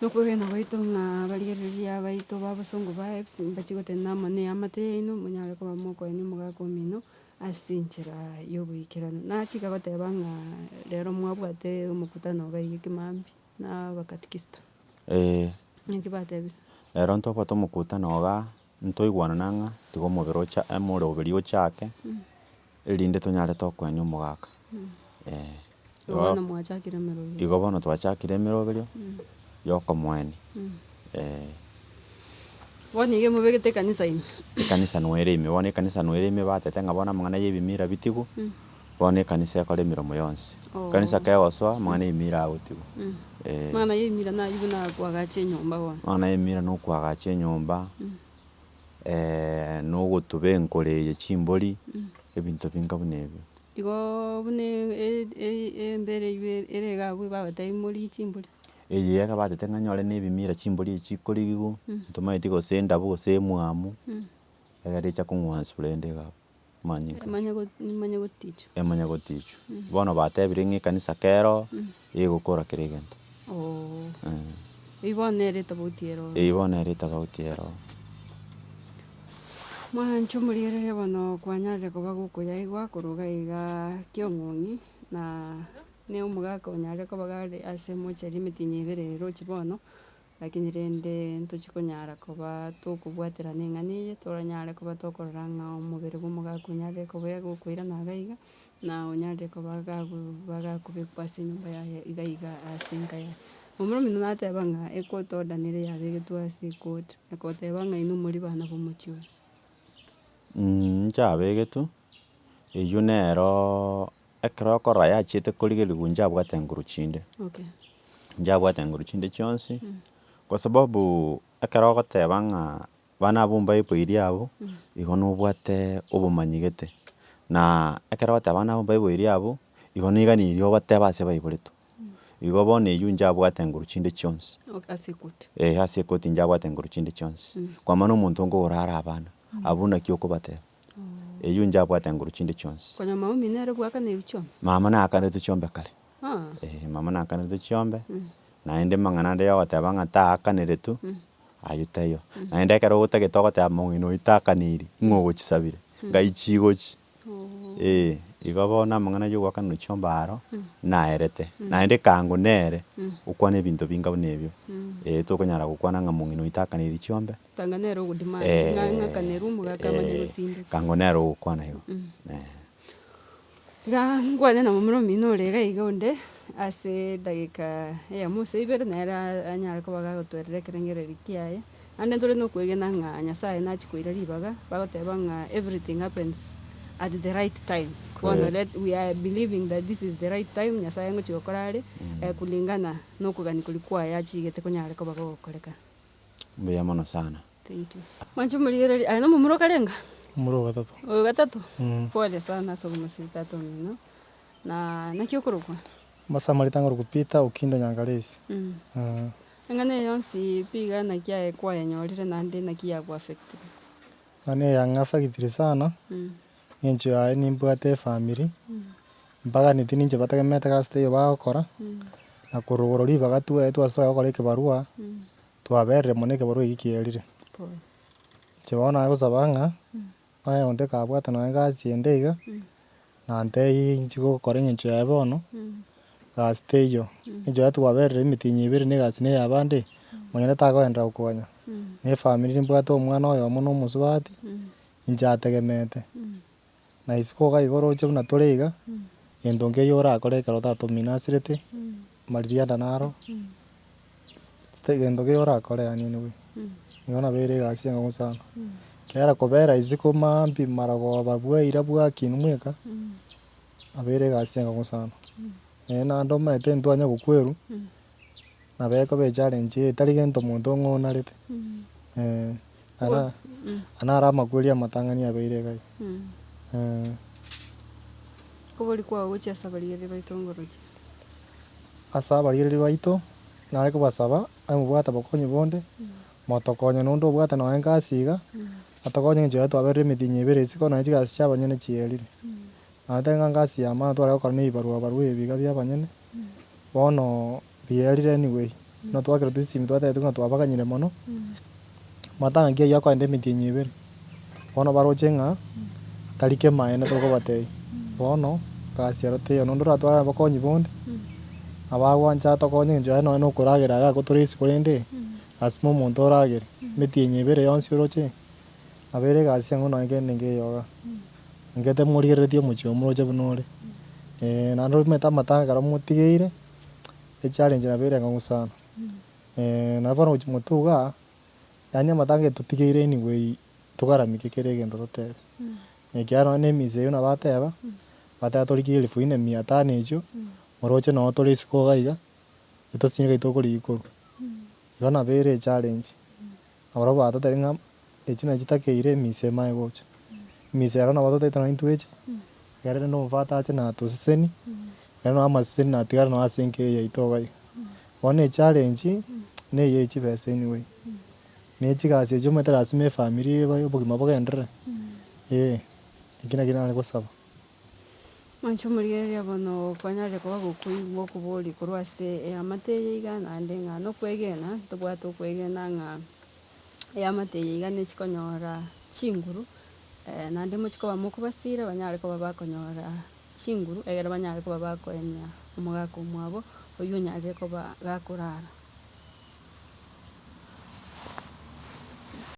Nokwegena gwaito ng'a abarigereria baito ba bosongo ba FC mbachi gotenena amo na eamate yaino monyare koba mokoenia omogaka omino ase enchera ya oboikeranu. Nachika goteba ng'a rero mwabwate omokutano iga iga ekemambia na abakatikista. Eeh. Naki batebire? Rero ntobwate omokutano igaa, ntoigwanana ng'a tiga omobere ocha omoroberi ochake, erinde tonyare tokoenia omogaka eh. Igo bono mwachakire emeroberio. Igo bono twachakire emeroberio yokomoenia eh. Bono iga mobegete ekanisa ime. Ekanisa noyo ere ime, bono ekanisa noyo ere ime batete ng'a bono amang'ana ya ebimira bitigwe, bono ekanisa ekore emeremo yonsi. Ekanisa kegosoa amang'ana ya ebimira agotigwa eh. Amang'ana ya ebimira naywo buna koagacha enyomba bono. Amang'ana ya ebimira na okoagacha enyomba. na ogotuba enkoro eye chimbori, ebinto binga buna ebio. Igoo buna embera eywo ere iga abwo bagotebi morie chimbori. Eye iga batete ng'a nyore na ebimira chimbori echi chikorigigwa, ntomaeti gose endabu gose emwamu, egere echa kong'wanswa rende iga abwo, manyinga. Emanye go emanye gotichwa. Emanye gotichwa. Bono batebire ng'a ekanisa kero, egokora kera egento. Ooh. Eyio bono nere etofauti ere ororo. Eyio bono nere etofauti ere ororo. Mwanche omorigereria bono kwanyarire koba gokoyaigwa korwa iga iga kiong'ong'i na ne omogaka onyarire koba gare ase emocheri emetienyi ebere eroche bono, Lakini rende ntochi konyara koba tokobwaterana eng'ana eye, toranyare koba tokorora ng'a omobere bwa omogaka onyarire koba gokoirana iga iga, na onyarire koba bagakobekwa ase enyomba yaye iga iga ase enka yaye. Omoro ominto nateba ng'a ecourt order nere yabegetwe ase ecourt, egoteba ng'a inwe mori bana bomochie oyo. Inche abegetwe, eywo nerooo ekero okorora yachiete korigerigwa inche abwate nguru chinde. Okay. Inche abwate nguru chinde chionsi, kwa sababu ekero ogoteba ng'a bana abwo mbaiboiri abwo, igo nobwate obomanyi gete, na ekero ogoteba bana abwo mbaiboiri abwo, igo niganirie obatebe ase baiboretwe. Igo bono eywo inche abwate nguru chinde chionsi. Ase ekoti. Eh, ase ekoti inche abwate nguru chinde chionsi. Kwamana omonto nkogora are abana, abwo naki okobateba. Eywo inche abwate nguru chinde chionsi. Konya mama omino ere bwakaneirwe chiombe? Mama naakanetwe chiombe kare. Ah. Eh, mama naakanetwe chiombe, naende amang'ana ande yogoteba ng'a taakaneretwe, aywo taiyo. Naende ekero otagete ogoteba mong'ina oyio taakaneiri, ng'o ogochisabire, ngai chigochi. Eh, igo bono amang'ana ya ogoakanera chiombe aro, naerete. Naende kango nere, okwane ebinto binga buna ebio, eh tokonyara gokwana ng'a mong'ina oito akaneiri chiombe, Tanga nere ogodemand ng'a ng'akanerwe omogaka amanye gotindeka. Kango nere ogokwana igo, eh. Iga nkwane na momura omino ore iga iga onde, ase edageka eyemo gose ibere nere anyare koba gagotwerera ekerengererio kiaye. Naende ntore na okwegena ng'a Nyasaye nachie koira ribaga, bagoteba ng'a everything happens at the right time. Bono let we are believing that this is the right time Nyasaye ngochia gokora are, kulingana na okogania koria kwaye achigete konyare koba gogokoreka. Mbuya mono sana. Thank you. Mwanche omorigereria, aye nomomura okarenga? Omomura ogatato. Oyo gatato? Pole sana ase obomosiri tata omino. Na naki okorokwa? Ase amarieta ngorokwa Peter Okindo Nyangaresi. Eng'ana eye yonsi pi iga naki aye kwayenyorire naende naki yagoaffectire? Eng'ana eye yang'affectire sana, eng'encho yaye nimbwate efamiri, mbaganeti ninche bategemete gasi teiyo bagokora, na korwa igoro ribaga twaetwe ase tore gokora ekebarua, twaberire mono ekebarua ekio kierire. Inche bono nare gosaba ng'a, onye onde kabwate nonye egasi ende iga, nantebie inche gokora eng'encho yaye bono, gasi teiyo. Eng'encho yaye twaberire emitinyi ebere na egasi na eyabande, monyene takogenderera gokonya. Na efamiri nimbwate omwana oyomo na omosubati, inche ategemeete. Na isiko iga igo oroche buna tore iga, gento nkeiyo orakore ekero tata omino asirete, amaririanda naro, gento nkeiyo orakore yaani anyway. Igo nabo ere egasi enkong'u sana. Ekiagera kobera isiko maambia marogoba bwaira bwakinwa mweka, nabo ere egasi enkong'u sana. Naende omanyete ntwanya gokwerwa, nabo ekoba echallenge etari gento monto ong'onarete, aya naro amakweri amatang'ani abeire iga iga. Kobori kwao gochia ase abarigereria baito ngoroki? Ase abarigereria baito, nare kobasaba, aye mobwate obokonyi bonde, motokonye nonde obwate nonye egasi iga, atokonye eng'encho yaye twaberire emitinyi ebere isiko nonye chigasi chia abanyene chierire. Naende tari ng'a ngasi ya maana tware gokora na ebibarua barua ebi iga bia abanyene, bono bierire anyway, buna twakerete chisimi twatebete ng'a twabaganyire mono, matanga aywo akoenda emetienyi ebere, bono baroche ng'a tari kemaene tokobatebia, bono gasi ero teiyo nonde oratware obokonyi bonde, nabo agwancha atokonye eng'encho yaye nonye na okoragera iga tore isiko rende, lasima omonto oragere, emetienyi ebere yonsi oroche, nabo ere egasi eng'o nonye kende nkeiyo igaa. Nkete morigereretie omochie omoroche buna ore, naende omanyete amatanga ekero motigeire, echallenge nabo ere enkong'u sana. Nabo bono gochia motwe igaa, yaani amatanga etotigeire anyway togaramike kera egento totebe. Ekiagera nonye na emisa eywo nabo ateba, bateba torigie elfu ine mia tano echio, moroche noo tore isiko iga iga, etosinye ngai tokorigia korwa. Igo nabo ere echallenge. Nabarabwo bagatotebia ng'a echi nachi chitakeire emisa emanye gocha. Emisa ero nabo totaete nonye intwe eche, ekero rende omofata ache natoseseni, ekero nonye amaseseni natigare nonye ase enka eye yaito iga iga. Bono echallenge, na eye ya chibesa anyway, na echigasi echio omanyete lasima efamiri ebe obogima bogenderere, eh, ekio nakio nare gosaba. Mwanche omorigereria bono kwanyarire koba gokoigwa okoboria korwa ase eamate eye iga naende ng'a nokwegena, ntobwate okwegena ng'a eamate eye iga nechi konyora chinguru, naende mochi koba mokobasira banyare koba bakonyora chinguru egere banyare koba bakoenia omogaka omwabo oywo onyarire koba gakorara.